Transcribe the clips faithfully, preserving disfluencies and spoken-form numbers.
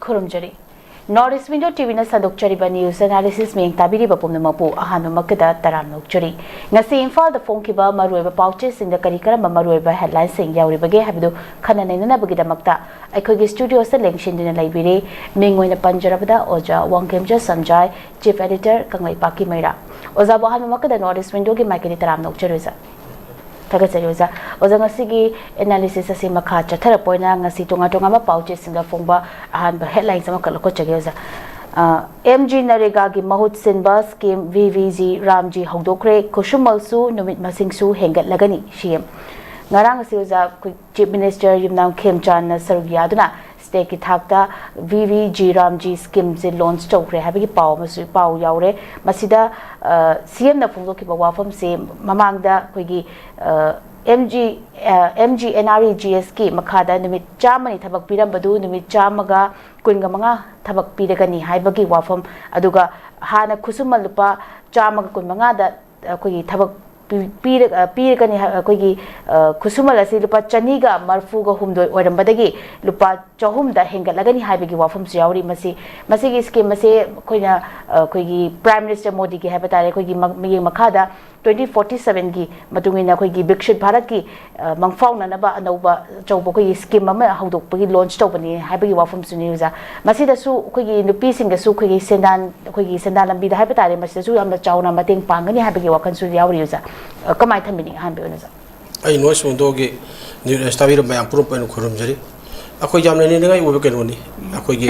ꯈꯨꯔꯨꯝꯖꯔꯤ꯫ North East Window ꯇꯤꯚꯤꯅ ꯁꯟꯗꯣꯛꯆꯔꯤꯕ news analysis ꯃꯤꯠꯌꯦꯡ ꯇꯥꯕꯤꯔꯤꯕ ꯄꯨꯝꯅꯃꯛꯄꯨ ꯑꯍꯥꯟꯕꯃꯛꯇꯗ ꯇꯔꯥꯝꯅ ꯑꯣꯛꯆꯔꯤ꯫ ꯉꯁꯤ ꯏꯝꯐꯥꯜꯗ ꯐꯣꯡꯈꯤꯕ ꯃꯔꯨꯑꯣꯏꯕ ꯄꯥꯎꯆꯦꯁꯤꯡꯗ ꯀꯔꯤ ꯀꯔꯝꯕ ꯃꯔꯨꯑꯣꯏꯕ headlineꯁꯤꯡ ꯌꯥꯎꯔꯤꯕꯒꯦ ꯍꯥꯏꯕꯗꯨ ꯈꯟꯅ ꯅꯩꯅꯅꯕꯒꯤꯗꯃꯛꯇ ꯑꯩꯈꯣꯏꯒꯤ studioꯁꯤꯗ ꯂꯦꯡꯁꯤꯟꯗꯨꯅ ꯂꯩꯕꯤꯔꯤ꯫ ꯃꯤꯡ ꯑꯣꯏꯅ ꯄꯟꯖꯔꯕꯗ ꯑꯣꯖꯥ ꯋꯥꯡꯈꯦꯝꯆꯥ ꯁꯟꯖꯥꯏ, Chief Editor ꯀꯪꯂꯩꯄꯥꯛꯀꯤ ꯃꯩꯔꯥ꯫ ꯑꯣꯖꯥꯕꯨ ꯑꯍꯥꯟꯕꯃꯛꯇꯗ North East Windowꯒꯤ ꯃꯥꯏꯀꯩꯗꯒꯤ ꯇꯔꯥꯝꯅ ꯑꯣꯛꯆꯔꯤ ꯑꯣꯖꯥ꯫ ꯊꯥꯒꯠꯆꯔꯤ ꯑꯣꯖꯥ꯫ ꯑꯣꯖꯥ, ꯉꯁꯤꯒꯤ analysis ꯑꯁꯤ ꯃꯈꯥ ꯆꯠꯊꯔꯛꯄ ꯑꯣꯏꯅ ꯉꯁꯤ ꯇꯣꯉꯥꯟ ꯇꯣꯉꯥꯟꯕ ꯄꯥꯎꯆꯦꯁꯤꯡꯗ ꯐꯣꯡꯕ ꯑꯍꯥꯟꯕ headlines ꯑꯃꯈꯛ ꯂꯧꯈꯠꯆꯒꯦ ꯑꯣꯖꯥ꯫ ꯑ, M G NREGAꯒꯤ ꯃꯍꯨꯠ ꯁꯤꯟꯕ scheme V V G RAM G ꯍꯧꯗꯣꯛꯈ꯭ꯔꯦ, ꯈꯨꯠꯁꯨꯃꯜꯁꯨ ꯅꯨꯃꯤꯠ ꯃꯁꯤꯡꯁꯨ ꯍꯦꯟꯒꯠꯂꯒꯅꯤ, C M꯫ ꯉꯔꯥꯡ ꯑꯁꯤ ꯑꯣꯖꯥ, ꯑꯩꯈꯣꯏ Chief Minister ꯌꯨꯝꯅꯥꯝ ꯈꯦꯝꯆꯥꯟꯅ ꯁꯔꯨꯛ ꯌꯥꯗꯨꯅ stateꯀꯤ ꯊꯥꯛꯇ V V G RAM G schemeꯁꯦ launch ꯇꯧꯈ꯭ꯔꯦ ꯍꯥꯏꯕꯒꯤ ꯄꯥꯎ ꯑꯃꯁꯨ, ꯄꯥꯎ ꯌꯥꯎꯔꯦ꯫ ꯃꯁꯤꯗ, ꯑ, C Mꯅ ꯐꯣꯡꯗꯣꯛꯈꯤꯕ ꯋꯥꯐꯝꯁꯦ ꯃꯃꯥꯡꯗ ꯑꯩꯈꯣꯏꯒꯤ, ꯑ, M G, ꯑ, M G NREGSꯀꯤ ꯃꯈꯥꯗ ꯅꯨꯃꯤꯠ ꯆꯥꯝꯃꯅꯤ ꯊꯕꯛ ꯄꯤꯔꯝꯕꯗꯨ ꯅꯨꯃꯤꯠ ꯆꯥꯝꯃꯒ ꯀꯨꯟꯒ ꯃꯉꯥ ꯊꯕꯛ ꯄꯤꯔꯒꯅꯤ ꯍꯥꯏꯕꯒꯤ ꯋꯥꯐꯝ, ꯑꯗꯨꯒ ꯍꯥꯟꯅ ꯈꯨꯠꯁꯨꯃꯟ ꯂꯨꯄꯥ ꯆꯥꯝꯃꯒ ꯀꯨꯟꯃꯉꯥꯗ ꯑꯩꯈꯣꯏꯒꯤ ꯊꯕꯛ ꯄꯤ-, ꯄꯤꯔ-, ꯑ, ꯄꯤꯔꯒꯅꯤ ꯍꯥꯏ-, ꯑꯩꯈꯣꯏꯒꯤ, ꯑ, ꯈꯨꯠꯁꯨꯃꯜ ꯑꯁꯤ ꯂꯨꯄꯥ ꯆꯅꯤꯒ ꯃꯔꯐꯨꯒ ꯍꯨꯝꯗꯣꯏ ꯑꯣꯏꯔꯝꯕꯗꯒꯤ ꯂꯨꯄꯥ ꯆꯍꯨꯝꯗ ꯍꯦꯟꯒꯠꯂꯒꯅꯤ ꯍꯥꯏꯕꯒꯤ ꯋꯥꯐꯝꯁꯨ ꯌꯥꯎꯔꯤ꯫ ꯃꯁꯤ, ꯃꯁꯤꯒꯤ scheme ꯑꯁꯦ ꯑꯩꯈꯣꯏꯅ, ꯑ, ꯑꯩꯈꯣꯏꯒꯤ Prime Minister ꯃꯣꯗꯤꯒꯤ ꯍꯥꯏꯕ ꯇꯥꯔꯦ, ꯑꯩꯈꯣꯏꯒꯤ ꯃ-, ꯃꯤꯠꯌꯦꯡ ꯃꯈꯥꯗ twenty forty sevenꯒꯤ ꯃꯇꯨꯡ ꯏꯟꯅ ꯑꯩꯈꯣꯏꯒꯤ ꯕꯤꯛꯁꯤꯠ ꯚꯥꯔꯠꯀꯤ, ꯑ, ꯃꯪꯐꯥꯎꯅꯅꯕ ꯑꯅꯧꯕ ꯑꯆꯧꯕ ꯑꯩꯈꯣꯏꯒꯤ scheme ꯑꯃ ꯍꯧꯗꯣꯛꯄꯒꯤ launch ꯇꯧꯕꯅꯤ ꯍꯥꯏꯕꯒꯤ ꯋꯥꯐꯝꯁꯨꯅꯤ ꯑꯣꯖꯥ꯫ ꯃꯁꯤꯗꯁꯨ ꯑꯩꯈꯣꯏꯒꯤ ꯅꯨꯄꯤꯁꯤꯡꯗꯁꯨ ꯑꯩꯈꯣꯏꯒꯤ ꯁꯦꯟꯗꯥꯟ, ꯑꯩꯈꯣꯏꯒꯤ ꯁꯦꯟꯗꯥꯟ ꯂꯝꯕꯤꯗ ꯍꯥꯏꯕ ꯇꯥꯔꯦ, ꯃꯁꯤꯗꯁꯨ ꯌꯥꯝꯅ ꯆꯥꯎꯅ ꯃꯇꯦꯡ ꯄꯥꯡꯒꯅꯤ ꯍꯥꯏꯕꯒꯤ ꯋꯥꯈꯜꯁꯨ ꯌꯥꯎꯔꯤ ꯑꯣꯖꯥ꯫ ꯑ, ꯀꯃꯥꯏꯅ ꯊꯝꯕꯤꯅꯤꯡꯉꯤ ꯑꯍꯥꯟꯕ ꯑꯣꯏꯅ ꯑꯣꯖꯥ? ꯑꯩ North East Windowꯒꯤ news ꯇꯥꯕꯤꯔꯤꯕ ꯃꯌꯥꯝ ꯄꯨꯝꯅꯃꯛꯄꯨ ꯑꯩꯅ ꯈꯨꯔꯨꯝꯖꯔꯤ꯫ ꯑꯩꯈꯣꯏ ꯌꯥꯝꯅ ꯅꯤꯡꯅꯤꯡꯉꯥꯏ ꯑꯣꯏꯕ ꯀꯩꯅꯣꯅꯤ꯫ ꯑꯩꯈꯣꯏꯒꯤ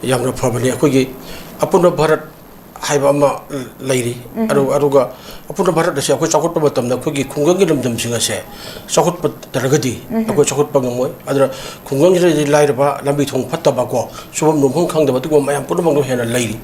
ꯌꯥꯝꯅ ꯐꯕꯅꯤ꯫ ꯑꯩꯈꯣꯏꯒꯤ ꯑꯄꯨꯟꯕ ꯚꯥꯔꯠ ꯍꯥꯏꯕ ꯑꯃ ꯂꯩꯔꯤ꯫ ꯎꯝ꯫ ꯑꯗꯨ-, ꯑꯗꯨꯒ ꯑꯄꯨꯟꯕ ꯚꯥꯔꯠ ꯑꯁꯤ ꯑꯩꯈꯣꯏ ꯆꯥꯎꯈꯠꯄ ꯃꯇꯝꯗ ꯑꯩꯈꯣꯏꯒꯤ ꯈꯨꯡꯒꯪꯒꯤ ꯂꯝꯗꯝꯁꯤꯡ ꯑꯁꯦ ꯆꯥꯎꯈꯠꯇ꯭ꯔꯒꯗꯤ ꯎꯝ꯫ ꯑꯩꯈꯣꯏ ꯆꯥꯎꯈꯠꯄ ꯉꯝꯃꯣꯏ꯫ ꯑꯗꯨꯅ ꯈꯨꯡꯒꯪꯁꯤꯗꯗꯤ ꯂꯥꯏꯔꯕ, ꯂꯝꯕꯤ ꯊꯣꯡ ꯐꯠꯇꯕ ꯀꯣ, ꯁꯨꯐꯝ ꯅꯣꯝꯐꯝ ꯈꯪꯗꯕ ꯑꯗꯨꯒꯨꯝꯕ ꯃꯌꯥꯝ ꯄꯨꯝꯅꯃꯛꯇꯣ ꯍꯦꯟꯅ ꯂꯩꯔꯤ꯫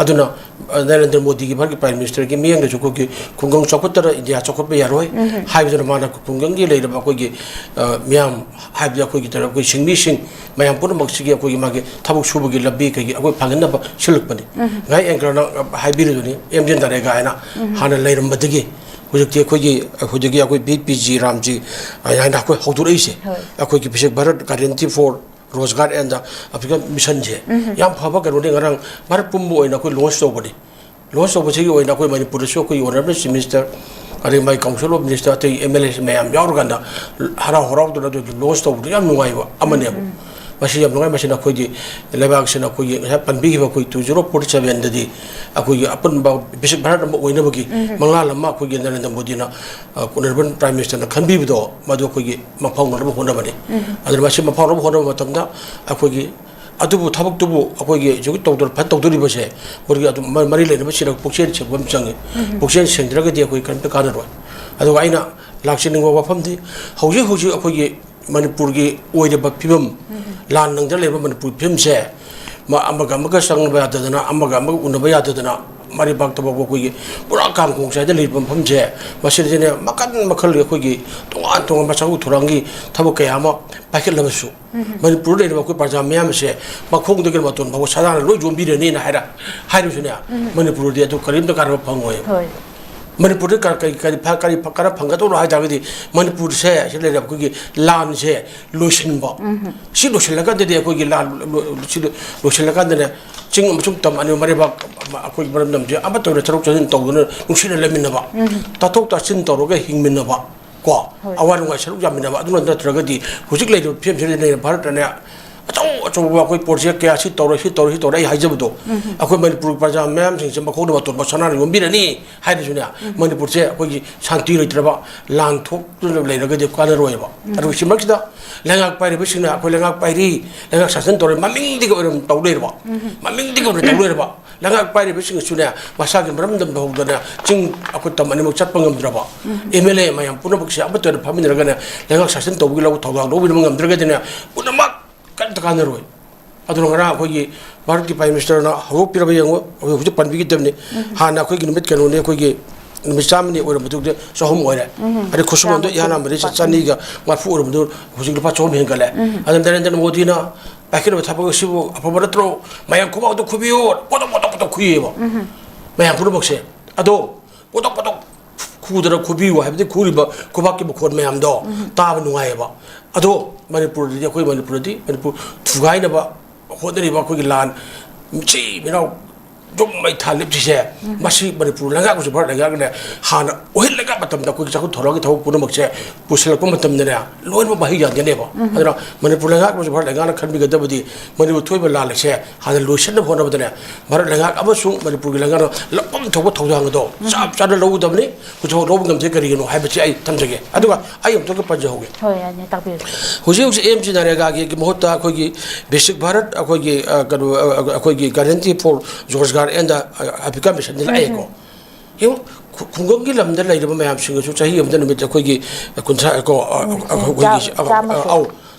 ꯑꯗꯨꯅ, ꯑ, ꯅꯔꯦꯟꯗ꯭ꯔ ꯃꯣꯗꯤꯒꯤ ꯚꯥꯔꯠꯀꯤ Prime Ministerꯒꯤ ꯃꯤꯠꯌꯦꯡꯗꯁꯨ ꯑꯩꯈꯣꯏꯒꯤ ꯈꯨꯡꯒꯪ ꯆꯥꯎꯈꯠꯇꯅ ꯏꯟꯗꯤꯌꯥ ꯆꯥꯎꯈꯠꯄ ꯌꯥꯔꯣꯏ ꯎꯝ꯫ ꯍꯥꯏꯕꯗꯨꯅ ꯃꯥꯅ ꯈꯨꯡꯒꯪꯒꯤ ꯂꯩꯔꯕ ꯑꯩꯈꯣꯏꯒꯤ, ꯑ, ꯃꯤꯌꯥꯝ ꯍꯥꯏꯕꯗꯤ ꯑꯩꯈꯣꯏꯒꯤ ꯇꯔ-, ꯑꯩꯈꯣꯏ ꯁꯤꯟꯃꯤꯁꯤꯡ ꯃꯌꯥꯝ ꯄꯨꯝꯅꯃꯛꯁꯤꯒꯤ ꯑꯩꯈꯣꯏꯒꯤ ꯃꯥꯒꯤ ꯊꯕꯛ ꯁꯨꯕꯒꯤ ꯂꯝꯕꯤ ꯀꯩꯒꯤ ꯑꯩꯈꯣꯏ ꯐꯪꯍꯟꯅꯕ ꯁꯤꯜꯂꯛꯄꯅꯤ꯫ ꯎꯝ꯫ ꯉꯁꯥꯏ anchorꯅ ꯍꯥꯏꯕꯤꯔꯤꯗꯨꯅꯤ, M G NREGA ꯍꯥꯏꯅ ꯎꯝ꯫ ꯍꯥꯟꯅ ꯂꯩꯔꯝꯕꯗꯒꯤ ꯍꯧꯖꯤꯛꯇꯤ ꯑꯩꯈꯣꯏꯒꯤ, ꯍꯧꯖꯤꯛꯀꯤ ꯑꯩꯈꯣꯏ V P G RAM G ꯍꯥꯏꯅ ꯑꯩꯈꯣꯏ ꯍꯧꯗꯣꯔꯛꯏꯁꯦ꯫ ꯍꯣꯏ꯫ ꯑꯩꯈꯣꯏꯒꯤ Viksit Bharat Guarantee for Rozgar and the African ꯃꯤꯁꯟꯁꯦ ꯌꯥꯝ ꯐꯕ ꯀꯩꯅꯣꯅꯤ꯫ ꯉꯔꯥꯡ ꯚꯥꯔꯠ ꯄꯨꯝꯕ ꯑꯣꯏꯅ ꯑꯩꯈꯣꯏ ꯂꯣꯟꯁ ꯇꯧꯕꯅꯤ꯫ ꯂꯣꯟꯁ ꯇꯧꯕꯁꯤꯒꯤ ꯑꯣꯏꯅ ꯑꯩꯈꯣꯏ ꯃꯅꯤꯄꯨꯔꯗꯁꯨ ꯑꯩꯈꯣꯏ ꯑꯣꯅꯔꯦꯕꯜ ꯆꯤꯐ ꯃꯤꯅꯤꯁꯇꯔ, ꯑꯗꯩ ꯃꯥꯒꯤ ꯀꯥꯎꯟꯁꯤꯜ ꯑꯣꯐ ꯃꯤꯅꯤꯁꯇꯔ, ꯑꯇꯩ ꯑꯦꯝ ꯑꯦꯜ ꯑꯦꯁ ꯃꯌꯥꯝ ꯌꯥꯎꯔꯀꯥꯟꯗ ꯍꯔꯥꯎ ꯍꯔꯥꯎꯗꯅ ꯑꯗꯨꯒꯤ ꯂꯣꯟꯁ ꯇꯧꯕꯗꯨ ꯌꯥꯝ ꯅꯨꯡꯉꯥꯏꯕ ꯑꯃꯅꯦꯕ꯫ ꯃꯁꯤ ꯌꯥꯝ ꯅꯨꯡꯉꯥꯏ꯫ ꯃꯁꯤꯅ ꯑꯩꯈꯣꯏꯒꯤ ꯂꯩꯕꯥꯛꯁꯤꯅ ꯑꯩꯈꯣꯏꯒꯤ ꯉꯁꯥꯏ ꯄꯟꯕꯤꯈꯤꯕ ꯑꯩꯈꯣꯏ ꯇꯨ ꯖꯤꯔꯣ ꯐꯣꯔꯇꯤ ꯁꯕꯦꯟꯗꯗꯤ ꯑꯩꯈꯣꯏꯒꯤ ꯑꯄꯨꯟꯕ ꯕꯤꯁꯤꯛ ꯚꯥꯔꯠ ꯑꯃ ꯑꯣꯏꯅꯕꯒꯤ ꯃꯪꯂꯥꯟ ꯑꯃ ꯑꯩꯈꯣꯏꯒꯤ ꯅꯔꯦꯟꯗ꯭ꯔ ꯃꯣꯗꯤꯅ, ꯑ, ꯑꯣꯅꯔꯦꯕꯜ ꯄ꯭ꯔꯥꯏꯝ ꯃꯤꯅꯤꯁꯇꯔꯅ ꯈꯟꯕꯤꯕꯗꯣ, ꯃꯗꯨ ꯑꯩꯈꯣꯏꯒꯤ ꯃꯪꯐꯥꯎꯅꯅꯕ ꯍꯣꯠꯅꯕꯅꯤ꯫ ꯑꯗꯨꯅ ꯃꯁꯤ ꯃꯪꯐꯥꯎꯅꯕ ꯍꯣꯠꯅꯕ ꯃꯇꯝꯗ ꯑꯩꯈꯣꯏꯒꯤ ꯑꯗꯨꯕꯨ ꯊꯕꯛꯇꯨꯕꯨ ꯑꯩꯈꯣꯏꯒꯤ ꯍꯧꯖꯤꯛ ꯇꯧꯗꯣꯔ-, ꯐꯖꯅ ꯇꯧꯗꯣꯔꯤꯕꯁꯦ ꯃꯗꯨꯒꯤ ꯑꯗꯨꯝ ꯃ-, ꯃꯔꯤ ꯂꯩꯅꯕ ꯁꯤꯗ ꯄꯨꯛꯆꯦꯜ ꯁꯦꯡꯕ ꯑꯃ ꯆꯪꯉꯤ꯫ ꯄꯨꯛꯆꯦꯜ ꯁꯦꯡꯗ꯭ꯔꯒꯗꯤ ꯑꯩꯈꯣꯏ ꯀꯔꯤꯝꯇ ꯀꯥꯟꯅꯔꯣꯏ꯫ ꯑꯗꯨꯒ ꯑꯩꯅ ꯂꯥꯛꯆꯅꯤꯡꯕ ꯋꯥꯐꯝꯗꯤ ꯍꯧꯖꯤꯛ ꯍꯧꯖꯤꯛ ꯑꯩꯈꯣꯏꯒꯤ ꯃꯅꯤꯄꯨꯔꯒꯤ ꯑꯣꯏꯔꯤꯕ ꯐꯤꯕꯝ, ꯂꯥꯟ ꯅꯪꯗꯅ ꯂꯩꯔꯤꯕ ꯃꯅꯤꯄꯨꯔ ꯐꯤꯕꯝꯁꯦ, ꯃ-, ꯑꯃꯒ ꯑꯃꯒ ꯆꯪꯕ ꯌꯥꯗꯗꯅ, ꯑꯃꯒ ꯑꯃꯒ ꯎꯅꯕ ꯌꯥꯗꯗꯅ, ꯃꯔꯩꯕꯥꯛꯇ ꯐꯥꯎꯕ ꯑꯩꯈꯣꯏꯒꯤ ꯄꯨꯔꯥ ꯀꯥꯡꯈꯣꯡ ꯆꯥꯏꯗ ꯂꯩꯔꯤꯕ ꯃꯐꯝꯁꯦ, ꯃꯁꯤꯗꯅꯦ ꯃꯈꯜ ꯃꯈꯜꯒꯤ ꯑꯩꯈꯣꯏꯒꯤ ꯇꯣꯉꯥꯟ ꯇꯣꯉꯥꯟꯕ ꯆꯥꯎꯈꯠ ꯊꯧꯔꯥꯡꯒꯤ ꯊꯕꯛ ꯀꯌꯥ ꯑꯃ ꯄꯥꯏꯈꯠꯂꯕꯁꯨ, ꯃꯅꯤꯄꯨꯔꯗ ꯂꯩꯔꯤꯕ ꯑꯩꯈꯣꯏ ꯄ꯭ꯔꯖꯥ ꯃꯤꯌꯥꯝ ꯑꯁꯦ ꯃꯈꯣꯡꯗꯒꯤ ꯃꯇꯣꯟ ꯐꯥꯎꯕ ꯁꯅꯥꯅ ꯂꯣꯏ ꯌꯣꯝꯕꯤꯔꯅꯤꯅ ꯍꯥꯏꯔ-, ꯍꯥꯏꯔꯁꯨꯅꯦ, ꯃꯅꯤꯄꯨꯔꯗꯤ ꯑꯗꯨ ꯀꯔꯤꯝꯇ ꯀꯥꯟꯅꯕ ꯐꯪꯉꯣꯏ꯫ ꯍꯣꯏ꯫ ꯃꯅꯤꯄꯨꯔꯗ ꯀ-, ꯀꯔꯤ, ꯀꯔꯤ ꯐ-, ꯀꯔꯤ ꯐ-, ꯀꯥꯟꯅꯕ ꯐꯪꯒꯗꯧꯅꯣ ꯍꯥꯏ ꯇꯥꯔꯒꯗꯤ, ꯃꯅꯤꯄꯨꯔꯁꯦ ꯁꯤꯗ ꯂꯩꯔꯤꯕ ꯑꯩꯈꯣꯏꯒꯤ ꯂꯥꯟꯁꯦ ꯂꯣꯏꯁꯤꯟꯕ꯫ ꯁꯤ ꯂꯣꯏꯁꯤꯜꯂꯀꯥꯟꯗꯗꯤ ꯑꯩꯈꯣꯏꯒꯤ ꯂꯥꯟ ꯂꯣ-, ꯁꯤ ꯂꯣꯏꯁꯤꯜꯂꯀꯥꯟꯗꯅꯦ, ꯆꯤꯡ ꯑꯃꯁꯨꯡ ꯇꯝ ꯑꯅꯤ ꯃꯔꯩꯕꯥꯛ ꯑꯩꯈꯣꯏꯒꯤ ꯃꯔꯝꯗꯝꯁꯦ ꯑꯃꯠꯇ ꯑꯣꯏꯅ ꯆꯠꯊꯣꯛ ꯆꯠꯁꯤꯟ ꯇꯧꯗꯨꯅ ꯅꯨꯡꯁꯤꯅ ꯂꯩꯃꯤꯟꯅꯕ, ꯇꯥꯊꯣꯛ ꯇꯥꯁꯤꯟ ꯇꯧꯔꯒ ꯍꯤꯡꯃꯤꯟꯅꯕ, ꯀꯣ, ꯍꯣꯏ꯫ ꯑꯋꯥ ꯅꯨꯡꯉꯥꯏ ꯁꯔꯨꯛ ꯌꯥꯃꯤꯟꯅꯕ꯫ ꯑꯗꯨꯅ ꯅꯠꯇ꯭ꯔꯒꯗꯤ ꯍꯧꯖꯤꯛ ꯂꯩꯔꯤꯕ ꯐꯤꯕꯝꯁꯤꯗ ꯂꯩꯔꯤꯕ ꯚꯥꯔꯠꯇꯅꯦ, ꯑꯆꯧ ꯑꯆꯧꯕ ꯑꯩꯈꯣꯏ ꯄ꯭ꯔꯣꯖꯦꯛ ꯀꯌꯥ ꯁꯤ ꯇꯧꯔꯦ, ꯁꯤ ꯇꯧꯔꯦ, ꯁꯤ ꯇꯧꯔꯦ ꯑꯩ ꯍꯥꯏꯖꯕꯗꯣ, ꯑꯩꯈꯣꯏ ꯃꯅꯤꯄꯨꯔ ꯄ꯭ꯔꯖꯥ ꯃꯌꯥꯝꯁꯤꯡꯁꯦ ꯃꯈꯣꯡꯗ ꯃꯇꯣꯟ ꯁꯅꯥꯅ ꯌꯣꯝꯕꯤꯔꯅꯤ ꯍꯥꯏꯔꯁꯨꯅꯦ, ꯃꯅꯤꯄꯨꯔꯁꯦ ꯑꯩꯈꯣꯏꯒꯤ ꯁꯥꯟꯇꯤ ꯂꯩꯇ꯭ꯔꯕ, ꯂꯥꯟ ꯊꯣꯛꯇꯨꯅ ꯂꯩꯔꯒꯗꯤ ꯀꯥꯟꯅꯔꯣꯏꯕ꯫ ꯑꯗꯨꯒ ꯁꯤ ꯃꯔꯛꯁꯤꯗ ꯂꯩꯉꯥꯛ ꯄꯥꯏꯔꯤꯕꯁꯤꯡꯅ ꯑꯩꯈꯣꯏ ꯂꯩꯉꯥꯛ ꯄꯥꯏꯔꯤ, ꯂꯩꯉꯥꯛ ꯁꯥꯁꯟ ꯇꯧꯔꯦ, ꯃꯃꯤꯡꯗꯒꯤ ꯑꯣꯏꯅ ꯇꯧ ꯂꯩꯔꯕ, ꯃꯃꯤꯡꯗꯒꯤ ꯑꯣꯏꯅ ꯇꯧ ꯂꯩꯔꯕ꯫ ꯂꯩꯉꯥꯛ ꯄꯥꯏꯔꯤꯕꯁꯤꯡꯁꯨꯅꯦ, ꯃꯁꯥꯒꯤ ꯃꯔꯝꯗꯝꯗ ꯍꯧꯗꯅ ꯆꯤꯡ ꯑꯩꯈꯣꯏ ꯇꯝ ꯑꯅꯤꯃꯛ ꯆꯠꯄ ꯉꯝꯗ꯭ꯔꯕ, ꯑꯦꯝ ꯑꯦꯜ ꯑꯦ ꯃꯌꯥꯝ ꯄꯨꯝꯅꯃꯛꯁꯦ ꯑꯃꯠꯇ ꯑꯣꯏꯅ ꯐꯝꯃꯤꯟꯅꯔꯒꯅꯦ, ꯂꯩꯉꯥꯛ ꯁꯥꯁꯟ ꯇꯧꯕꯒꯤ ꯂꯧ-, ꯊꯧꯗꯥꯡ ꯂꯧꯕꯤꯅꯕ ꯉꯝꯗ꯭ꯔꯒꯗꯤꯅꯦ, ꯄꯨꯝꯅꯃꯛ ꯀꯔꯤꯝꯇ ꯀꯥꯟꯅꯔꯣꯏ꯫ ꯑꯗꯨꯅ ꯉꯔꯥꯡ ꯑꯩꯈꯣꯏꯒꯤ ꯚꯥꯔꯠꯀꯤ ꯄ꯭ꯔꯥꯏꯝ ꯃꯤꯅꯤꯁꯇꯔꯅ ꯍꯧꯗꯣꯛꯄꯤꯔꯕ ꯌꯦꯡꯉꯨ, ꯑꯩꯈꯣꯏ ꯍꯧꯖꯤꯛ ꯄꯟꯕꯤꯈꯤꯗꯕꯅꯤ꯫ ꯍꯥꯟꯅ ꯑꯩꯈꯣꯏꯒꯤ ꯅꯨꯃꯤꯠ ꯀꯩꯅꯣꯅꯤ, ꯑꯩꯈꯣꯏꯒꯤ ꯅꯨꯃꯤꯠ ꯆꯥꯝꯃꯅꯤ ꯑꯣꯏꯔꯝꯕꯗꯨꯗꯤ ꯆꯍꯨꯝ ꯑꯣꯏꯔꯦ꯫ ꯑꯗꯩ ꯈꯨꯠꯁꯨꯃꯟꯗꯣ ꯆꯥꯝꯃ ꯏꯍꯥꯟ ꯍꯥꯟꯕꯗꯤ ꯆꯥꯝꯃ꯫ ꯆꯅꯤꯒ ꯃꯔꯤꯐꯨ ꯑꯣꯏꯔꯝꯕꯗꯨ ꯍꯧꯖꯤꯛ ꯂꯨꯄꯥ ꯆꯍꯨꯝ ꯍꯦꯟꯒꯠꯂꯦ꯫ ꯑꯗꯨꯅ ꯅꯔꯦꯟꯗ꯭ꯔ ꯃꯣꯗꯤꯅ ꯄꯥꯏꯈꯠꯂꯤꯕ ꯊꯕꯛ ꯑꯁꯤꯕꯨ ꯑꯐꯕ ꯅꯠꯇ꯭ꯔꯣ? ꯃꯌꯥꯝ ꯈꯨꯕꯥꯛꯇ ꯈꯨꯕꯤꯌꯣ, ꯄꯣꯇꯣꯛ ꯄꯣꯇꯣꯛ ꯄꯣꯇꯣꯛ ꯈꯨꯏꯌꯦꯕ꯫ ꯃꯌꯥꯝ ꯄꯨꯝꯅꯃꯛꯁꯦ꯫ ꯑꯗꯣ ꯄꯣꯇꯣꯛ ꯄꯣꯇꯣꯛ ꯈꯨꯗꯅ ꯈꯨꯕꯤꯌꯨ ꯍꯥꯏꯕꯗꯤ ꯈꯨꯔꯤꯕ ꯈꯨꯕꯥꯛꯀꯤ ꯃꯈꯣꯟ ꯃꯌꯥꯝꯗꯣ ꯎꯝ꯫ ꯇꯥꯕ ꯅꯨꯡꯉꯥꯏꯌꯦꯕ꯫ ꯑꯗꯣ ꯃꯅꯤꯄꯨꯔꯗꯗꯤ, ꯑꯩꯈꯣꯏ ꯃꯅꯤꯄꯨꯔꯗꯗꯤ ꯃꯅꯤꯄꯨꯔ ꯊꯨꯒꯥꯏꯅꯕ ꯍꯣꯠꯅꯔꯤꯕ ꯑꯩꯈꯣꯏꯒꯤ ꯂꯥꯟ ꯃꯆꯤ ꯃꯤꯅꯥꯎ ꯌꯨꯝ ꯃꯩ ꯊꯥ ꯂꯤꯞꯁꯤꯁꯦ, ꯎꯝ꯫ ꯃꯁꯤ ꯃꯅꯤꯄꯨꯔ ꯂꯩꯉꯥꯛ ꯑꯃꯁꯨꯡ ꯚꯥꯔꯠ ꯂꯩꯉꯥꯛꯅ ꯍꯥꯟꯅ ꯑꯣꯏꯍꯜꯂꯒ ꯃꯇꯝꯗ ꯑꯩꯈꯣꯏꯒꯤ ꯆꯥꯎꯈꯠ ꯊꯧꯔꯥꯡꯒꯤ ꯊꯕꯛ ꯄꯨꯝꯅꯃꯛꯁꯦ ꯄꯨꯁꯤꯜꯂꯛꯄ ꯃꯇꯝꯗꯅꯦ, ꯂꯣꯏꯅꯃꯛ ꯃꯍꯩ ꯌꯥꯟꯒꯅꯦꯕ꯫ ꯎꯝ꯫ ꯑꯗꯨꯅ ꯃꯅꯤꯄꯨꯔ ꯂꯩꯉꯥꯛ ꯑꯃꯁꯨꯡ ꯚꯥꯔꯠ ꯂꯩꯉꯥꯛꯅ ꯈꯟꯕꯤꯒꯗꯕꯗꯤ, ꯃꯅꯤꯄꯨꯔ ꯊꯣꯛꯏꯕ ꯂꯥꯟ ꯑꯁꯦ ꯍꯥꯟꯅ ꯂꯣꯏꯁꯤꯟꯅꯕ ꯍꯣꯠꯅꯕꯗꯅꯦ, ꯚꯥꯔꯠ ꯂꯩꯉꯥꯛ ꯑꯃꯁꯨꯡ ꯃꯅꯤꯄꯨꯔꯒꯤ ꯂꯩꯉꯥꯛꯅ ꯂꯧꯐꯝ ꯊꯣꯛꯄ ꯊꯧꯗꯥꯡ ꯑꯗꯣ ꯎꯝ꯫ ꯆꯞ ꯆꯥꯅ ꯂꯧꯒꯗꯕꯅꯤ꯫ ꯍꯧꯖꯤꯛꯐꯥꯎ ꯂꯧꯕ ꯉꯝꯗꯦ꯫ ꯀꯔꯤꯒꯤꯅꯣ ꯍꯥꯏꯕꯁꯤ ꯑꯩ ꯊꯝꯖꯒꯦ꯫ ꯑꯗꯨꯒ ꯑꯩ ꯑꯃꯨꯛꯇꯪꯒ ꯄꯟꯖꯍꯧꯒꯦ꯫ ꯍꯣꯏ, ꯌꯥꯅꯤ, ꯇꯥꯛꯄꯤꯌꯨ꯫ ꯍꯧꯖꯤꯛ ꯍꯧꯖꯤꯛ ꯑꯦꯝ ꯖꯤ ꯅꯔꯦꯒꯥꯒꯤ ꯃꯍꯨꯠꯇ ꯑꯩꯈꯣꯏꯒꯤ ꯕꯦꯁꯤꯛ ꯚꯥꯔꯠ, ꯑꯩꯈꯣꯏꯒꯤ, ꯑ, ꯀꯩꯅꯣ, ꯑ, ꯑꯩꯈꯣꯏꯒꯤ Guarantee for Rozgar and, ꯑ, Ajeevika Mission ꯅꯤ ꯂꯥꯛꯑꯦꯀꯣ꯫ ꯎꯝ꯫ ꯌꯦꯡꯉꯨ, ꯈꯨ-, ꯈꯨꯡꯒꯪꯒꯤ ꯂꯝꯗ ꯂꯩꯔꯤꯕ ꯃꯌꯥꯝꯁꯤꯡꯒꯁꯨ ꯆꯍꯤ ꯑꯃꯗ ꯅꯨꯃꯤꯠ ꯑꯩꯈꯣꯏꯒꯤ ꯀꯨꯟꯊ꯭ꯔꯥ ꯀꯣ, ꯑ, ꯎꯝ, ꯑ, ꯎꯝ, ꯑꯩꯈꯣꯏꯒꯤ, ꯆꯥ-, ꯑ, ꯑ, ꯆꯥꯝꯃꯁꯦ꯫ ꯑꯧ,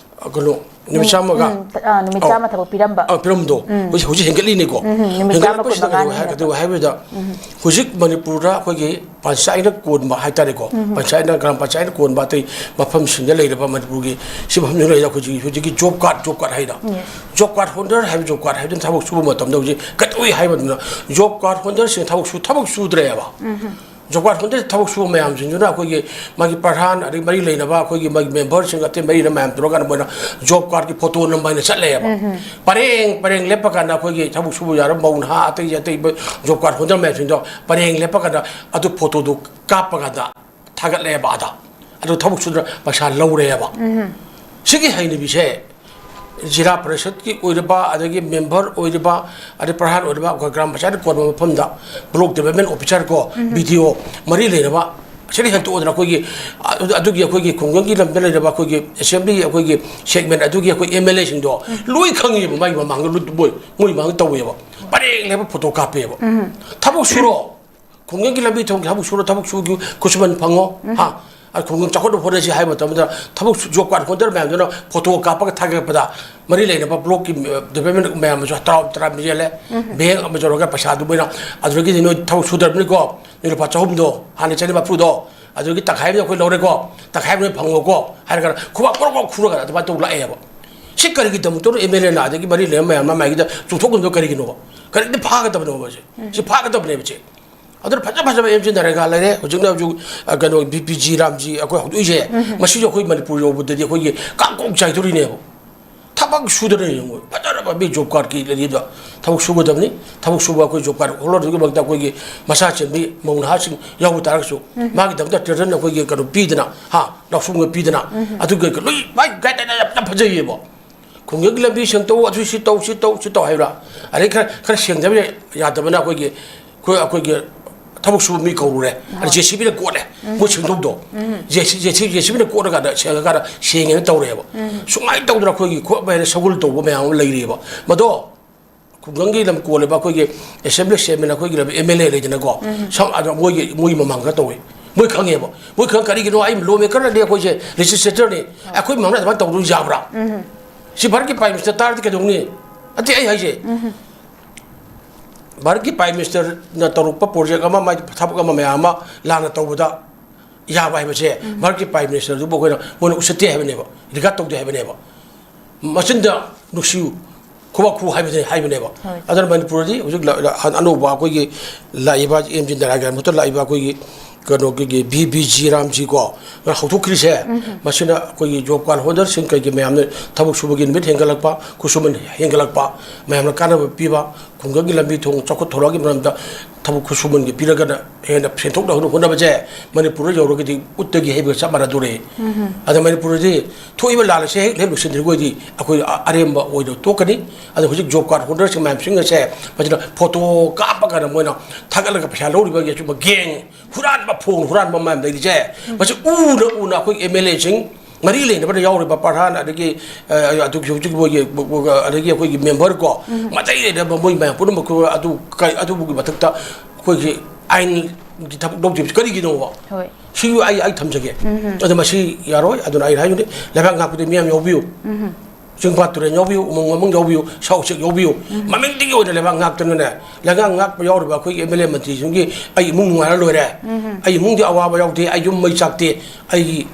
ꯀꯩꯅꯣ, ꯅꯨꯃꯤꯠ ꯅꯨꯃꯤꯠ, ꯆꯥꯝꯃꯒ ꯎꯝ, ꯑ, ꯅꯨꯃꯤꯠ ꯑꯧ꯫ ꯆꯥꯝꯃ ꯊꯕꯛ ꯄꯤꯔꯝꯕ꯫ ꯑ, ꯄꯤꯔꯝꯕꯗꯣ꯫ ꯎꯝ꯫ ꯍꯧꯖꯤꯛ, ꯍꯧꯖꯤꯛ ꯍꯦꯟꯒꯠꯂꯤꯅꯦꯀꯣ꯫ ꯎꯝ, ꯎꯝ, ꯅꯨꯃꯤꯠ ꯆꯥꯝꯃ ꯍꯦꯟꯒꯠꯂꯛꯄꯁꯤꯗ ꯀꯨꯟ ꯃꯉꯥꯅꯤ ꯀꯩꯗꯧ-, ꯍꯦꯟꯒꯠꯄ꯫ ꯀꯩꯗꯧ ꯍꯥꯏꯕꯗ, ꯎꯝ꯫ ꯍꯧꯖꯤꯛ ꯃꯅꯤꯄꯨꯔꯗ ꯑꯩꯈꯣꯏꯒꯤ ꯄꯟꯆꯥꯌꯠꯅ ꯀꯣꯟꯕ ꯍꯥꯏꯇꯥꯔꯦꯀꯣ, ꯎꯝ꯫ ꯄꯟꯆꯥꯌꯠꯅ, ꯒ꯭ꯔꯥꯝ ꯄꯟꯆꯥꯌꯠꯅ ꯀꯣꯟꯕ ꯑꯇꯩ ꯃꯐꯝꯁꯤꯡꯗ ꯂꯩꯔꯤꯕ ꯃꯅꯤꯄꯨꯔꯒꯤ ꯁꯤ ꯃꯐꯝꯁꯤꯗ ꯂꯩꯔꯤꯕ ꯑꯩꯈꯣꯏꯒꯤ ꯍꯧꯖꯤꯛꯀꯤ ꯖꯣꯕ ꯀꯥꯔꯗ, ꯖꯣꯕ ꯀꯥꯔꯗ ꯍꯥꯏꯗꯣ꯫ ꯌꯦꯁ꯫ ꯖꯣꯕ ꯀꯥꯔꯗ ꯍꯣꯜꯗꯔ ꯍꯥꯏꯕ, ꯖꯣꯕ ꯀꯥꯔꯗ ꯍꯥꯏꯕꯗꯨꯅ ꯊꯕꯛ ꯁꯨꯕ ꯃꯇꯝꯗ ꯍꯧꯖꯤꯛ ꯀꯩꯗꯧꯏ ꯍꯥꯏꯕ ꯃꯇꯝꯗ, ꯖꯣꯕ ꯀꯥꯔꯗ ꯍꯣꯜꯗꯔꯁꯤꯡ ꯊꯕꯛ ꯁꯨ-, ꯊꯕꯛ ꯁꯨꯗ꯭ꯔꯦꯕ꯫ ꯎꯝ꯫ ꯖꯣꯕ ꯀꯥꯔꯗ ꯍꯣꯜꯗꯔ ꯊꯕꯛ ꯁꯨꯕ ꯃꯌꯥꯝꯁꯤꯡꯗꯨꯅ ꯑꯩꯈꯣꯏꯒꯤ ꯃꯥꯒꯤ ꯄ꯭ꯔꯙꯥꯟ, ꯑꯗꯒꯤ ꯃꯔꯤ ꯂꯩꯅꯕ ꯑꯩꯈꯣꯏꯒꯤ ꯃꯥꯒꯤ ꯃꯦꯝꯕꯔꯁꯤꯡ, ꯑꯇꯩ ꯃꯔꯤ ꯂꯩꯅꯕ ꯃꯌꯥꯝ ꯇꯧꯔꯀꯥꯟꯗ ꯃꯣꯏꯅ ꯖꯣꯕ ꯀꯥꯔꯗꯀꯤ ꯐꯣꯇꯣ ꯅꯝꯕ ꯍꯥꯏꯅ ꯆꯠꯂꯦꯕ꯫ ꯎꯝ꯫ ꯄꯔꯦꯡ ꯄꯔꯦꯡ ꯂꯦꯞꯄ ꯀꯥꯟꯗ ꯑꯩꯈꯣꯏꯒꯤ ꯊꯕꯛ ꯁꯨꯕ ꯌꯥꯔꯕ ꯃꯧ ꯅꯍꯥ, ꯑꯇꯩ ꯑꯇꯩ ꯖꯣꯕ ꯀꯥꯔꯗ ꯍꯣꯜꯗꯔ ꯃꯌꯥꯝꯁꯤꯡꯗꯣ ꯄꯔꯦꯡ ꯂꯦꯞꯄ ꯀꯥꯟꯗ ꯑꯗꯨ ꯐꯣꯇꯣꯗꯨ ꯀꯥꯞꯄ ꯀꯥꯟꯗ ꯊꯥꯒꯠꯂꯦꯕ ꯑꯗ꯫ ꯑꯗꯨ ꯊꯕꯛ ꯁꯨꯗꯅ ꯄꯩꯁꯥ ꯂꯧꯔꯦꯕ꯫ ꯎꯝ꯫ ꯁꯤꯒꯤ ꯍꯩꯅꯕꯤꯁꯦ ꯖꯤꯂꯥ ꯄꯔꯤꯁꯠꯀꯤ ꯑꯣꯏꯔꯤꯕ, ꯑꯗꯒꯤ ꯃꯦꯝꯕꯔ ꯑꯣꯏꯔꯤꯕ, ꯑꯗꯩ ꯄ꯭ꯔꯙꯥꯟ ꯑꯣꯏꯔꯤꯕ, ꯑꯩꯈꯣꯏ ꯒ꯭ꯔꯥꯝ ꯄꯟꯆꯥꯌꯠ ꯀꯣꯟꯕ ꯃꯐꯝꯗ ꯕ꯭ꯂꯣꯛ ꯗꯤꯕꯦꯂꯞꯃꯦꯟ ꯑꯣꯐꯤꯁꯥꯔ ꯀꯣ, ꯎꯝ꯫ ꯕꯤ ꯗꯤ ꯑꯣ, ꯃꯔꯤ ꯂꯩꯅꯕ, ꯁꯤꯗ ꯍꯦꯟꯇꯣꯛꯑꯗꯅ ꯑꯩꯈꯣꯏꯒꯤ, ꯑ-, ꯑꯗꯨꯒꯤ ꯑꯩꯈꯣꯏꯒꯤ ꯈꯨꯡꯒꯪꯒꯤ ꯂꯝꯗ ꯂꯩꯔꯕ ꯑꯩꯈꯣꯏꯒꯤ ꯑꯦꯁꯦꯝꯕ꯭ꯂꯤ, ꯑꯩꯈꯣꯏꯒꯤ ꯁꯦꯒꯃꯦꯟ ꯑꯗꯨꯒꯤ ꯑꯩꯈꯣꯏ ꯑꯦꯝ ꯑꯦꯜ ꯑꯦꯁꯤꯡꯗꯣ ꯎꯝ꯫ ꯂꯣꯏ ꯈꯪꯉꯤꯕ, ꯃꯥꯒꯤ ꯃꯃꯥꯡꯗ ꯂꯨꯠ-, ꯃꯣꯏ, ꯃꯣꯏ ꯃꯃꯥꯡꯗ ꯇꯧꯋꯦꯕ꯫ ꯄꯔꯦꯡ ꯂꯦꯞꯄ ꯐꯣꯇꯣ ꯀꯥꯞꯄꯦꯕ꯫ ꯎꯝ꯫ ꯊꯕꯛ ꯁꯨꯔꯣ꯫ ꯈꯨꯡꯒꯪꯒꯤ ꯂꯝꯕꯤ ꯊꯣꯡꯒꯤ ꯊꯕꯛ ꯁꯨꯔꯣ, ꯊꯕꯛ ꯁꯨꯕꯒꯤ ꯈꯨꯠꯁꯨꯃꯟ ꯐꯪꯉꯣ꯫ ꯎꯝ꯫ ꯍꯥ? ꯑ, ꯈꯨꯡꯒꯪ ꯆꯥꯎꯈꯠꯅꯕ ꯍꯣꯠꯅꯁꯤ ꯍꯥꯏꯕ ꯃꯇꯝꯗ ꯊꯕꯛ ꯁꯨ-, ꯖꯣꯕ ꯀꯥꯔꯗ ꯍꯣꯜꯗꯔ ꯃꯌꯥꯝꯗꯨꯅ ꯐꯣꯇꯣ ꯀꯥꯞꯄꯒ ꯊꯥꯒꯠꯄꯗ ꯃꯔꯤ ꯂꯩꯅꯕ ꯕ꯭ꯂꯣꯛꯀꯤ, ꯑ, ꯗꯤꯄꯥꯔꯠꯃꯦꯟ ꯃꯌꯥꯝ ꯑꯃꯁꯨ ꯇꯔꯥ ꯇꯔꯥ ꯌꯦꯜꯂꯦ꯫ ꯎꯝ꯫ ꯕꯦꯡ ꯑꯃ ꯇꯧꯔꯒ ꯄꯩꯁꯥꯗꯨ ꯃꯣꯏꯅ ꯑꯗꯨꯗꯒꯤꯗꯤ ꯅꯣꯏ ꯊꯕꯛ ꯁꯨꯗ꯭ꯔꯕꯅꯤꯀꯣ, ꯅꯣꯏ ꯂꯨꯄꯥ ꯆꯍꯨꯝꯗꯣ, ꯍꯥꯟꯅ ꯆꯅꯤ ꯃꯔꯤꯐꯨꯗꯣ, ꯑꯗꯨꯗꯒꯤ ꯇꯪꯈꯥꯏ ꯑꯃꯗꯤ ꯑꯩꯈꯣꯏ ꯂꯧꯔꯦꯀꯣ, ꯇꯪꯈꯥꯏ ꯑꯃꯗꯤ ꯐꯪꯉꯣꯀꯣ ꯍꯥꯏꯔꯒ ꯈꯨꯕꯥꯛ ꯀ꯭ꯔꯣꯛ ꯀ꯭ꯔꯣꯛ ꯈꯨꯔꯒ ꯑꯗꯨꯃꯥꯏꯅ ꯇꯧ ꯂꯥꯛꯑꯦꯕ꯫ ꯁꯤ ꯀꯔꯤꯒꯤꯗꯃꯛꯇꯅꯣ ꯑꯦꯝ ꯑꯦꯜ ꯑꯦꯅ ꯑꯗꯒꯤ ꯃꯔꯤ ꯂꯩꯅꯕ ꯃꯌꯥꯝ ꯑꯃ ꯃꯥꯏꯒꯤꯗ ꯆꯨꯝꯊꯣꯛꯂꯝꯕꯗꯣ ꯀꯔꯤꯒꯤꯅꯣꯕ? ꯀꯔꯤꯒꯤꯗꯤ ꯐꯥꯒꯗꯕꯅꯣꯕ ꯁꯦ? ꯎꯝ꯫ ꯁꯤ ꯐꯥꯒꯗꯕꯅꯦꯕ ꯁꯦ꯫ ꯑꯗꯨꯅ ꯐꯖ ꯐꯖꯕ ꯑꯦꯝ ꯖꯤ ꯅꯔꯦꯒꯥ ꯂꯩꯔꯦ꯫ ꯍꯧꯖꯤꯛꯅ ꯍꯧꯖꯤꯛ, ꯑ, ꯀꯩꯅꯣ, ꯕꯤ ꯄꯤ ꯖꯤ ꯔꯥꯝꯖꯤ ꯑꯩꯈꯣꯏ ꯍꯧꯗꯣꯛꯏꯁꯦ, ꯃꯁꯤꯁꯨ ꯑꯩꯈꯣꯏ ꯃꯅꯤꯄꯨꯔ ꯌꯧꯕꯗꯗꯤ ꯑꯩꯈꯣꯏꯒꯤ ꯀꯥꯡꯀꯣꯛ ꯆꯥꯏꯗꯣꯔꯤꯅꯦꯕ꯫ ꯊꯕꯛ ꯁꯨꯗꯅ ꯌꯦꯡꯉꯨ, ꯐꯖꯔꯕ ꯃꯤ ꯖꯣꯕ ꯀꯥꯔꯗꯀꯤ ꯂꯩꯔꯤꯗꯣ꯫ ꯊꯕꯛ ꯁꯨꯒꯗꯕꯅꯤ꯫ ꯊꯕꯛ ꯁꯨꯕ ꯑꯩꯈꯣꯏ ꯖꯣꯕ ꯀꯥꯔꯗ ꯍꯣꯜꯗꯔꯗꯨꯒꯤꯗꯃꯛꯇ ꯑꯩꯈꯣꯏꯒꯤ ꯃꯁꯥ ꯆꯦꯟꯕꯤ ꯃꯧ ꯅꯍꯥꯁꯤꯡ ꯌꯥꯎꯕ ꯇꯥꯔꯒꯁꯨ, ꯃꯥꯒꯤꯗꯃꯛꯇ ꯇ꯭ꯔꯦꯗꯔꯅ ꯑꯩꯈꯣꯏꯒꯤ ꯀꯩꯅꯣ ꯄꯤꯗꯅ, ꯍꯥ, ꯂꯧꯁꯨꯝꯒ ꯄꯤꯗꯅ, ꯑꯗꯨꯒ ꯂꯣꯏ ꯃꯥꯏ ꯒꯥꯏꯗꯂꯥꯏꯟ ꯌꯥꯝ, ꯌꯥꯝ ꯐꯖꯩꯌꯦꯕ꯫ ꯈꯨꯡꯒꯪꯒꯤ ꯂꯝꯕꯤ ꯁꯦꯡꯇꯣꯛꯎ, ꯑꯗꯨ ꯁꯤ ꯇꯧ, ꯁꯤ ꯇꯧ, ꯁꯤ ꯇꯧ ꯍꯥꯏꯕ꯭ꯔꯥ? ꯑꯗꯩ ꯈꯔ, ꯈꯔ ꯁꯦꯡꯗꯕ ꯌꯥꯗꯕꯅ ꯑꯩꯈꯣꯏꯒꯤ, ꯑꯩꯈꯣꯏ, ꯑꯩꯈꯣꯏꯒꯤ ꯊꯕꯛ ꯁꯨꯕ ꯃꯤ ꯀꯧꯔꯨꯔꯦ꯫ ꯑꯗ ꯖꯦ ꯁꯤ ꯕꯤꯅ ꯀꯣꯠꯂꯦ꯫ ꯃꯣꯏ ꯁꯦꯡꯗꯣꯛꯇꯣ꯫ ꯖꯦ ꯁꯤ, ꯖꯦ ꯁꯤ, ꯖꯦ ꯁꯤ ꯕꯤꯅ ꯀꯣꯠꯂꯀꯥꯟꯗ, ꯁꯦꯡꯉꯀꯥꯟꯗ ꯁꯦꯡꯉꯦꯅ ꯇꯧꯔꯦꯕ꯫ ꯁꯨꯃꯥꯏꯅ ꯇꯧꯗꯅ ꯑꯩꯈꯣꯏꯒꯤ ꯈꯣꯠꯄ ꯍꯥꯏꯅ ꯁꯒꯨꯜ ꯇꯧꯕ ꯃꯌꯥꯝ ꯑꯃ ꯂꯩꯔꯤꯑꯕ꯫ ꯃꯗꯣ ꯈꯨꯡꯒꯪꯒꯤ ꯂꯝ ꯀꯣꯜꯂꯤꯕ ꯑꯩꯈꯣꯏꯒꯤ ꯑꯦꯁꯦꯝꯕ꯭ꯂꯤ ꯆꯤꯌꯔꯃꯦꯟ, ꯑꯩꯈꯣꯏꯒꯤ ꯂꯝ ꯑꯦꯝ ꯑꯦꯜ ꯑꯦ ꯂꯩꯗꯅꯀꯣ, ꯁꯝ-, ꯑꯗꯣ ꯃꯣꯏꯒꯤ, ꯃꯣꯏꯒꯤ ꯃꯃꯥꯡꯗ ꯇꯧꯋꯤ꯫ ꯃꯣꯏ ꯈꯪꯉꯦꯕ꯫ ꯃꯣꯏ ꯈꯪ-, ꯀꯔꯤꯒꯤꯅꯣ? ꯑꯩ ꯂꯣ ꯃꯦꯀꯔꯅꯗꯤ ꯑꯩꯈꯣꯏꯁꯦ ꯂꯦꯖꯤꯁꯂꯦꯇꯔꯅꯤ꯫ ꯑꯩꯈꯣꯏ ꯃꯃꯥꯡꯗ ꯑꯗꯨꯃꯥꯏꯅ ꯇꯧꯗꯣꯏ ꯌꯥꯕ꯭ꯔꯥ? ꯁꯤ ꯚꯥꯔꯠꯀꯤ ꯄ꯭ꯔꯥꯏꯝ ꯃꯤꯅꯤꯁꯇꯔ ꯇꯥꯔꯗꯤ ꯀꯩꯗꯧꯅꯤ? ꯑꯇꯩ ꯑꯩ ꯍꯥꯏꯁꯦ, ꯚꯥꯔꯠꯀꯤ ꯄ꯭ꯔꯥꯏꯝ ꯃꯤꯅꯤꯁꯇꯔꯅ ꯇꯧꯔꯛꯄ ꯄ꯭ꯔꯣꯖꯦꯛ ꯑꯃ, ꯃꯥꯏ ꯊꯕꯛ ꯑꯃ ꯃꯌꯥꯝ ꯑꯃ ꯂꯥꯟꯅ ꯇꯧꯕꯗ ꯌꯥꯕ ꯍꯥꯏꯕꯁꯦ ꯚꯥꯔꯠꯀꯤ ꯄ꯭ꯔꯥꯏꯝ ꯃꯤꯅꯤꯁꯇꯔꯗꯨꯕꯨ ꯑꯩꯈꯣꯏꯅ, ꯃꯣꯏꯅ ꯎꯁꯤꯠꯇꯦ ꯍꯥꯏꯕꯅꯦꯕ, ꯔꯤꯒꯥꯔꯗ ꯇꯧꯗꯦ ꯍꯥꯏꯕꯅꯦꯕ꯫ ꯃꯆꯤꯟꯗ ꯅꯨꯡꯁꯤꯌꯨ, ꯈꯨꯕꯥꯛ ꯈꯨ ꯍꯥꯏꯕꯁꯦ ꯍꯥꯏꯕꯅꯦꯕ꯫ ꯍꯣꯏ꯫ ꯑꯗꯨꯅ ꯃꯅꯤꯄꯨꯔꯗꯤ ꯍꯧꯖꯤꯛ ꯂ-, ꯂ-, ꯑꯅꯧꯕ ꯑꯩꯈꯣꯏꯒꯤ ꯂꯥꯛꯏꯕ ꯑꯦꯝ ꯖꯤ ꯅꯥꯔꯥꯌꯟꯒꯤ ꯃꯍꯨꯠꯇ ꯂꯥꯛꯏꯕ ꯑꯩꯈꯣꯏꯒꯤ ꯀꯩꯅꯣꯒꯤ ꯕꯤ ꯕꯤ ꯖꯤ ꯔꯥꯝꯖꯤ ꯀꯣ, ꯍꯧꯗꯣꯛꯈ꯭ꯔꯤꯁꯦ, ꯃꯁꯤꯅ ꯑꯩꯈꯣꯏꯒꯤ ꯖꯣꯕ ꯀꯥꯔꯗ ꯍꯣꯜꯗꯔꯁꯤꯡ ꯀꯩꯒꯤ ꯃꯌꯥꯝꯅ ꯊꯕꯛ ꯁꯨꯕꯒꯤ ꯅꯨꯃꯤꯠ ꯍꯦꯟꯒꯠꯂꯛꯄ, ꯈꯨꯠꯁꯨꯃꯟ ꯍꯦꯟꯒꯠꯂꯛꯄ, ꯃꯌꯥꯝꯅ ꯀꯥꯟꯅꯕ ꯄꯤꯕ, ꯈꯨꯡꯒꯪꯒꯤ ꯂꯝꯕꯤ ꯊꯣꯡ ꯆꯥꯎꯈꯠ ꯊꯧꯔꯥꯡꯒꯤ ꯃꯔꯝꯗ ꯊꯕꯛ ꯈꯨꯠꯁꯨꯃꯟꯒꯤ ꯄꯤꯔꯒꯅ ꯍꯦꯟꯅ ꯁꯦꯟꯊꯣꯛꯅꯕ ꯍꯣꯠꯅꯕꯁꯦ ꯃꯅꯤꯄꯨꯔꯗ ꯌꯧꯔꯒꯗꯤ ꯎꯠꯇꯒꯤ ꯍꯩꯕꯒ ꯆꯞ ꯃꯥꯟꯅꯗꯣꯔꯦ꯫ ꯑꯗ ꯃꯅꯤꯄꯨꯔꯗꯗꯤ ꯊꯣꯛꯏꯕ ꯂꯥꯟ ꯑꯁꯦ ꯍꯦꯛ, ꯍꯦꯛ ꯂꯣꯏꯁꯤꯟꯗ꯭ꯔꯤꯉꯩꯗꯤ ꯑꯩꯈꯣꯏ ꯑ-, ꯑꯔꯦꯝꯕ ꯑꯣꯏꯅ ꯇꯣꯛꯀꯅꯤ꯫ ꯑꯗ ꯍꯧꯖꯤꯛ ꯖꯣꯕ ꯀꯥꯔꯗ ꯍꯣꯜꯗꯔꯁꯤꯡ ꯃꯌꯥꯝꯁꯤꯡ ꯑꯁꯦ ꯃꯁꯤꯗ ꯐꯣꯇꯣ ꯀꯥꯞꯄ ꯀꯥꯟꯗ ꯃꯣꯏꯅ ꯊꯥꯒꯠꯂꯒ ꯄꯩꯁꯥ ꯂꯧꯔꯤꯕꯒꯤ ꯑꯆꯨꯝꯕ ꯒꯦꯡ, ꯍꯨꯔꯥꯟꯕ, ꯐꯣꯟ ꯍꯨꯔꯥꯟꯕ ꯃꯌꯥꯝ ꯂꯩꯔꯤꯁꯦ, ꯃꯁꯤ ꯎꯅ ꯎꯅ ꯑꯩꯈꯣꯏ ꯑꯦꯝ ꯑꯦꯜ ꯑꯦꯁꯤꯡ, ꯃꯔꯤ ꯂꯩꯅꯕꯗ ꯌꯥꯎꯔꯤꯕ ꯄ꯭ꯔꯙꯥꯟ, ꯑꯗꯒꯤ, ꯑ, ꯑꯗꯨꯒꯤ ꯍꯧꯖꯤꯛ ꯃꯣꯏꯒꯤ, ꯑꯗꯒꯤ ꯑꯩꯈꯣꯏꯒꯤ ꯃꯦꯝꯕꯔ ꯀꯣ, ꯃꯇꯩ ꯂꯩꯅꯕ ꯃꯣꯏ ꯃꯌꯥꯝ ꯄꯨꯝꯅꯃꯛ ꯑꯗꯨ ꯀ-, ꯑꯗꯨꯒꯤ ꯃꯊꯛꯇ ꯑꯩꯈꯣꯏꯒꯤ ꯑꯥꯏꯟꯒꯤ ꯊꯕꯛ ꯂꯧꯗ꯭ꯔꯤꯕꯁꯤ ꯀꯔꯤꯒꯤꯅꯣꯕ? ꯍꯣꯏ꯫ ꯁꯤꯒꯤ ꯑꯩ, ꯑꯩ ꯊꯝꯖꯒꯦ꯫ ꯑꯗꯣ ꯃꯁꯤ ꯌꯥꯔꯣꯏ꯫ ꯑꯗꯨꯅ ꯑꯩꯅ ꯍꯥꯏꯕꯅꯤ, ꯂꯩꯕꯥꯛ ꯉꯥꯛꯄꯗ ꯃꯤꯌꯥꯝ ꯌꯥꯎꯕꯤꯌꯨ꯫ ꯆꯤꯡꯄꯥꯠ ꯇꯨꯔꯦꯜ ꯌꯥꯎꯕꯤꯌꯨ, ꯎꯃꯪ ꯋꯥꯃꯪ ꯌꯥꯎꯕꯤꯌꯨ, ꯁꯥ ꯎꯆꯦꯛ ꯌꯥꯎꯕꯤꯌꯨ꯫ ꯃꯃꯤꯡꯗꯒꯤ ꯑꯣꯏꯅ ꯂꯩꯕꯥꯛ ꯉꯥꯛꯇꯅꯅꯦ, ꯂꯩꯕꯥꯛ ꯉꯥꯛꯄ ꯌꯥꯎꯔꯤꯕ ꯑꯩꯈꯣꯏꯒꯤ ꯑꯦꯝ ꯑꯦꯜ ꯑꯦ ꯃꯟꯇ꯭ꯔꯤꯁꯤꯡꯒꯤ ꯑꯩ ꯏꯃꯨꯡ ꯅꯨꯡꯉꯥꯏꯔ ꯂꯣꯏꯔꯦ, ꯑꯩ ꯏꯃꯨꯡꯗꯤ ꯑꯋꯥꯕ ꯌꯥꯎꯗꯦ, ꯑꯩ ꯌꯨꯝ ꯃꯩ ꯆꯥꯛꯇꯦ, ꯑꯩꯒꯤ,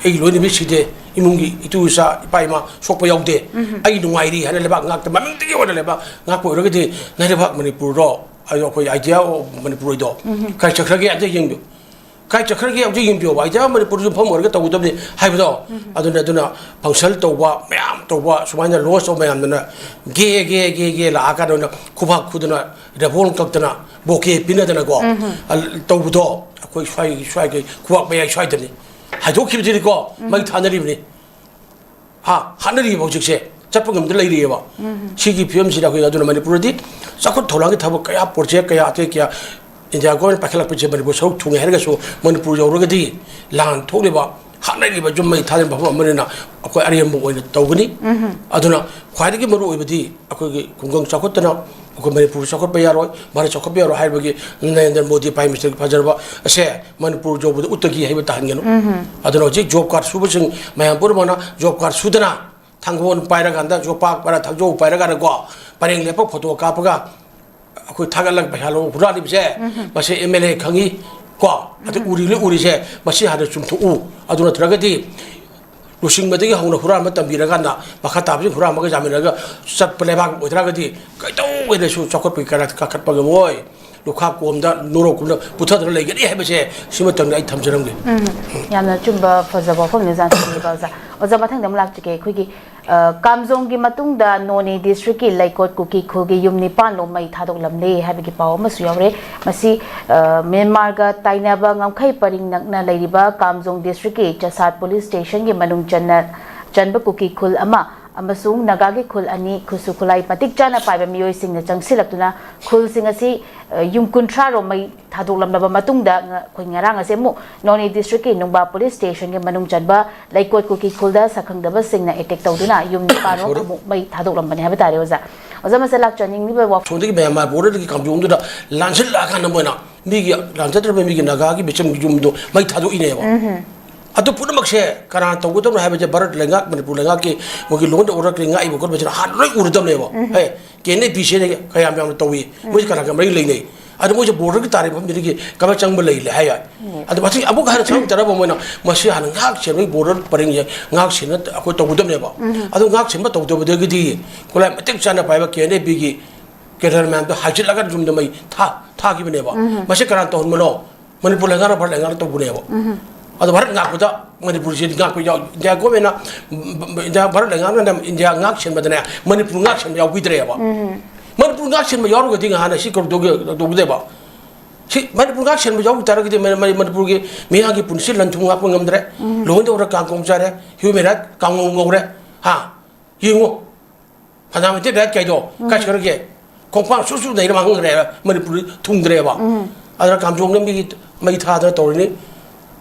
ꯑꯩꯒꯤ ꯂꯣꯏꯅꯕꯤ ꯁꯤꯗꯦ, ꯏꯃꯨꯡꯒꯤ ꯏꯇꯨ ꯏꯆꯥ, ꯏꯄꯥ ꯏꯃꯥ ꯁꯣꯛꯄ ꯌꯥꯎꯗꯦ, ꯑꯩ ꯅꯨꯡꯉꯥꯏꯔꯤ ꯍꯥꯏꯅ ꯂꯩꯕꯥꯛ ꯉꯥꯛꯇ, ꯃꯃꯤꯡꯗꯒꯤ ꯑꯣꯏꯅ ꯂꯩꯕꯥꯛ ꯉꯥꯛꯄ ꯑꯣꯏꯔꯒꯗꯤ ꯅꯩꯔꯩꯕꯥꯛ ꯃꯅꯤꯄꯨꯔꯗꯣ ꯑꯗꯣ ꯑꯩꯈꯣꯏ Idea of Manipur ꯗꯣ ꯀꯥꯏ ꯆꯠꯈ꯭ꯔꯒꯦ ꯑꯝꯇ ꯌꯦꯡꯕꯤꯌꯨ꯫ ꯀꯥꯏ ꯆꯠꯈ꯭ꯔꯒꯦ ꯍꯧꯖꯤꯛ ꯌꯦꯡꯕꯤꯌꯣꯕ꯫ Idea of Manipur ꯁꯨ ꯃꯐꯝ ꯑꯣꯏꯔꯒ ꯇꯧꯒꯗꯕꯅꯤ ꯍꯥꯏꯕꯗꯣ꯫ ꯑꯗꯨꯅ, ꯑꯗꯨꯅ function ꯇꯧꯕ, ꯃꯌꯥꯝ ꯇꯧꯕ, ꯁꯨꯃꯥꯏꯅ launch ꯇꯧꯕ ꯃꯌꯥꯝꯗꯨꯅ ꯒꯦ, ꯒꯦ, ꯒꯦ, ꯒꯦ ꯂꯥꯛꯑꯀꯥꯟꯗ ꯑꯣꯏꯅ ꯈꯨꯕꯥꯛ ꯈꯨꯗꯅ, ribbon ꯀꯛꯇꯅ, bouquet ꯄꯤꯅꯗꯅꯀꯣ, ꯑ, ꯇꯧꯕꯗꯣ ꯑꯩꯈꯣꯏ ꯁ꯭ꯋꯥꯏ, ꯁ꯭ꯋꯥꯏꯒꯤ ꯈꯨꯕꯥꯛ ꯃꯌꯥꯏ ꯁ꯭ꯋꯥꯏꯗꯅꯤ꯫ ꯍꯥꯏꯗꯣꯛꯈꯤꯕꯗꯨꯗꯤꯀꯣ, ꯃꯩ ꯊꯥꯅꯔꯤꯕꯅꯤ꯫ ꯍꯥ, ꯍꯥꯠꯅꯔꯤꯕ ꯍꯧꯖꯤꯛꯁꯦ꯫ ꯆꯠꯄ ꯉꯝꯗ ꯂꯩꯔꯤꯑꯕ꯫ ꯁꯤꯒꯤ ꯐꯤꯕꯝꯁꯤꯗ ꯑꯩꯈꯣꯏ, ꯑꯗꯨꯅ ꯃꯅꯤꯄꯨꯔꯗꯤ ꯆꯥꯎꯈꯠ ꯊꯧꯔꯥꯡꯒꯤ ꯊꯕꯛ ꯀꯌꯥ, project ꯀꯌꯥ, ꯑꯇꯩ ꯀꯌꯥ India government ꯄꯥꯏꯈꯠꯂꯛꯄꯁꯦ ꯃꯅꯤꯄꯨꯔ ꯁꯔꯨꯛ ꯊꯨꯡꯉꯦ ꯍꯥꯏꯔꯒꯁꯨ, ꯃꯅꯤꯄꯨꯔ ꯌꯧꯔꯒꯗꯤ ꯂꯥꯟ ꯊꯣꯛꯂꯤꯕ, ꯍꯥꯠꯅꯔꯤꯕ ꯌꯨꯝ ꯃꯩ ꯊꯥꯗꯔꯤꯕ ꯃꯐꯝ ꯑꯃꯅꯤꯅ ꯑꯩꯈꯣꯏ ꯑꯔꯦꯝꯕ ꯑꯣꯏꯅ ꯇꯧꯒꯅꯤ꯫ ꯑꯗꯨꯅ ꯈ꯭ꯋꯥꯏꯗꯒꯤ ꯃꯔꯨ ꯑꯣꯏꯕꯗꯤ ꯑꯩꯈꯣꯏꯒꯤ ꯈꯨꯡꯒꯪ ꯆꯥꯎꯈꯠꯇꯅ ꯑꯩꯈꯣꯏ ꯃꯅꯤꯄꯨꯔ ꯆꯥꯎꯈꯠꯄ ꯌꯥꯔꯣꯏ, ꯚꯥꯔꯠ ꯆꯥꯎꯈꯠꯄ ꯌꯥꯔꯣꯏ ꯍꯥꯏꯕꯒꯤ ꯅꯔꯦꯟꯗ꯭ꯔ ꯃꯣꯗꯤ Prime Minister ꯒꯤ ꯐꯖꯔꯕ ꯑꯁꯦ ꯃꯅꯤꯄꯨꯔ ꯌꯧꯕꯗ ꯎꯠꯇꯒꯤ ꯍꯩꯕ ꯇꯥꯍꯟꯒꯅꯨ꯫ ꯑꯗꯨꯅ ꯍꯧꯖꯤꯛ job card ꯁꯨꯕꯁꯤꯡ ꯃꯌꯥꯝ ꯄꯨꯝꯅꯃꯛꯅ job card ꯁꯨꯗꯅ ꯊꯥꯡꯒꯣꯟ ꯄꯥꯏꯔꯀꯥꯟꯗ, ꯌꯣꯄꯥꯛ ꯄꯥꯏꯔ, ꯊꯥꯡꯖꯧ ꯄꯥꯏꯔꯀꯥꯟꯗꯀꯣ, ꯄꯔꯦꯡ ꯂꯦꯞꯄ photo ꯀꯥꯞꯄꯒ ꯑꯩꯈꯣꯏ ꯊꯥꯒꯠꯂꯒ ꯄꯩꯁꯥ ꯂꯧ ꯍꯨꯔꯥꯜꯂꯤꯕꯁꯦ, ꯃꯁꯤ MLA ꯈꯪꯉꯤ ꯀꯣ, ꯑꯗꯨ ꯎꯔꯤ, ꯂꯣꯏ ꯎꯔꯤꯁꯦ, ꯃꯁꯤ ꯍꯥꯟꯅ ꯆꯨꯝꯊꯣꯛꯎ꯫ ꯑꯗꯨ ꯅꯠꯇ꯭ꯔꯒꯗꯤ ꯂꯨꯆꯤꯡꯕꯗꯒꯤ ꯍꯧꯅ ꯍꯨꯔꯥꯟꯕ ꯇꯝꯕꯤꯔꯀꯥꯟꯗ ꯃꯈꯥ ꯇꯥꯕꯁꯤꯡ ꯍꯨꯔꯥꯟꯕꯒ ꯌꯥꯃꯤꯟꯅꯔꯒ ꯆꯠꯄ ꯂꯩꯕꯥꯛ ꯑꯣꯏꯇꯥꯔꯒꯗꯤ ꯀꯩꯗꯧꯉꯩꯗꯁꯨ ꯆꯥꯎꯈꯠꯄꯒꯤ ꯀꯌꯥ ꯀꯥꯈꯠꯄ ꯉꯝꯃꯣꯏ꯫ ꯂꯨꯈꯥꯛ ꯀꯣꯝꯗ ꯅꯨꯔꯣꯛ ꯀꯨꯝꯅ ꯄꯨꯊꯗꯨꯅ ꯂꯩꯒꯅꯤ ꯍꯥꯏꯕꯁꯦ ꯁꯤꯃꯇꯪꯗꯤ ꯑꯩ ꯊꯝꯖꯔꯝꯒꯦ꯫ ꯎꯝ, ꯌꯥꯝꯅ ꯑꯆꯨꯝꯕ ꯐꯖꯕ ꯋꯥꯐꯝꯅꯤ ꯑꯣꯖꯥꯅ ꯊꯝꯕꯤꯕ꯫ ꯑꯣꯖꯥ, ꯑꯣꯖꯥ, ꯃꯊꯪꯗ ꯑꯃꯨꯛ ꯂꯥꯛꯆꯒꯦ꯫ ꯑꯩꯈꯣꯏꯒꯤ, ꯑ, ꯀꯥꯝꯖꯣꯡꯒꯤ ꯃꯇꯨꯡꯗ ꯅꯣꯅꯦ district ꯀꯤ ꯂꯩꯀꯣꯠ ꯀꯨꯀꯤ ꯈꯨꯜꯒꯤ ꯌꯨꯝ ꯅꯤꯄꯥꯟ ꯂꯣꯝ ꯃꯩ ꯊꯥꯗꯣꯛꯂꯝꯂꯦ ꯍꯥꯏꯕꯒꯤ ꯄꯥꯎ ꯑꯃꯁꯨ ꯌꯥꯎꯔꯦ꯫ ꯃꯁꯤ, ꯑ, ꯃ꯭ꯌꯥꯟꯃꯥꯔꯒ ꯇꯥꯏꯅꯕ ꯉꯝꯈꯩ ꯄꯔꯤꯡ ꯅꯛꯅ ꯂꯩꯔꯤꯕ ꯀꯥꯝꯖꯣꯡ district ꯀꯤ ꯆꯁꯥꯠ police station ꯒꯤ ꯃꯅꯨꯡ ꯆꯟꯅ, ꯆꯟꯕ ꯀꯨꯀꯤ ꯈꯨꯜ ꯑꯃ ꯑꯃꯁꯨꯡ ꯅꯥꯒꯥꯒꯤ ꯈꯨꯜ ꯑꯅꯤ ꯈꯨꯠꯁꯨ ꯈꯨꯠꯂꯥꯏ ꯃꯇꯤꯛ ꯆꯥꯅ ꯄꯥꯏꯕ ꯃꯤꯑꯣꯏꯁꯤꯡꯅ ꯆꯪꯁꯤꯜꯂꯛꯇꯨꯅ ꯈꯨꯜꯁꯤꯡ ꯑꯁꯤ, ꯑ, ꯌꯨꯝ ꯀꯨꯟꯊ꯭ꯔꯥ ꯔꯣꯝ ꯃꯩ ꯊꯥꯗꯣꯛꯂꯝꯂꯕ ꯃꯇꯨꯡꯗ ꯉ-, ꯑꯩꯈꯣꯏ ꯉꯔꯥꯡ ꯑꯁꯦ ꯑꯃꯨꯛ ꯅꯣꯅꯦ district ꯀꯤ ꯅꯨꯡꯕꯥ police station ꯒꯤ ꯃꯅꯨꯡ ꯆꯟꯕ ꯂꯩꯀꯣꯠ ꯀꯨꯀꯤ ꯈꯨꯜꯗ ꯁꯛꯈꯪꯗꯕꯁꯤꯡꯅ attack ꯇꯧꯗꯨꯅ ꯌꯨꯝ ꯅꯤꯄꯥꯟꯔꯣꯝ ꯑꯃꯨꯛ ꯃꯩ ꯊꯥꯗꯣꯛꯂꯝꯕꯅꯤ ꯍꯥꯏꯕ ꯇꯥꯔꯦ ꯑꯣꯖꯥ꯫ ꯑꯣꯖꯥ, ꯃꯁꯤꯗ ꯂꯥꯛꯆꯅꯤꯡꯂꯤꯕ ꯋꯥꯐꯝ ꯁꯣꯝꯗꯒꯤ ꯃ꯭ꯌꯥꯟꯃꯥꯔ border ꯗꯒꯤ ꯀꯥꯝꯖꯣꯡꯗꯨꯗ ꯂꯥꯟꯁꯤꯜꯂꯛꯑꯀꯥꯟꯗ ꯃꯣꯏꯅ ꯃꯤꯒꯤ ꯂꯥꯟꯖꯗ꯭ꯔꯕ ꯃꯤꯒꯤ ꯅꯥꯒꯥꯒꯤ ꯃꯤꯆꯝꯒꯤ ꯌꯨꯝꯗꯣ ꯃꯩ ꯊꯥꯗꯣꯛꯏꯅꯦꯕ꯫ ꯑꯗꯨ ꯄꯨꯝꯅꯃꯛꯁꯦ ꯀꯅꯥꯅ ꯇꯧꯒꯗꯕꯅꯣ ꯍꯥꯏꯕꯁꯦ ꯚꯥꯔꯠ ꯂꯩꯉꯥꯛ, ꯃꯅꯤꯄꯨꯔ ꯂꯩꯉꯥꯛꯀꯤ ꯃꯣꯏꯒꯤ law and order ꯀꯤ ꯉꯥꯛꯏꯕ ꯈꯣꯠꯄꯁꯤꯅ ꯍꯥꯟꯅ ꯂꯣꯏ ꯎꯔꯗꯕꯅꯦꯕ꯫ ꯑꯦ, KNA ꯁꯦ ꯀꯌꯥꯝ ꯌꯥꯝꯅ ꯇꯧꯏ, ꯃꯣꯏꯁꯦ ꯀꯅꯥ ꯀꯅꯥ ꯃꯔꯤ ꯂꯩꯅꯩ, ꯑꯗꯨ ꯃꯣꯏꯁꯦ border ꯒꯤ ꯇꯥꯔꯤꯕ ꯃꯐꯝꯗꯨꯗꯒꯤ ꯀꯃꯥꯏꯅ ꯆꯪꯕ ꯂꯩ ꯍꯥꯏ ꯌꯥꯏ꯫ ꯑꯗꯨ ꯃꯊꯪ ꯑꯃꯨꯛ ꯍꯥꯏꯔ ꯆꯪꯉꯛꯇꯅꯕ ꯃꯣꯏꯅ ꯃꯁꯤ ꯍꯥꯟꯅ ꯉꯥꯛ ꯁꯦꯟꯕꯒꯤ border ꯄꯔꯤꯡꯁꯦ ꯉꯥꯛ ꯁꯦꯟꯅ ꯑꯩꯈꯣꯏ ꯇꯧꯒꯗꯕꯅꯦꯕ꯫ ꯑꯗꯨ ꯉꯥꯛ ꯁꯦꯟꯕ ꯇꯧꯗꯕꯗꯒꯤꯗꯤ ꯈꯨꯠꯂꯥꯏ ꯃꯇꯤꯛ ꯆꯥꯅ ꯄꯥꯏꯕ KNA ꯒꯤ ꯀꯦꯗꯔ ꯃꯌꯥꯝꯗꯣ ꯍꯥꯏꯖꯤꯜꯂꯒ ꯌꯨꯝꯗ ꯃꯩ ꯊꯥ-, ꯊꯥꯈꯤꯕꯅꯦꯕ꯫ ꯃꯁꯤ ꯀꯅꯥꯅ ꯇꯧꯍꯟꯕꯅꯣ? ꯃꯅꯤꯄꯨꯔ ꯂꯩꯉꯥꯛꯅ ꯚꯥꯔꯠ ꯂꯩꯉꯥꯛꯅ ꯇꯧꯕꯅꯦꯕ꯫ ꯑꯗꯣ ꯚꯥꯔꯠ ꯉꯥꯛꯄꯗ ꯃꯅꯤꯄꯨꯔꯁꯤ ꯉꯥꯛꯄ ꯌꯥꯎ-, ꯏꯟꯗꯤꯌꯥ ꯒꯣꯔꯃꯦꯟꯅ, ꯏꯟꯗꯤꯌꯥ ꯚꯥꯔꯠ ꯂꯩꯉꯥꯛꯅ ꯏꯟꯗꯤꯌꯥ ꯉꯥꯛ ꯁꯦꯟꯕꯗꯅꯦ, ꯃꯅꯤꯄꯨꯔ ꯉꯥꯛ ꯁꯦꯟꯕ ꯌꯥꯎꯕꯤꯗ꯭ꯔꯦꯕ꯫ ꯃꯅꯤꯄꯨꯔ ꯉꯥꯛ ꯁꯦꯟꯕ ꯌꯥꯎꯔꯒꯗꯤ ꯉꯍꯥꯟꯅ ꯁꯤ ꯀꯧꯗꯧꯒꯦ-, ꯇꯧꯒꯗꯕ꯫ ꯁꯤ ꯃꯅꯤꯄꯨꯔ ꯉꯥꯛ ꯁꯦꯟꯕ ꯌꯥꯎꯈꯤ ꯇꯥꯔꯒꯗꯤ ꯃ-, ꯃ-, ꯃꯅꯤꯄꯨꯔꯒꯤ ꯃꯤꯌꯥꯝꯒꯤ ꯄꯨꯟꯁꯤ ꯂꯟ ꯊꯨꯝ ꯉꯥꯛꯄ ꯉꯝꯗ꯭ꯔꯦ꯫ ꯂꯣꯏꯅ ꯇꯧꯔ ꯀꯥꯡ ꯀꯣꯡ ꯆꯥꯔꯦ꯫ ꯍ꯭ꯌꯨꯃꯦꯟ ꯔꯥꯏꯠ ꯀꯥꯡꯉꯧ ꯉꯧꯔꯦ꯫ ꯍꯥ? ꯌꯦꯡꯉꯨ꯫ ꯐꯟꯗꯥꯃꯦꯟꯇꯦꯜ ꯔꯥꯏꯠ ꯀꯥꯏꯗꯣ ꯀꯥꯏ ꯆꯠꯈ꯭ꯔꯒꯦ? ꯈꯣꯡꯄꯥꯛ ꯁꯨ ꯁꯨ ꯅꯩꯔ ꯃꯥꯡꯍꯟꯈ꯭ꯔꯦ꯫ ꯃꯅꯤꯄꯨꯔꯗꯤ ꯊꯨꯡꯗ꯭ꯔꯦꯕ꯫ ꯑꯗꯨꯅ ꯀꯥꯝꯖꯣꯡꯅ ꯃꯤꯒꯤ ꯃꯩ ꯊꯥꯗꯅ ꯇꯧꯔꯤꯅꯤ꯫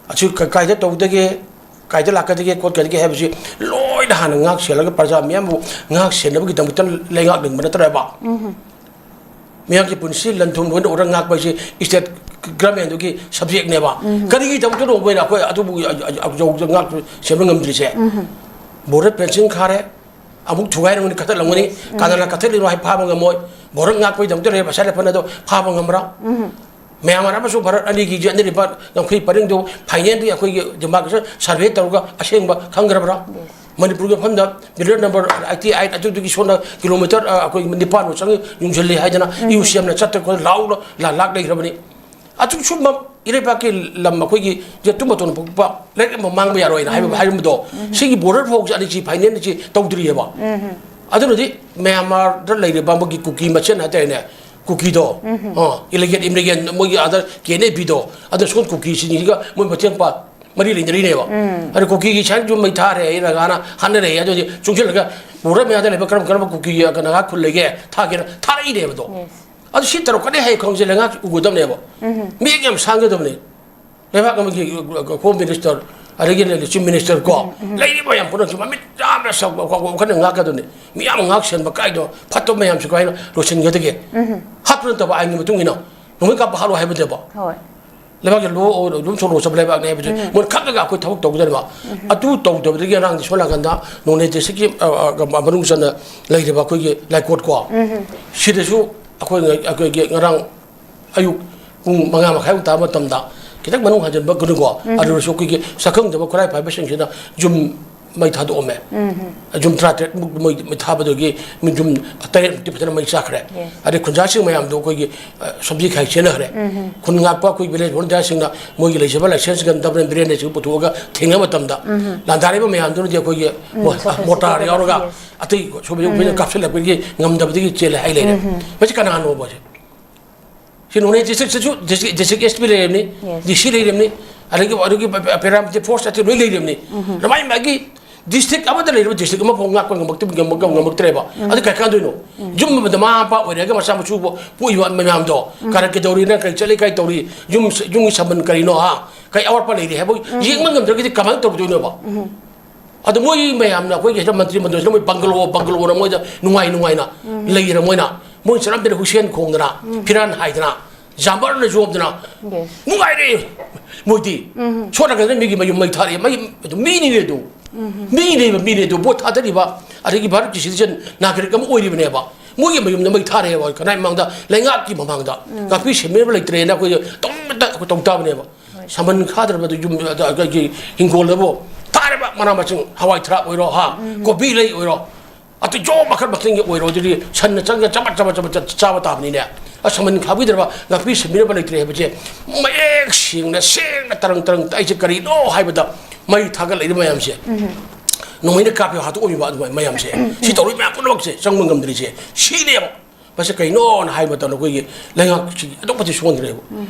ꯑꯁꯤ ꯀ-, ꯀꯥꯏꯗ ꯇꯧꯗꯒꯦ, ꯀꯥꯏꯗ ꯂꯥꯛꯀꯗꯒꯦ, ꯈꯣꯠꯀꯗꯒꯦ ꯍꯥꯏꯕꯁꯤ ꯂꯣꯏꯅ ꯍꯥꯟꯅ ꯉꯥꯛ ꯁꯦꯜꯂꯒ ꯄ꯭ꯔꯖꯥ ꯃꯤꯌꯥꯝꯕꯨ ꯉꯥꯛ ꯁꯦꯟꯅꯕꯒꯤꯗꯃꯛꯇ ꯂꯩꯉꯥꯛꯅꯤꯡꯕ ꯅꯠꯇ꯭ꯔꯕ? ꯃꯤꯌꯥꯝꯒꯤ ꯄꯨꯟꯁꯤ ꯂꯟ ꯊꯨꯝ ꯂꯣꯏꯅ ꯎꯔ ꯉꯥꯛꯄ ꯍꯥꯏꯁꯤ ꯏꯁꯇꯦꯠ ꯒꯚꯔꯟꯃꯦꯟꯗꯨꯒꯤ ꯁꯕꯖꯦꯛꯅꯦꯕ꯫ ꯀꯔꯤꯒꯤꯗꯃꯛꯇꯅꯣ ꯃꯣꯏꯅ ꯑꯩꯈꯣꯏ ꯑꯗꯨꯕꯨ ꯌꯧꯗ ꯉꯥꯛ ꯁꯦꯝꯕ ꯉꯝꯗ꯭ꯔꯤꯁꯦ? ꯕꯣꯔꯗꯔ ꯐꯦꯟꯁꯤꯡ ꯈꯥꯔꯦ, ꯑꯃꯨꯛ ꯊꯨꯒꯥꯏꯔꯝꯒꯅꯤ, ꯀꯛꯊꯠꯂꯝꯒꯅꯤ꯫ ꯀꯅꯥꯅ ꯀꯛꯊꯠꯂꯤꯅꯣ ꯍꯥꯏ ꯐꯥꯕ ꯉꯝꯃꯣꯏ꯫ ꯚꯥꯔꯠ ꯉꯥꯛꯄꯒꯤꯗꯃꯛꯇ ꯂꯩꯔꯤꯕ ꯑꯁꯥꯏ ꯂꯩꯐꯝ ꯑꯗꯣ ꯐꯥꯕ ꯉꯝꯕ꯭ꯔꯥ? ꯃꯌꯥꯝ ꯑꯃꯁꯨ ꯚꯥꯔꯠ ꯑꯅꯤꯒꯤ ꯌꯦꯠꯅꯔꯤꯕ ꯉꯝꯈꯩ ꯄꯔꯤꯡꯗꯨ ꯐꯥꯏꯅꯦꯜꯗꯤ ꯑꯩꯈꯣꯏꯒꯤ ꯗꯤꯃꯥꯔꯀꯦꯁꯟ ꯁꯔꯚꯦ ꯇꯧꯔꯒ ꯑꯁꯦꯡꯕ ꯈꯪꯈ꯭ꯔꯕ꯭ꯔꯥ? ꯃꯅꯤꯄꯨꯔꯒꯤ ꯃꯐꯝꯗ ꯄꯤꯂꯔ ꯅꯝꯕꯔ ꯑꯩꯠꯇꯤ ꯑꯩꯠ ꯑꯗꯨꯗꯨꯒꯤ ꯁꯣꯝꯗ ꯀꯤꯂꯣꯃꯤꯇꯔ, ꯑ, ꯑꯩꯈꯣꯏ ꯅꯤꯄꯥꯟꯃꯨꯛ ꯆꯪꯉꯤ, ꯌꯨꯡꯁꯤꯜꯂꯤ ꯍꯥꯏꯗꯅ ꯌꯨ ꯁꯤ ꯑꯦꯝꯅ ꯆꯠꯇ ꯈꯣꯠꯇ ꯂꯥꯎꯅ ꯂꯥ-, ꯂꯥꯛ ꯂꯩꯈ꯭ꯔꯕꯅꯤ꯫ ꯑꯗꯨ ꯁꯨꯝꯕ ꯏꯔꯩꯕꯥꯛꯀꯤ ꯂꯝ ꯑꯩꯈꯣꯏꯒꯤ ꯌꯦꯠꯇꯨꯝ ꯃꯇꯣꯟ ꯄꯣꯛꯄ ꯂꯥꯏꯔꯤꯛ ꯑꯃ ꯃꯥꯡꯕ ꯌꯥꯔꯣꯏꯅ ꯍꯥꯏꯕ, ꯍꯥꯏꯔꯝꯕꯗꯣ, ꯁꯤꯒꯤ ꯕꯣꯔꯗꯔ ꯐꯥꯎꯁꯦ ꯑꯅꯤꯁꯤ ꯐꯥꯏꯅꯦꯜꯁꯤ ꯇꯧꯗ꯭ꯔꯤꯑꯕ꯫ ꯑꯗꯨꯅꯗꯤ ꯃ꯭ꯌꯥꯟꯃꯥꯔꯗ ꯂꯩꯔꯤꯕ ꯑꯃꯒꯤ ꯀꯨꯀꯤ ꯃꯁꯦꯟ ꯍꯥꯏꯇꯥꯔꯦꯅꯦ, ꯀꯨꯀꯤꯗꯣ, ꯑ, ꯏꯂꯤꯒꯦꯟ ꯏꯃꯤꯒ꯭ꯔꯦꯟ ꯃꯣꯏꯒꯤ ꯑꯥꯗ ꯀꯦ ꯑꯦꯟ ꯑꯦ ꯄꯤꯗꯣ, ꯑꯗ ꯁꯣꯝ ꯀꯨꯀꯤꯁꯤꯡꯁꯤꯒ ꯃꯣꯏ ꯃꯇꯦꯡ ꯄꯥ-, ꯃꯔꯤ ꯂꯩꯅꯔꯤꯅꯦꯕ꯫ ꯑꯗ ꯀꯨꯀꯤꯒꯤ ꯁꯥꯏꯠꯁꯨ ꯃꯩ ꯊꯥꯔꯦ, ꯑꯩꯅ ꯉꯥꯅ ꯍꯥꯠꯅꯔꯦ, ꯑꯗꯨꯗꯤ ꯆꯨꯡꯁꯤꯜꯂꯒ ꯕꯣꯔꯗꯔ ꯃꯌꯥꯗ ꯂꯩꯕ ꯀꯔꯝ ꯀꯔꯝꯕ ꯀꯨꯀꯤ ꯀꯅꯥ ꯈꯨꯜ ꯂꯩꯒꯦ ꯊꯥꯒꯦꯅ ꯊꯥꯔꯛꯏꯅꯦꯕꯗꯣ꯫ ꯑꯗꯨ ꯁꯤ ꯇꯧꯔꯛꯀꯅꯤ ꯍꯥꯏ ꯈꯪꯁꯦ ꯂꯩꯉꯥꯛ ꯎꯒꯗꯕꯅꯦꯕ꯫ ꯃꯤꯠꯌꯦꯡ ꯌꯥꯝ ꯁꯥꯡꯒꯗꯕꯅꯤ꯫ ꯂꯩꯕꯥꯛ ꯑꯃꯒꯤ ꯍꯣꯝ ꯃꯤꯅꯤꯁꯇꯔ, ꯑꯗꯒꯤ ꯆꯤꯐ ꯃꯤꯅꯤꯁꯇꯔ ꯀꯣ, ꯂꯩꯔꯤꯕ ꯃꯌꯥꯝ ꯄꯨꯝꯅꯃꯛꯁꯤ ꯃꯃꯤꯠ ꯌꯥꯝꯅ ꯁꯥꯎ-, ꯋꯥꯈꯜꯅ ꯉꯥꯛꯀꯗꯕꯅꯤ꯫ ꯃꯤꯌꯥꯝ ꯉꯥꯛ ꯁꯦꯟꯕ ꯀꯥꯏꯗꯣ ꯐꯠꯇꯕ ꯃꯌꯥꯝꯁꯤ ꯀꯃꯥꯏꯅ ꯂꯣꯏꯁꯤꯟꯒꯗꯒꯦ? ꯍꯥꯠꯄ ꯅꯠꯇꯕ ꯑꯥꯏꯟꯒꯤ ꯃꯇꯨꯡ ꯏꯟꯅ ꯅꯣꯡꯃꯩ ꯀꯥꯞꯄ ꯍꯥꯠꯂꯣ ꯍꯥꯏꯕꯅꯦꯕ꯫ ꯍꯣꯏ꯫ ꯂꯩꯕꯥꯛꯀꯤ ꯂꯣ ꯑꯗꯨꯝ ꯁꯣꯂꯣ ꯆꯠꯄ ꯂꯩꯕꯥꯛꯅꯦ ꯍꯥꯏꯕꯁꯦ ꯃꯣꯏꯅ ꯈꯪꯉꯒ ꯑꯩꯈꯣꯏ ꯊꯕꯛ ꯇꯧꯒꯗꯕꯅꯦꯕ꯫ ꯑꯗꯨ ꯇꯧꯗꯕꯗꯒꯤ ꯉꯔꯥꯡꯗꯤ ꯁꯣꯝ ꯅꯥꯀꯟꯗ ꯅꯣꯅꯦ ꯗꯤꯁꯇ꯭ꯔꯤꯛꯀꯤ, ꯑ, ꯑ, ꯃꯅꯨꯡ ꯆꯟꯅ ꯂꯩꯔꯤꯕ ꯑꯩꯈꯣꯏꯒꯤ ꯂꯥꯏꯀꯣꯠ ꯀꯣ, ꯁꯤꯗꯁꯨ ꯑꯩꯈꯣꯏ, ꯑꯩꯈꯣꯏꯒꯤ ꯉꯔꯥꯡ ꯑꯌꯨꯛ ꯄꯨꯡ ꯃꯉꯥ ꯃꯈꯥꯏꯃꯨꯛ ꯇꯥꯕ ꯃꯇꯝꯗ ꯈꯤꯇꯪ ꯃꯅꯨꯡ ꯍꯟꯖꯤꯟꯕ ꯀꯩꯅꯣꯀꯣ, ꯑꯗꯨꯗꯁꯨ ꯑꯩꯈꯣꯏꯒꯤ ꯁꯛꯈꯪꯗꯕ ꯈꯨꯠꯂꯥꯏ ꯄꯥꯏꯕꯁꯤꯡꯁꯤꯅ ꯌꯨꯝ ꯃꯩ ꯊꯥꯗꯣꯛꯑꯝꯃꯦ꯫ ꯌꯨꯝ ꯇꯔꯥꯇꯔꯦꯠ ꯃꯨꯛ ꯃꯩ, ꯃꯩ ꯊꯥꯕꯗꯒꯤ ꯃꯤ ꯌꯨꯝ ꯇꯔꯦꯠ ꯃꯨꯛꯇꯤ ꯐꯖꯅ ꯃꯩ ꯆꯥꯈ꯭ꯔꯦ꯫ ꯑꯗꯩ ꯈꯨꯟꯖꯥꯁꯤꯡ ꯃꯌꯥꯝꯗꯣ ꯑꯩꯈꯣꯏꯒꯤ, ꯑ, ꯁꯣꯝꯖꯤ ꯈꯥꯏ ꯆꯦꯟꯅꯈ꯭ꯔꯦ꯫ ꯈꯨꯟ ꯉꯥꯛꯄ ꯑꯩꯈꯣꯏ village volunteerꯁꯤꯡꯅ ꯃꯣꯏꯒꯤ ꯂꯩꯖꯕ license gun, double barrelꯅꯆꯤꯡꯕ ꯄꯨꯊꯣꯛꯑꯒ ꯊꯦꯡꯅꯕ ꯃꯇꯝꯗ, ꯂꯥꯟꯗꯥꯔꯤꯕ ꯃꯌꯥꯝꯗꯨꯅꯗꯤ ꯑꯩꯈꯣꯏꯒꯤ ꯃꯣ-, ꯃꯣꯇꯥꯔ ꯌꯥꯎꯔꯒ ꯑꯇꯩ ꯁꯣꯝꯗ ꯑꯩꯈꯣꯏꯅ ꯀꯥꯞꯁꯤꯜꯂꯛꯄꯒꯤ ꯉꯝꯗꯕꯗꯒꯤ ꯆꯦꯜꯂꯦ ꯍꯥꯏ ꯂꯩꯔꯦ꯫ ꯃꯁꯤ ꯀꯅꯥꯅꯣꯕ ꯁꯤ? ꯁꯤ ꯅꯣꯅꯦ districtꯁꯤꯁꯨ district, district S P ꯂꯩꯔꯤꯕꯅꯤ, Yes. D C ꯂꯩꯔꯤꯕꯅꯤ, ꯑꯗꯒꯤ, ꯑꯗꯒꯤ paramilitary force ꯑꯇꯩ ꯂꯣꯏ ꯂꯩꯔꯤꯕꯅꯤ꯫ ꯃꯥꯏ ꯃꯥꯒꯤ district ꯑꯃꯗ ꯂꯩꯔꯤꯕ district ꯑꯃꯐꯥꯎ ꯉꯥꯛꯄ ꯉꯝꯃꯛꯇ-, ꯉꯝꯃꯛ-, ꯉꯝꯃꯛꯇ꯭ꯔꯦꯕ꯫ ꯑꯗꯨ ꯀꯩ ꯀꯥꯟꯗꯣꯏꯅꯣ? ꯌꯨꯝ ꯑꯃꯗ ꯃꯃꯥ ꯃꯄꯥ ꯑꯣꯏꯔꯒ ꯃꯆꯥ ꯃꯁꯨꯕꯨ ꯄꯣꯛꯏꯕ ꯃꯌꯥꯝꯗꯣ, ꯀꯔ ꯀꯩꯗꯧꯔꯤ, ꯅꯪ ꯀꯔꯤ ꯆꯠꯂꯤ, ꯀꯔꯤ ꯇꯧꯔꯤ, ꯌꯨꯝ, ꯌꯨꯝꯒꯤ ꯁꯝꯕꯟ ꯀꯔꯤꯅꯣ, ꯍꯥ? ꯀꯔꯤ ꯑꯋꯥꯠꯄ ꯂꯩꯔꯤ ꯍꯥꯏꯕ ꯌꯦꯡꯕ ꯉꯝꯗ꯭ꯔꯒꯗꯤ ꯀꯃꯥꯏꯅ ꯇꯧꯗꯣꯏꯅꯣꯕ? ꯑꯗꯣ ꯃꯣꯏ ꯃꯌꯥꯝꯅ ꯑꯩꯈꯣꯏꯒꯤ ꯍꯦꯛꯇ ꯃꯟꯇ꯭ꯔꯤ ꯃꯟꯗꯣꯜꯁꯤꯅ ꯃꯣꯏ bungalow, bungalowꯅ ꯃꯣꯏꯗ ꯅꯨꯡꯉꯥꯏ ꯅꯨꯡꯉꯥꯏꯅ ꯂꯩꯔ ꯃꯣꯏꯅ, ꯃꯣꯏ ꯆꯠꯂꯝꯗꯅ ꯍꯨꯏꯁꯦꯟ ꯈꯣꯡꯗꯅ, ꯐꯤꯔꯥꯟ ꯍꯥꯏꯗꯅ, ꯖꯥꯝꯕꯔꯅ ꯌꯣꯝꯗꯅ Yes. ꯅꯨꯡꯉꯥꯏꯔꯦ ꯃꯣꯏꯗꯤ꯫ ꯁꯣꯝ ꯅꯥꯀꯟꯗ ꯃꯤꯒꯤ ꯃꯌꯨꯝ ꯃꯩ ꯊꯥꯔꯛꯑꯦ, ꯃꯩ, ꯑꯗꯨ ꯃꯤꯅꯤꯅꯦ ꯑꯗꯨ꯫ ꯃꯤꯅꯦꯕ, ꯃꯤꯅꯦ ꯑꯗꯨ꯫ ꯚꯣꯠ ꯊꯥꯗꯔꯤꯕ, ꯑꯗꯒꯤ ꯚꯥꯔꯠꯀꯤ citizen, ꯅꯥꯒꯔꯤꯛ ꯑꯃ ꯑꯣꯏꯔꯤꯕꯅꯦꯕ꯫ ꯃꯣꯏꯒꯤ ꯃꯌꯨꯝꯗ ꯃꯩ ꯊꯥꯔꯛꯑꯦꯕ, ꯀꯅꯥꯏ ꯃꯃꯥꯡꯗ? ꯂꯩꯉꯥꯛꯀꯤ ꯃꯃꯥꯡꯗ꯫ ꯉꯥꯛꯄꯤ ꯁꯦꯟꯕꯤꯅꯕ ꯂꯩꯇ꯭ꯔꯦꯅ ꯑꯩꯈꯣꯏ ꯇꯧꯅ ꯇꯧ ꯇꯥꯕꯅꯦꯕ꯫ ꯁꯝꯕꯟ ꯈꯥꯗ꯭ꯔꯕꯗ ꯌꯨꯝ, ꯑꯗ, ꯑꯩꯈꯣꯏꯒꯤ ꯍꯤꯡꯒꯣꯜꯗꯕꯨ ꯊꯥꯔꯤꯕ ꯃꯅꯥ ꯃꯁꯤꯡ, ꯍꯋꯥꯏ ꯊꯔꯥꯛ ꯑꯣꯏꯔꯣ, ꯍꯥ, ꯀꯣꯕꯤ ꯂꯩ ꯑꯣꯏꯔꯣ, ꯑꯇꯩ ꯖꯣ ꯃꯈꯜ ꯃꯈꯜꯒꯤ ꯑꯣꯏꯔꯣ, ꯑꯗꯨꯗꯤ ꯁꯟꯅ ꯆꯪꯉꯒ ꯆꯕꯠ ꯆꯕꯠ ꯆꯕꯠ ꯆꯕꯠ ꯆꯥꯕ ꯇꯥꯕꯅꯤꯅꯦ꯫ ꯑ, ꯁꯝꯕꯟ ꯈꯥꯕꯤꯗ꯭ꯔꯕ, ꯉꯥꯛꯄꯤ ꯁꯦꯟꯕꯤꯅꯕ ꯂꯩꯇ꯭ꯔꯦ ꯍꯥꯏꯕꯁꯦ ꯃꯌꯦꯛ ꯁꯦꯡꯅ, ꯁꯦꯡꯅ ꯇꯔꯪ ꯇꯔꯪ ꯇꯛꯏꯁꯦ ꯀꯔꯤꯅꯣ ꯍꯥꯏꯕꯗ, ꯃꯩ ꯊꯥꯒꯠꯂꯛꯏꯕ ꯃꯌꯥꯝꯁꯦ, ꯅꯣꯡꯃꯩꯅ ꯀꯥꯞꯄꯦ ꯍꯥꯠꯇꯣꯛꯑꯝꯃꯤꯕ ꯑꯗꯨꯃꯥꯏꯅ ꯃꯌꯥꯝꯁꯦ, ꯁꯤ ꯇꯧꯔꯤ ꯃꯌꯥꯝ ꯄꯨꯝꯅꯃꯛꯁꯦ ꯆꯪꯕ ꯉꯝꯗ꯭ꯔꯤꯁꯦ ꯁꯤꯅꯦꯕ꯫ ꯃꯁꯤ ꯀꯩꯅꯣꯅ ꯍꯥꯏꯕ ꯃꯇꯝꯗ ꯑꯩꯈꯣꯏꯒꯤ ꯂꯩꯉꯥꯛꯁꯤ ꯑꯗꯨꯛ ꯃꯇꯤꯛ ꯁꯣꯟꯈ꯭ꯔꯦꯕ꯫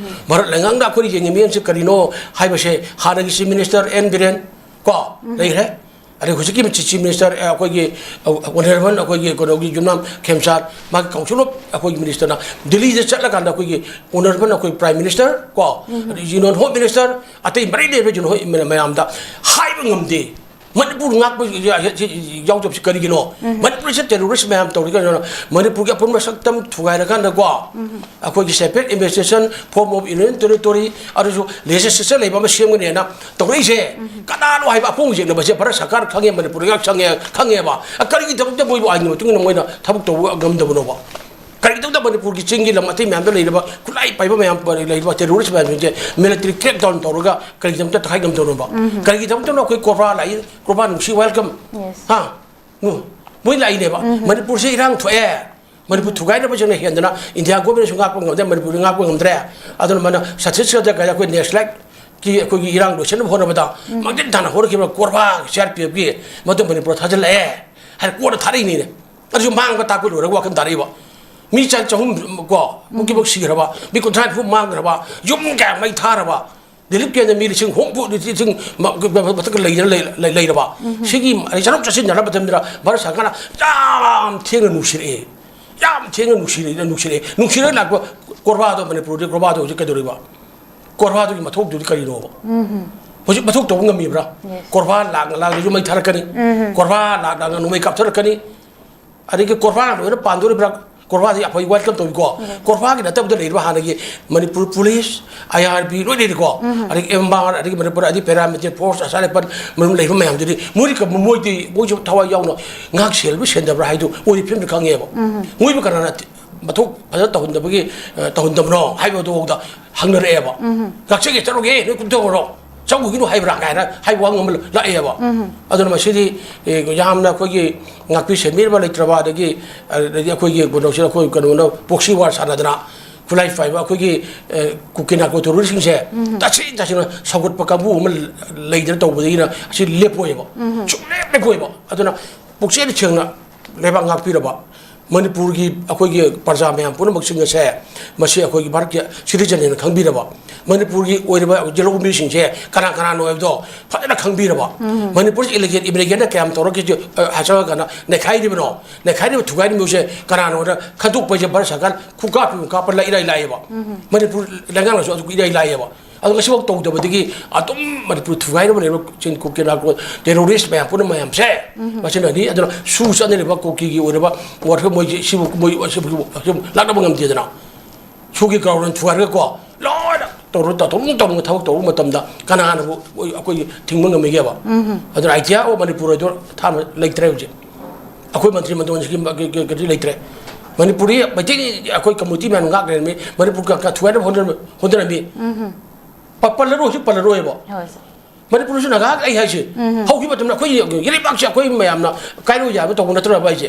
ꯚꯥꯔꯠ ꯂꯩꯉꯥꯛꯅ ꯑꯩꯈꯣꯏꯅ ꯌꯦꯡꯉꯤꯕ ꯃꯤꯠꯌꯦꯡꯁꯤ ꯀꯔꯤꯅꯣ ꯍꯥꯏꯕꯁꯦ, ꯍꯥꯟꯅꯒꯤ Chief Minister ꯑꯦꯟ ꯕꯤꯔꯦꯟ ꯀꯣ ꯂꯩꯈ꯭ꯔꯦ, ꯑꯗꯩ ꯍꯧꯖꯤꯛꯀꯤ Chief Minister, ꯑ, ꯑꯩꯈꯣꯏꯒꯤ, ꯑ, Honourable ꯑꯩꯈꯣꯏꯒꯤ ꯀꯩꯅꯣꯒꯤ ꯌꯨꯝꯅꯥꯝ ꯈꯦꯝꯆꯥꯟ, ꯃꯥꯒꯤ Council of ꯑꯩꯈꯣꯏꯒꯤ Ministerꯅ ꯗꯤꯜꯂꯤꯗ ꯆꯠꯂꯀꯥꯟꯗ ꯑꯩꯈꯣꯏꯒꯤ Honourable ꯑꯩꯈꯣꯏ Prime Minister ꯀꯣ, ꯑꯗꯩ Union Home Minister, ꯑꯇꯩ ꯃꯔꯤ ꯂꯩꯅꯕ Union Home ꯃꯌꯥꯝꯗ ꯍꯥꯏꯕ ꯉꯝꯗꯦ꯫ ꯃꯅꯤꯄꯨꯔ ꯉꯥꯛꯄ ꯌꯥꯎꯗꯕꯁꯤ ꯀꯔꯤꯒꯤꯅꯣ? ꯃꯅꯤꯄꯨꯔꯁꯦ terrorist ꯃꯌꯥꯝ ꯇꯧꯔꯤ ꯀꯩꯅꯣ? ꯃꯅꯤꯄꯨꯔꯒꯤ ꯑꯄꯨꯟꯕ ꯁꯛꯇꯝ ꯊꯨꯒꯥꯏꯔꯀꯥꯟꯗꯀꯣ, ꯑꯩꯈꯣꯏꯒꯤ separate administration, form of union territory, ꯑꯗꯨꯁꯨ legislature ꯂꯩꯕ ꯑꯃ ꯁꯦꯝꯒꯅꯤꯅ ꯇꯧꯔꯛꯏꯁꯦ꯫ ꯀꯅꯥꯅꯣ ꯍꯥꯏꯕ ꯑꯄꯣꯡꯕ ꯌꯦꯛꯅꯕꯁꯦ ꯚꯥꯔꯠ ꯁꯔꯀꯥꯔ ꯈꯪꯉꯦ, ꯃꯅꯤꯄꯨꯔ ꯂꯩꯉꯥꯛ ꯈꯪꯉꯦ, ꯈꯪꯉꯦꯕ꯫ ꯑ, ꯀꯔꯤꯒꯤꯗꯃꯛꯇ ꯃꯣꯏꯕꯨ ꯑꯥꯏꯟꯒꯤ ꯃꯇꯨꯡ ꯏꯟꯅ ꯃꯣꯏꯅ ꯊꯕꯛ ꯇꯧꯕ ꯉꯝꯗꯕꯅꯣꯕ? ꯀꯔꯤꯒꯤꯗꯃꯛꯇ ꯃꯅꯤꯄꯨꯔꯒꯤ ꯆꯤꯡꯒꯤ ꯂꯝ ꯑꯇꯩ ꯃꯌꯥꯝꯗ ꯂꯩꯔꯤꯕ ꯈꯨꯠꯂꯥꯏ ꯄꯥꯏꯕ ꯃꯌꯥꯝ, ꯂꯩꯔꯤꯕ ꯇꯦꯔꯣꯔꯤꯁ ꯃꯌꯥꯝꯁꯤꯡꯁꯦ ꯃꯤꯂꯤꯇꯔꯤ ꯀ꯭ꯔꯦꯛ ꯗꯥꯎꯟ ꯇꯧꯔꯒ ꯀꯔꯤꯒꯤꯗꯃꯛꯇ ꯇꯛꯈꯥꯏ ꯉꯝꯗꯧꯔꯤꯕ? ꯀꯔꯤꯒꯤꯗꯃꯛꯇꯅꯣ ꯑꯩꯈꯣꯏ ꯀꯣꯕ꯭ꯔꯥ ꯂꯥꯛꯏ, ꯀꯣꯕ꯭ꯔꯥ ꯅꯨꯡꯁꯤ, ꯋꯦꯜꯀꯝ꯫ Yes. ꯍꯥ? ꯎꯝ꯫ ꯃꯣꯏ ꯂꯥꯛꯏꯅꯦꯕ꯫ ꯃꯅꯤꯄꯨꯔꯁꯦ ꯏꯔꯥꯡ ꯊꯣꯛꯑꯦ, ꯃꯅꯤꯄꯨꯔ ꯊꯨꯒꯥꯏꯅꯕꯁꯤꯡꯅ ꯍꯦꯟꯗꯅ ꯏꯟꯗꯤꯌꯥ ꯒꯣꯔꯃꯦꯟꯁꯨ ꯉꯥꯛꯄ ꯉꯝꯗ꯭ꯔꯦ, ꯃꯅꯤꯄꯨꯔꯗꯤ ꯉꯥꯛꯄ ꯉꯝꯗ꯭ꯔꯦ꯫ ꯑꯗꯨꯅ ꯃꯥꯅ ꯁꯠꯇꯤꯁꯒꯗ ꯀꯥꯏꯗ ꯑꯩꯈꯣꯏ ꯅꯦꯁꯂꯥꯏꯠꯀꯤ ꯑꯩꯈꯣꯏꯒꯤ ꯏꯔꯥꯡ ꯂꯣꯏꯁꯤꯟꯅꯕ ꯍꯣꯠꯅꯕꯗ ꯃꯥꯡꯖꯤꯟ ꯊꯥꯅ ꯍꯣꯠꯅꯈꯤꯕ ꯀꯣꯔꯕꯥ ꯁꯤ ꯑꯥꯔ ꯄꯤ ꯑꯦꯐꯀꯤ ꯃꯗꯨ ꯃꯅꯤꯄꯨꯔ ꯊꯥꯖꯤꯜꯂꯛꯑꯦ ꯍꯥꯏꯅ ꯀꯣꯟꯅ ꯊꯥꯔꯛꯏꯅꯤꯅꯦ꯫ ꯑꯗꯨꯁꯨ ꯃꯥꯡꯕ ꯇꯥꯛꯄ ꯂꯣꯏꯔꯒ ꯋꯥꯈꯜ ꯇꯥꯔꯛꯏꯕ꯫ ꯃꯤ ꯆ-, ꯆꯍꯨꯝ ꯀꯣ ꯃꯨꯛꯀꯤꯃꯨꯛ ꯁꯤꯈ꯭ꯔꯕ, ꯃꯤ ꯀꯨꯟꯊ꯭ꯔꯥ ꯅꯤꯐꯨ ꯃꯥꯡꯈ꯭ꯔꯕ, ꯌꯨꯝ ꯀꯌꯥ ꯃꯩ ꯊꯥꯔꯕ, ꯔꯤꯂꯤꯐ ꯀꯦꯝꯗ ꯃꯤ ꯂꯤꯁꯤꯡ ꯍꯨꯝꯐꯨ, ꯂꯤꯁꯤꯡ ꯃ-, ꯃꯊꯛꯇ ꯂꯩꯗꯅ ꯂꯩ-, ꯂꯩ-, ꯂꯩꯔꯕ꯫ ꯁꯤꯒꯤ ꯆꯠꯊꯣꯛ ꯆꯠꯁꯤꯟ ꯌꯥꯅꯕ ꯃꯇꯝꯗ ꯚꯥꯔꯠ ꯁꯔꯀꯥꯔꯅ ꯌꯥꯝ ꯊꯦꯡꯅ ꯅꯨꯡꯁꯤꯔꯛꯑꯦ꯫ ꯌꯥꯝ ꯊꯦꯡꯅ ꯅꯨꯡꯁꯤꯔꯛꯑꯦ, ꯅꯨꯡꯁꯤꯔꯛꯑꯦ꯫ ꯅꯨꯡꯁꯤꯔꯒ ꯂꯥꯛꯄ ꯀꯣꯔꯕꯥꯗꯣ, ꯃꯅꯤꯄꯨꯔꯗꯤ ꯀꯣꯔꯕꯥꯗꯣ ꯍꯧꯖꯤꯛ ꯀꯩꯗꯧꯔꯤꯕ? ꯀꯣꯔꯕꯥꯗꯨꯒꯤ ꯃꯊꯧꯗꯨꯗꯤ ꯀꯔꯤꯅꯣꯕ? ꯍꯧꯖꯤꯛ ꯃꯊꯧ ꯇꯧꯕ ꯉꯝꯃꯤꯕ꯭ꯔꯥ? Yes. ꯀꯣꯔꯕꯥ ꯂꯥꯛꯅ ꯂꯥꯛꯅꯁꯨ ꯃꯩ ꯊꯥꯔꯛꯀꯅꯤ, ꯀꯣꯔꯕꯥ ꯂꯥꯛꯅ ꯂꯥꯛꯅ ꯅꯣꯡꯃꯩ ꯀꯥꯞꯊꯔꯛꯀꯅꯤ, ꯑꯗꯒꯤ ꯀꯣꯔꯕꯥ ꯂꯣꯏꯅ ꯄꯥꯟꯗꯣꯔꯤꯕ꯭ꯔꯥ? ꯀꯣꯔꯕꯥꯗꯤ ꯑꯩꯈꯣꯏ ꯋꯦꯜꯀꯝ ꯇꯧꯏꯀꯣ꯫ ꯀꯣꯔꯕꯥꯒꯤ ꯅꯠꯇꯕꯗ ꯂꯩꯔꯤꯕ ꯍꯥꯟꯅꯒꯤ ꯃꯅꯤꯄꯨꯔ ꯄꯨꯂꯤꯁ, ꯑꯥꯏ ꯑꯥꯔ ꯕꯤ ꯂꯣꯏ ꯂꯩꯔꯤꯀꯣ꯫ ꯑꯗꯒꯤ ꯑꯦꯝ ꯑꯥꯔ, ꯑꯗꯒꯤ ꯃꯅꯤꯄꯨꯔ ꯑꯗꯒꯤ ꯄꯦꯔꯥꯃꯤꯂꯤꯇꯔꯤ ꯐꯣꯔꯁ, ꯑꯁꯥꯝ ꯔꯥꯏꯐꯜ ꯃꯅꯨꯡ ꯂꯩꯔꯤꯕ ꯃꯌꯥꯝꯗꯨꯗꯤ ꯃꯣꯏꯗꯤ ꯀ-, ꯃꯣꯏꯗꯤ ꯃꯣꯏꯁꯨ ꯊꯋꯥꯏ ꯌꯥꯎꯅ ꯉꯥꯛ ꯁꯦꯜꯂꯕ ꯁꯦꯟꯗꯕ꯭ꯔꯥ ꯍꯥꯏꯗꯨ ꯃꯣꯏꯗꯤ ꯐꯤꯕꯝꯗꯨ ꯈꯪꯉꯦꯕ꯫ ꯃꯣꯏꯕꯨ ꯀꯅꯥꯅ ꯃꯊꯧ ꯐꯖꯅ ꯇꯧꯍꯟꯗꯕꯒꯤ, ꯑ, ꯇꯧꯍꯟꯗꯕꯅꯣ ꯍꯥꯏꯕꯗꯨꯐꯥꯎꯗ ꯍꯪꯅꯔꯛꯑꯦꯕ꯫ ꯉꯥꯛꯆꯒꯦ ꯆꯠꯂꯨꯒꯦ, ꯅꯣꯏ ꯀꯨꯝꯊꯧꯔꯣ, ꯆꯪꯉꯨꯈꯤꯅꯨ ꯍꯥꯏꯕ꯭ꯔꯥ ꯀꯥꯏꯅ ꯍꯥꯏꯕ ꯋꯥ ꯑꯃ ꯂꯥꯛꯑꯦꯕ꯫ ꯑꯗꯨꯅ ꯃꯁꯤꯗꯤ, ꯑꯦ, ꯌꯥꯝꯅ ꯑꯩꯈꯣꯏꯒꯤ ꯉꯥꯛꯄꯤ ꯁꯦꯟꯕꯤꯅꯕ ꯂꯩꯇ꯭ꯔꯕ, ꯑꯗꯒꯤ, ꯑꯗꯒꯤ ꯑꯩꯈꯣꯏꯒꯤ ꯀꯩꯅꯣꯁꯤꯅ ꯑꯩꯈꯣꯏ ꯀꯩꯅꯣꯅ proxy war ꯁꯥꯟꯅꯗꯅ ꯈꯨꯠꯂꯥꯏ ꯄꯥꯏꯕ ꯑꯩꯈꯣꯏꯒꯤ, ꯑꯦ, ꯀꯨꯀꯤ ꯅꯥꯔꯀꯣ ꯇꯦꯔꯣꯔꯤꯁꯁꯤꯡꯁꯦ ꯇꯥꯁꯤ ꯇꯥꯁꯤꯅ ꯁꯧꯒꯠꯄ ꯀꯥꯡꯕꯨ ꯑꯃ ꯂꯩꯗꯅ ꯇꯧꯕꯗꯒꯤꯅ ꯑꯁꯤ ꯂꯦꯞꯄꯣꯏꯕ꯫ ꯁꯨꯡꯂꯦꯞ ꯂꯦꯞꯄꯣꯏꯕ꯫ ꯑꯗꯨꯅ ꯄꯨꯛꯆꯦꯜ ꯁꯦꯡꯅ ꯂꯩꯕꯥꯛ ꯉꯥꯛꯄꯤꯔꯕ ꯃꯅꯤꯄꯨꯔꯒꯤ ꯑꯩꯈꯣꯏꯒꯤ ꯄ꯭ꯔꯖꯥ ꯃꯌꯥꯝ ꯄꯨꯝꯅꯃꯛꯁꯤꯡ ꯑꯁꯦ ꯃꯁꯤ ꯑꯩꯈꯣꯏꯒꯤ ꯚꯥꯔꯠꯀꯤ citizen ꯍꯥꯏꯅ ꯈꯪꯕꯤꯔꯕ, ꯃꯅꯤꯄꯨꯔꯒꯤ ꯑꯣꯏꯔꯤꯕ ꯌꯦꯜꯍꯧꯕ ꯃꯤꯁꯤꯡꯁꯦ ꯀꯅꯥ ꯀꯅꯥꯅꯣ ꯍꯥꯏꯕꯗꯣ ꯐꯖꯅ ꯈꯪꯕꯤꯔꯕ, ꯃꯅꯤꯄꯨꯔꯁꯤ ꯏꯂꯤꯒꯦꯜ ꯏꯃꯤꯒ꯭ꯔꯦꯟꯅ ꯀꯌꯥꯝ ꯇꯧꯔꯛꯈꯤꯁꯦ, ꯑ, ꯍꯥꯏꯖꯔꯒꯅ ꯅꯩꯈꯥꯏꯔꯤꯕꯅꯣ, ꯅꯩꯈꯥꯏꯔꯤꯕ ꯊꯨꯒꯥꯏꯔꯤꯕꯁꯦ ꯀꯅꯥꯅꯣꯅ ꯈꯟꯗꯣꯛꯄꯁꯦ ꯚꯥꯔꯠ ꯁꯔꯀꯥꯔ ꯈꯨꯀꯥꯞ ꯑꯃ ꯀꯥꯞꯄ ꯏꯔꯥꯏ ꯂꯥꯏꯌꯦꯕ꯫ ꯃꯅꯤꯄꯨꯔ ꯂꯩꯉꯥꯛꯅꯁꯨ ꯑꯗꯨ ꯏꯔꯥꯏ ꯂꯥꯏꯌꯦꯕ꯫ ꯑꯗꯣ ꯉꯁꯤꯐꯥꯎ ꯇꯧꯗꯕꯗꯒꯤ ꯑꯗꯨꯝ ꯃꯅꯤꯄꯨꯔ ꯊꯨꯒꯥꯏꯅꯕ ꯂꯩꯔꯤꯕ ꯆꯤꯟ ꯀꯨꯀꯤ ꯅꯥꯔꯀꯣ ꯇꯦꯔꯣꯔꯤꯁ ꯃꯌꯥꯝ ꯄꯨꯝꯅꯃꯛ ꯃꯌꯥꯝꯁꯦ ꯃꯁꯤꯅꯅꯤ꯫ ꯑꯗꯨꯅ ꯁꯨ ꯆꯠꯅꯔꯤꯕ ꯀꯨꯀꯤꯒꯤ ꯑꯣꯏꯔꯤꯕ ꯋꯥꯔꯗ ꯃꯣꯏꯁꯦ ꯁꯤꯕꯨ ꯃꯣꯏ ꯁꯤꯕꯨ ꯁꯤꯕꯨ ꯂꯥꯛꯅꯕ ꯉꯝꯗꯦꯗꯅ꯫ ꯁꯨꯒꯤ ꯒ꯭ꯔꯥꯎꯟ ꯊꯨꯒꯥꯏꯔꯒꯀꯣ ꯂꯣꯏꯅ ꯇꯧꯔ ꯇꯧꯔ ꯇꯧꯔ ꯊꯕꯛ ꯇꯧꯕ ꯃꯇꯝꯗ ꯀꯅꯥꯅꯕꯨ ꯑꯩꯈꯣꯏꯒꯤ ꯊꯤꯡꯕ ꯉꯝꯃꯤꯒꯦꯕ? ꯑꯗꯨꯅ idea of ꯃꯅꯤꯄꯨꯔ ꯍꯥꯏꯗꯣ ꯊꯥꯅ ꯂꯩꯇ꯭ꯔꯦ ꯍꯧꯖꯤꯛ꯫ ꯑꯩꯈꯣꯏ ꯃꯟꯇ꯭ꯔꯤ ꯃꯟꯗꯣꯟꯁꯤꯒꯤ ꯀꯩ-, ꯀꯩ-, ꯀꯩ-, ꯂꯩꯇ꯭ꯔꯦ꯫ ꯃꯅꯤꯄꯨꯔꯤ ꯃꯩꯇꯩ ꯑꯩꯈꯣꯏ ꯀꯝꯃ꯭ꯌꯨꯅꯤꯇꯤ ꯃꯌꯥꯝ ꯉꯥꯛ ꯂꯩꯔꯝꯃꯤ, ꯃꯅꯤꯄꯨꯔ ꯀ-, ꯀ-, ꯊꯨꯒꯥꯏꯅꯕ ꯍꯣꯠꯅꯔꯝꯃꯤ, ꯍꯣꯠꯅꯔꯝꯃꯤ꯫ ꯄ-, ꯄꯜꯂꯔꯣꯏ, ꯍꯧꯖꯤꯛ ꯄꯜꯂꯔꯣꯏꯕ꯫ ꯍꯣꯏ, ꯁꯥꯔ꯫ ꯃꯅꯤꯄꯨꯔꯁꯨ ꯅꯥꯒꯥ ꯑꯩ ꯍꯥꯏꯁꯦ꯫ ꯍꯧꯈꯤꯕ ꯃꯇꯝꯗ ꯑꯩꯈꯣꯏ ꯏꯔꯩꯕꯥꯛꯁꯦ ꯑꯩꯈꯣꯏ ꯃꯌꯥꯝꯅ ꯀꯥꯏꯔꯣ ꯌꯥꯕ ꯇꯧꯕ ꯅꯠꯇ꯭ꯔꯕ ꯑꯩꯁꯦ?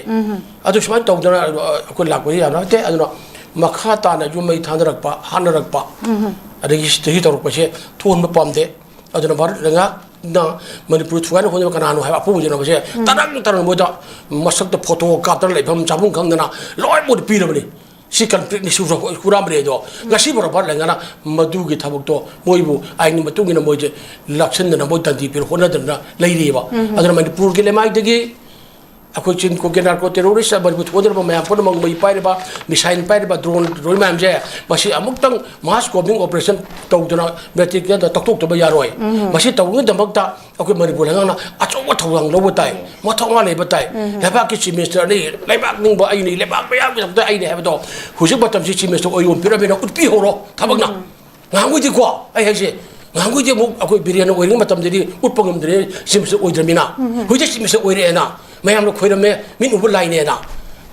ꯑꯗꯨ ꯁꯨꯃꯥꯏꯅ ꯇꯧꯗꯅ ꯑꯩꯈꯣꯏ ꯂꯥꯛꯄꯁꯦ ꯌꯥꯝꯅ ꯐꯠꯇꯦ꯫ ꯑꯗꯨꯅ ꯃꯈꯥ ꯇꯥꯅ ꯌꯨꯝ ꯃꯩ ꯊꯥꯅꯔꯛꯄ, ꯍꯥꯠꯅꯔꯛꯄ, ꯑꯗꯒꯤ ꯁꯤ ꯇꯧꯔꯛꯄꯁꯦ ꯊꯣꯛꯍꯟꯕ ꯄꯥꯝꯗꯦ꯫ ꯑꯗꯨꯅ ꯚꯥꯔꯠ ꯂꯩꯉꯥꯛꯅ ꯃꯅꯤꯄꯨꯔ ꯊꯨꯒꯥꯏꯅ ꯍꯣꯠꯅꯕ ꯀꯅꯥꯅꯣ ꯍꯥꯏꯕ ꯑꯄꯨꯝꯕ ꯌꯦꯡꯅꯕꯁꯦ ꯇꯔꯪ ꯇꯔꯪ ꯃꯣꯏꯗ ꯃꯁꯛꯇ ꯐꯣꯇꯣ ꯀꯥꯞꯇꯅ ꯂꯩꯐꯝ ꯆꯥꯐꯝ ꯈꯪꯗꯅ ꯂꯣꯏ ꯃꯣꯏꯗ ꯄꯤꯔꯕꯅꯤ꯫ ꯁꯤ ꯀꯟꯐ꯭ꯂꯤꯛꯅꯤ ꯁꯤ ꯍꯨꯔꯥꯟꯕꯅꯤ ꯑꯗꯣ ꯉꯁꯤ ꯐꯥꯎꯕ ꯚꯥꯔꯠ ꯂꯩꯉꯥꯛꯅ ꯃꯗꯨꯒꯤ ꯊꯕꯛꯇꯣ ꯃꯣꯏꯕꯨ ꯑꯥꯏꯟꯒꯤ ꯃꯇꯨꯡ ꯏꯟꯅ ꯃꯣꯏꯁꯦ ꯂꯥꯛꯁꯤꯟꯗꯅ ꯃꯣꯏ ꯗꯟꯗꯤ ꯄꯤꯔ ꯍꯣꯠꯅꯗꯅ ꯂꯩꯔꯤꯑꯕ꯫ ꯑꯗꯨꯅ ꯃꯅꯤꯄꯨꯔꯒꯤ ꯂꯩꯃꯥꯏꯗꯒꯤ ꯑꯩꯈꯣꯏ ꯆꯤꯟ ꯀꯣꯀꯦ ꯅꯥꯔꯀꯣ ꯇꯦꯔꯣꯔꯤꯁ ꯃꯅꯤꯄꯨꯔ ꯊꯣꯛꯅꯔꯕ ꯃꯌꯥꯝ ꯄꯨꯝꯅꯃꯛ ꯃꯩ ꯄꯥꯏꯔꯤꯕ, ꯃꯤꯁꯥꯏꯜ ꯄꯥꯏꯔꯤꯕ, ꯗ꯭ꯔꯣꯟ ꯗ꯭ꯔꯣꯟ ꯃꯌꯥꯝꯁꯦ ꯃꯁꯤ ꯑꯃꯨꯛꯇꯪ ꯃꯥꯁ ꯀꯣꯝꯕꯤꯡ ꯑꯣꯄꯔꯦꯁꯟ ꯇꯧꯗꯅ ꯃꯦꯇ꯭ꯔꯤꯛꯇ ꯇꯧꯊꯣꯛꯇꯕ ꯌꯥꯔꯣꯏ꯫ ꯃꯁꯤ ꯇꯧꯕꯒꯤꯗꯃꯛꯇ ꯑꯩꯈꯣꯏ ꯃꯅꯤꯄꯨꯔ ꯂꯩꯉꯥꯛꯅ ꯑꯆꯧꯕ ꯊꯧꯗꯥꯡ ꯂꯧꯕ ꯇꯥꯏ, ꯃꯊꯧꯅꯥ ꯂꯩꯕ ꯇꯥꯏ꯫ ꯂꯩꯕꯥꯛꯀꯤ ꯆꯤꯐ ꯃꯤꯅꯤꯁꯇꯔꯅꯤ, ꯂꯩꯕꯥꯛ ꯅꯤꯡꯕ ꯑꯩꯅꯤ, ꯂꯩꯕꯥꯛ ꯃꯌꯥꯝꯒꯤꯗꯃꯛꯇ ꯑꯩꯅꯤ ꯍꯥꯏꯕꯗꯣ ꯍꯧꯖꯤꯛ ꯃꯇꯝꯁꯤ ꯆꯤꯐ ꯃꯤꯅꯤꯁꯇꯔ ꯑꯣꯏꯌꯣꯟꯕꯤꯔꯝꯃꯤꯅ ꯎꯠꯄꯤꯍꯧꯔꯣ ꯊꯕꯛꯅ꯫ ꯉꯍꯥꯟꯈꯣꯏꯗꯤꯀꯣ, ꯑꯩ ꯍꯥꯏꯁꯦ, ꯉꯍꯥꯟꯈꯣꯏꯗꯤ ꯑꯃꯨꯛ ꯑꯩꯈꯣꯏ ꯕꯤꯔꯦꯟꯅ ꯑꯣꯏꯔꯤꯉꯩ ꯃꯇꯝꯗꯗꯤ ꯎꯠꯄ ꯉꯝꯗ꯭ꯔꯦ, ꯆꯤꯐ ꯃꯤꯅꯤꯁꯇꯔ ꯑꯣꯏꯗ꯭ꯔꯃꯤꯅ꯫ ꯍꯧꯖꯤꯛ ꯆꯤꯐ ꯃꯤꯅꯤꯁꯇꯔ ꯑꯣꯏꯔꯛꯑꯦꯅ, ꯃꯌꯥꯝꯅ ꯈꯣꯏꯔꯝꯃꯦ, ꯃꯤꯠ ꯎꯕ ꯂꯥꯏꯅꯦꯅ,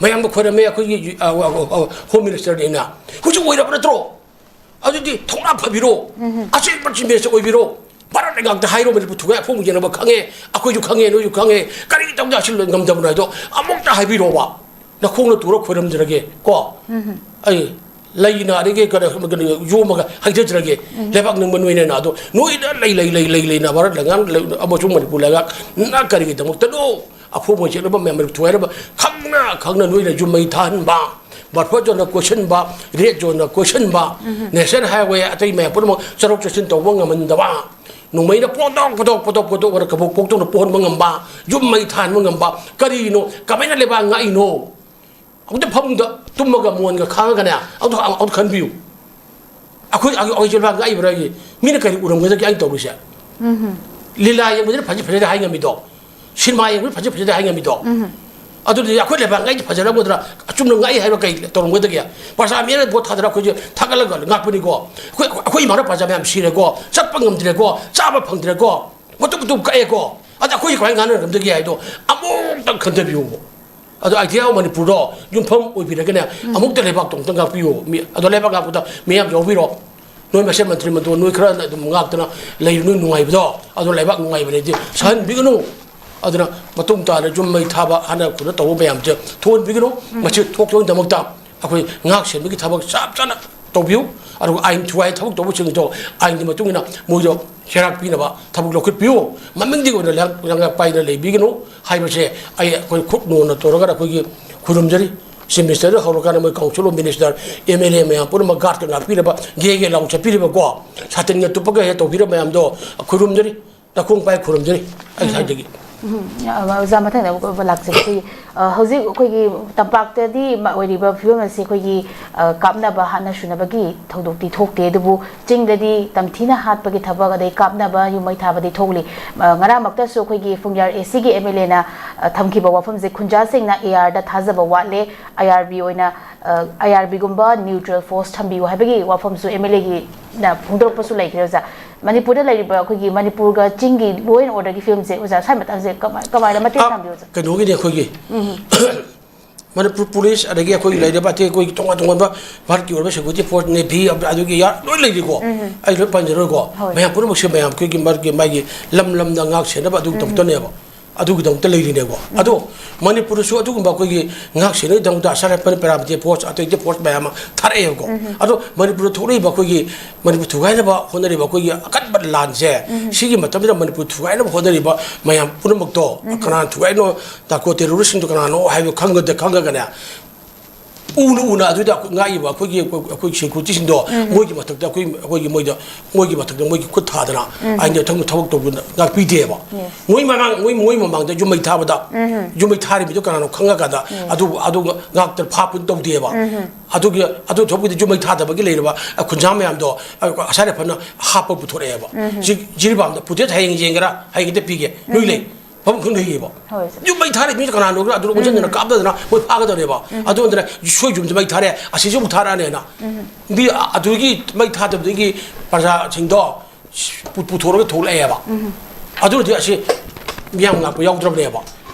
ꯃꯌꯥꯝꯅ ꯈꯣꯏꯔꯝꯃꯦ ꯑꯩꯈꯣꯏꯒꯤ, ꯑ, ꯑ, ꯑ, ꯑ, ꯍꯣꯝ ꯃꯤꯅꯤꯁꯇꯔꯅꯦꯅ꯫ ꯍꯧꯖꯤꯛ ꯑꯣꯏꯔꯕ ꯅꯠꯇ꯭ꯔꯣ? ꯑꯗꯨꯗꯤ ꯊꯧꯅꯥ ꯐꯕꯤꯔꯣ, ꯑꯁꯦꯡꯕ ꯆꯤꯐ ꯃꯤꯅꯤꯁꯇꯔ ꯑꯣꯏꯕꯤꯔꯣ꯫ ꯚꯥꯔꯠ ꯂꯩꯉꯥꯛꯇ ꯍꯥꯏꯔꯣ, ꯃꯅꯤꯄꯨꯔ ꯊꯨꯒꯥꯏ ꯑꯐꯣꯡꯕ ꯌꯦꯟꯅꯕ ꯈꯪꯉꯦ, ꯑꯩꯈꯣꯏꯁꯨ ꯈꯪꯉꯦ, ꯅꯣꯏꯁꯨ ꯈꯪꯉꯦ, ꯀꯔꯤ ꯇꯧꯗ ꯑꯁꯤ ꯉꯝꯗꯕꯅꯣ ꯍꯥꯏꯗꯣ ꯑꯃꯨꯛꯇ ꯍꯥꯏꯕꯤꯔꯣꯕ꯫ ꯅꯈꯣꯡꯅ ꯇꯨꯔ ꯈꯣꯏꯔꯝꯖꯔꯒꯦ ꯀꯣ꯫ ꯑꯩ ꯂꯩꯅ ꯑꯗꯒꯤ ꯀꯩꯅꯣ, ꯀꯩꯅꯣ ꯌꯣꯝꯃꯒ ꯍꯩꯊꯖꯔꯒꯦ꯫ ꯂꯩꯕꯥꯛ ꯅꯤꯡꯕ ꯅꯣꯏꯅꯦꯅ ꯑꯗꯣ ꯅꯣꯏꯗ ꯂꯩ, ꯂꯩ, ꯂꯩ, ꯂꯩ, ꯂꯩꯅ ꯚꯥꯔꯠ ꯂꯩꯉꯥꯛ ꯑꯃꯁꯨꯡ ꯃꯅꯤꯄꯨꯔ ꯂꯩꯉꯥꯛꯅ ꯀꯔꯤꯒꯤꯗꯃꯛꯇꯅꯣ ꯑꯐꯣꯡꯕ ꯆꯦꯛꯅꯕ ꯃꯌꯥꯝ ꯊꯨꯒꯥꯏꯅꯕ ꯈꯪꯅ ꯈꯪꯅ ꯅꯣꯏꯅ ꯌꯨꯝ ꯃꯩ ꯊꯥꯍꯟꯕ, ꯕꯐꯔ ꯖꯣꯟꯅ ꯀꯣꯏꯁꯤꯟꯕ, ꯔꯦꯗ ꯖꯣꯟꯅ ꯀꯣꯏꯁꯤꯟꯕ, ꯅꯦꯁꯅꯦꯜ ꯍꯥꯏꯋꯦ ꯑꯇꯩ ꯃꯌꯥꯝ ꯄꯨꯝꯅꯃꯛ ꯆꯠꯊꯣꯛ ꯆꯠꯁꯤꯟ ꯇꯧꯕ ꯉꯝꯍꯟꯗꯕ, ꯅꯣꯡꯃꯩꯅ ꯄꯣꯟꯗꯣꯛ ꯄꯣꯟꯗꯣꯛ ꯄꯣꯟꯗꯣꯛ ꯄꯣꯟꯗꯣꯛ ꯑꯣꯏꯔ ꯀꯕꯣꯛ ꯄꯣꯛꯇꯧꯅ ꯄꯣꯛꯍꯟꯕ ꯉꯝꯕ, ꯌꯨꯝ ꯃꯩ ꯊꯥꯍꯟꯕ ꯉꯝꯕ, ꯀꯔꯤꯅꯣ? ꯀꯃꯥꯏꯅ ꯂꯩꯕꯥꯛ ꯉꯥꯛꯏꯅꯣ? ꯑꯃꯨꯛꯇ ꯐꯃꯨꯡꯗ ꯇꯨꯝꯃꯒ ꯃꯣꯟꯒ ꯈꯥꯡꯉꯒꯅꯦ, ꯑꯃꯨꯛꯇ, ꯑꯃꯨꯛꯇ ꯈꯟꯕꯤꯌꯨ꯫ ꯑꯩꯈꯣꯏ, ꯑꯩꯈꯣꯏ ꯂꯩꯕꯥꯛ ꯉꯥꯛꯏꯕ꯭ꯔꯥ? ꯃꯤꯅ ꯀꯔꯤ ꯎꯔꯝꯒꯗꯒꯦ ꯑꯩꯅ ꯇꯧꯔꯤꯁꯦ? ꯂꯤꯂꯥ ꯌꯦꯡꯕꯗꯅ ꯐꯖꯩ ꯐꯖꯗꯦ ꯍꯥꯏ ꯉꯝꯃꯤꯗꯣ, ꯁꯤꯅꯦꯃꯥ ꯌꯦꯡꯕꯗ ꯐꯖꯩ ꯐꯖꯗꯦ ꯍꯥꯏ ꯉꯝꯃꯤꯗꯣ꯫ ꯑꯗꯨꯗꯤ ꯑꯩꯈꯣꯏ ꯂꯩꯕꯥꯛ ꯉꯥꯛꯏꯗꯤ ꯐꯖꯔꯝꯒꯗ꯭ꯔꯥ? ꯑꯆꯨꯝꯅ ꯉꯥꯛꯏ ꯍꯥꯏꯕ ꯀꯩ ꯇꯧꯔꯝꯒꯗꯒꯦ? ꯄ꯭ꯔꯖꯥ ꯃꯌꯥꯝꯅ ꯚꯣꯠ ꯊꯥꯗꯔ ꯑꯩꯈꯣꯏꯁꯦ ꯊꯥꯒꯠꯂꯒ ꯉꯥꯛꯄꯅꯤꯀꯣ꯫ ꯑꯩꯈꯣꯏ, ꯑꯩꯈꯣꯏ ꯏꯃꯥꯅ ꯄ꯭ꯔꯖꯥ ꯃꯌꯥꯝ ꯁꯤꯔꯦꯀꯣ, ꯆꯠꯄ ꯉꯝꯗ꯭ꯔꯦꯀꯣ, ꯆꯥꯕ ꯐꯪꯗ꯭ꯔꯦꯀꯣ, ꯃꯇꯨꯝ ꯃꯇꯨꯝ ꯀꯛꯑꯦꯀꯣ꯫ ꯑꯗ ꯑꯩꯈꯣꯏꯁꯦ ꯀꯃꯥꯏꯅ ꯉꯥꯡꯅꯔꯝꯒꯗꯒꯦ ꯍꯥꯏꯗꯣ ꯑꯃꯨꯛꯇꯪ ꯈꯟꯊꯕꯤꯌꯨꯕ꯫ ꯑꯗꯣ Idea of Manipurꯗꯣ ꯌꯨꯝꯐꯝ ꯑꯣꯏꯕꯤꯔꯒꯅꯦ, ꯑꯃꯨꯛꯇ ꯂꯩꯕꯥꯛꯇꯣ ꯑꯃꯨꯛꯇ ꯉꯥꯛꯄꯤꯌꯨ꯫ ꯃꯤ, ꯑꯗꯣ ꯂꯩꯕꯥꯛ ꯉꯥꯛꯄꯗ ꯃꯤꯌꯥꯝ ꯌꯥꯎꯕꯤꯔꯣ꯫ ꯅꯣꯏ ꯃꯁꯦꯟ ꯃꯟꯇ꯭ꯔꯤ ꯃꯟꯗꯣꯟ ꯅꯣꯏ ꯈꯔꯅ ꯑꯗꯨꯝ ꯉꯥꯛꯇꯅ ꯂꯩꯔꯨ, ꯅꯣꯏ ꯅꯨꯡꯉꯥꯏꯕꯗꯣ꯫ ꯑꯗꯣ ꯂꯩꯕꯥꯛ ꯅꯨꯡꯉꯥꯏꯕꯅꯦꯗꯤ ꯁꯍꯟꯕꯤꯒꯅꯨ꯫ ꯑꯗꯨꯅ ꯃꯇꯨꯡ ꯇꯥꯅ ꯌꯨꯝ ꯃꯩ ꯊꯥꯕ, ꯍꯥꯟꯅ ꯈꯨꯟꯅ ꯇꯧꯕ ꯃꯌꯥꯝꯁꯦ ꯊꯣꯛꯍꯟꯕꯤꯒꯅꯨ꯫ ꯃꯁꯤ ꯊꯣꯛꯇꯅꯕꯒꯤꯗꯃꯛꯇ ꯑꯩꯈꯣꯏ ꯉꯥꯛ ꯁꯦꯟꯕꯒꯤ ꯊꯕꯛ ꯆꯞ ꯆꯥꯅ ꯇꯧꯕꯤꯌꯨ꯫ ꯑꯗꯨꯒ ꯑꯥꯏꯟ ꯊꯨꯒꯥꯏ ꯊꯕꯛ ꯇꯧꯕꯁꯤꯡꯗꯣ ꯑꯥꯏꯟꯒꯤ ꯃꯇꯨꯡ ꯏꯟꯅ ꯃꯣꯏꯗꯣ ꯆꯩꯔꯥꯛ ꯄꯤꯅꯕ ꯊꯕꯛ ꯂꯧꯈꯠꯄꯤꯌꯨ꯫ ꯃꯃꯤꯡꯗꯤ ꯑꯣꯏꯅ ꯂꯩꯉꯥꯛ-, ꯂꯩꯉꯥꯛ ꯄꯥꯏꯅ ꯂꯩꯕꯤꯒꯅꯨ ꯍꯥꯏꯕꯁꯦ ꯑꯩ, ꯑꯩꯈꯣꯏ ꯈꯨꯠ ꯅꯣꯟꯅ ꯇꯧꯔꯒ ꯑꯩꯈꯣꯏꯒꯤ ꯈꯨꯔꯨꯝꯖꯔꯤ꯫ Chief Ministerꯗ ꯍꯧꯔꯀꯥꯟꯗ ꯃꯣꯏ Council of Minister, M L A ꯃꯌꯥꯝ ꯄꯨꯝꯅꯃꯛ guardꯀ ꯉꯥꯛꯄꯤꯔꯕ, ꯒꯦ ꯒꯦ ꯂꯥꯎ ꯆꯠꯄꯤꯔꯕꯀꯣ, ꯁꯥꯇꯤꯟꯒ ꯇꯨꯞꯄꯒ ꯍꯦꯛ ꯇꯧꯕꯤꯔꯕ ꯃꯌꯥꯝꯗꯣ ꯈꯨꯔꯨꯝꯖꯔꯤ꯫ ꯅꯈꯣꯡ ꯄꯥꯏ ꯈꯨꯔꯨꯝꯖꯔꯤ ꯑꯩ ꯁ꯭ꯋꯥꯏꯗꯒꯤ꯫ ꯎꯝ, ꯑ, ꯑꯣꯖꯥ, ꯃꯊꯪꯗ ꯑꯃꯨꯛ ꯂꯥꯛꯆꯒꯦ꯫ ꯑꯩꯈꯣꯏꯒꯤ, ꯑ, ꯍꯧꯖꯤꯛ ꯑꯩꯈꯣꯏꯒꯤ ꯇꯝꯄꯥꯛꯇꯗꯤ ꯃ-, ꯑꯣꯏꯔꯤꯕ ꯐꯤꯕꯝ ꯑꯁꯤ ꯑꯩꯈꯣꯏꯒꯤ, ꯑ, ꯀꯥꯞꯅꯕ ꯍꯥꯟꯅ ꯁꯨꯅꯕꯒꯤ ꯊꯧꯗꯣꯛꯇꯤ ꯊꯣꯛꯇꯦ, ꯑꯗꯨꯕꯨ ꯆꯤꯡꯗꯗꯤ ꯇꯝꯊꯤꯅ ꯍꯥꯠꯄꯒꯤ ꯊꯕꯛ, ꯑꯗꯩ ꯀꯥꯞꯅꯕ, ꯌꯨꯝ ꯃꯩ ꯊꯥꯕꯗꯤ ꯊꯣꯛꯂꯤ꯫ ꯑ, ꯉꯔꯥꯡꯃꯛꯇꯁꯨ ꯑꯩꯈꯣꯏꯒꯤ ꯐꯨꯡꯖꯥꯔ ACꯒꯤ MLAꯅ, ꯑ, ꯊꯝꯈꯤꯕ ꯋꯥꯐꯝꯁꯦ, ꯈꯨꯟꯖꯥꯁꯤꯡꯅ ARꯗ ꯊꯥꯖꯕ ꯋꯥꯠꯂꯦ, IRB ꯑꯣꯏꯅ, ꯑ, IRBꯒꯨꯝꯕ neutral force ꯊꯝꯕꯤꯌꯨ ꯍꯥꯏꯕꯒꯤ ꯋꯥꯐꯝꯁꯨ MLAꯒꯤꯅ ꯐꯣꯡꯗꯣꯔꯛꯄꯁꯨ ꯂꯩꯈ꯭ꯔꯦ, ꯑꯣꯖꯥ꯫ ꯃꯅꯤꯄꯨꯔꯗ ꯂꯩꯔꯤꯕ ꯑꯩꯈꯣꯏꯒꯤ ꯃꯅꯤꯄꯨꯔꯒ ꯆꯤꯡꯒꯤ law and orderꯒꯤ ꯐꯤꯕꯝꯁꯦ, ꯑꯣꯖꯥ, ꯁ꯭ꯋꯥꯏ ꯃꯇꯥꯡꯁꯦ ꯀꯃꯥꯏ-, ꯀꯃꯥꯏꯅ ꯃꯇꯦꯡ ꯑ, ꯄꯥꯡꯕꯤꯌꯨ, ꯑꯣꯖꯥ? ꯀꯩꯅꯣꯒꯤꯅꯦ ꯑꯩꯈꯣꯏꯒꯤ ꯃꯅꯤꯄꯨꯔ ꯄꯨꯂꯤꯁ, ꯑꯗꯒꯤ ꯑꯩꯈꯣꯏꯒꯤ ꯂꯩꯔꯤꯕ ꯑꯇꯩ ꯑꯩꯈꯣꯏꯒꯤ ꯇꯣꯉꯥꯟ ꯇꯣꯉꯥꯟꯕ ꯚꯥꯔꯠꯀꯤ ꯑꯣꯏꯕ security force, Navy, ꯑꯗꯨꯒꯤ ꯌꯥ-, ꯂꯣꯏ ꯂꯩꯔꯤꯀꯣ꯫ ꯑꯩ ꯂꯣꯏ ꯄꯟꯖꯔꯣꯏꯀꯣ꯫ ꯍꯣꯏ꯫ ꯃꯌꯥꯝ ꯄꯨꯝꯅꯃꯛꯁꯦ ꯃꯌꯥꯝ ꯑꯩꯈꯣꯏꯒꯤ ꯃꯔꯛꯀꯤ ꯃꯥꯒꯤ ꯂꯝ ꯂꯝꯗ ꯉꯥꯛ ꯁꯦꯟꯅꯕ ꯑꯗꯨꯒꯤꯗꯃꯛꯇꯅꯦꯕ꯫ ꯑꯗꯨꯒꯤꯗꯃꯛꯇ ꯂꯩꯔꯤꯅꯦꯀꯣ꯫ ꯑꯗꯣ ꯃꯅꯤꯄꯨꯔꯗꯁꯨ ꯑꯗꯨꯒꯨꯝꯕ ꯑꯩꯈꯣꯏꯒꯤ ꯉꯥꯛ ꯁꯦꯟꯅꯕꯒꯤꯗꯃꯛꯇ ꯑꯁꯥꯝ ꯔꯥꯏꯐꯜ, paramilitary force, ꯑꯇꯩ ꯑꯇꯩ force ꯃꯌꯥꯝ ꯑꯃ ꯊꯥꯔꯛꯑꯦꯕꯀꯣ꯫ ꯑꯗꯣ ꯃꯅꯤꯄꯨꯔꯗ ꯊꯣꯛꯂꯛꯏꯕ ꯑꯩꯈꯣꯏꯒꯤ ꯃꯅꯤꯄꯨꯔ ꯊꯨꯒꯥꯏꯅꯕ ꯍꯣꯠꯅꯔꯤꯕ ꯑꯩꯈꯣꯏꯒꯤ ꯑꯀꯟꯕ ꯂꯥꯟꯁꯦ, ꯁꯤꯒꯤ ꯃꯇꯝꯁꯤꯗ ꯃꯅꯤꯄꯨꯔ ꯊꯨꯒꯥꯏꯅꯕ ꯍꯣꯠꯅꯔꯤꯕ ꯃꯌꯥꯝ ꯄꯨꯝꯅꯃꯛꯇꯣ, ꯀꯅꯥꯅ ꯊꯨꯒꯥꯏꯅꯣ, narco terroristꯁꯤꯡꯗꯣ ꯀꯅꯥꯅꯣ ꯍꯥꯏꯕ ꯈꯪꯒꯗ-, ꯈꯪꯉꯒꯅꯦ, ꯎꯅ ꯎꯅ ꯑꯗꯨꯗ ꯉꯥꯛꯏꯕ ꯑꯩꯈꯣꯏꯒꯤ, ꯑꯩꯈꯣꯏ securityꯁꯤꯡꯗꯣ, ꯃꯣꯏꯒꯤ ꯃꯊꯛꯇ ꯑꯩꯈꯣꯏ, ꯑꯩꯈꯣꯏꯒꯤ ꯃꯣꯏꯗ, ꯃꯣꯏꯒꯤ ꯃꯊꯛꯇ ꯃꯣꯏꯒꯤ ꯈꯨꯠ ꯊꯥꯗꯅ ꯑꯩꯅ ꯊꯕꯛ, ꯊꯕꯛ ꯇꯧꯕ ꯉꯥꯛꯄꯤꯗꯦꯕ꯫ ꯃꯣꯏ ꯃꯃꯥꯡ, ꯃꯣꯏ, ꯃꯣꯏ ꯃꯃꯥꯡꯗ ꯌꯨꯝ ꯃꯩ ꯊꯥꯕꯗ, ꯌꯨꯝ ꯃꯩ ꯊꯥꯔꯤꯕꯗꯣ ꯀꯅꯥꯅꯣ ꯈꯪꯉꯀꯥꯟꯗ ꯑꯗꯨ, ꯑꯗꯨ ꯉꯥꯛꯇ ꯐꯥꯞꯄ ꯇꯧꯗꯦꯕ꯫ ꯑꯗꯨꯒꯤ, ꯑꯗꯨ ꯊꯕꯛꯀꯤꯗꯤ ꯌꯨꯝ ꯃꯩ ꯊꯥꯗꯕꯒꯤ ꯂꯩꯔꯤꯕ ꯈꯨꯟꯖꯥ ꯃꯌꯥꯝꯗꯣ ꯑꯁꯥꯏꯗ ꯐꯅ ꯍꯥꯞꯄ ꯄꯨꯊꯣꯔꯛꯑꯦꯕ꯫ ꯖꯤ-, ꯖꯤꯔꯤꯕꯥꯝꯗ footage ꯍꯌꯦꯡ ꯌꯦꯡꯒꯦꯔꯥ? ꯍꯌꯦꯡ ꯍꯦꯛꯇ ꯄꯤꯒꯦ꯫ ꯅꯣꯏ ꯂꯩ꯫ ꯃꯐꯝ ꯈꯪꯗ ꯌꯦꯡꯉꯦꯕ꯫ ꯍꯣꯏ, ꯁꯦ꯫ ꯌꯨꯝ ꯃꯩ ꯊꯥꯔꯦ, ꯃꯤꯁꯦ ꯀꯅꯥꯅꯣ? ꯑꯗꯨꯅ ꯑꯣꯟꯁꯤꯟꯗꯅ ꯀꯥꯞꯅꯗꯅ ꯃꯣꯏ ꯐꯥꯒꯗꯕꯅꯦꯕ꯫ ꯑꯗꯨ ꯅꯠꯇꯅ ꯁꯣꯏ ꯌꯨꯝꯁꯦ ꯃꯩ ꯊꯥꯔꯦ, ꯑꯁꯤꯁꯨ ꯑꯃꯨꯛ ꯊꯥꯔꯛꯑꯅꯦꯅ꯫ ꯃꯤ ꯑ-, ꯑꯗꯨꯒꯤ ꯃꯩ ꯊꯥꯗꯕꯗꯒꯤ ꯄ꯭ꯔꯖꯥꯁꯤꯡꯗꯣ ꯄꯨ-, ꯄꯨꯊꯣꯔꯒ ꯊꯣꯛꯂꯛꯑꯦꯕ꯫ ꯑꯗꯨꯅꯗꯤ ꯑꯁꯤ ꯃꯤꯌꯥꯝ ꯉꯥꯛꯄ ꯌꯥꯎꯗ꯭ꯔꯕꯅꯦꯕ꯫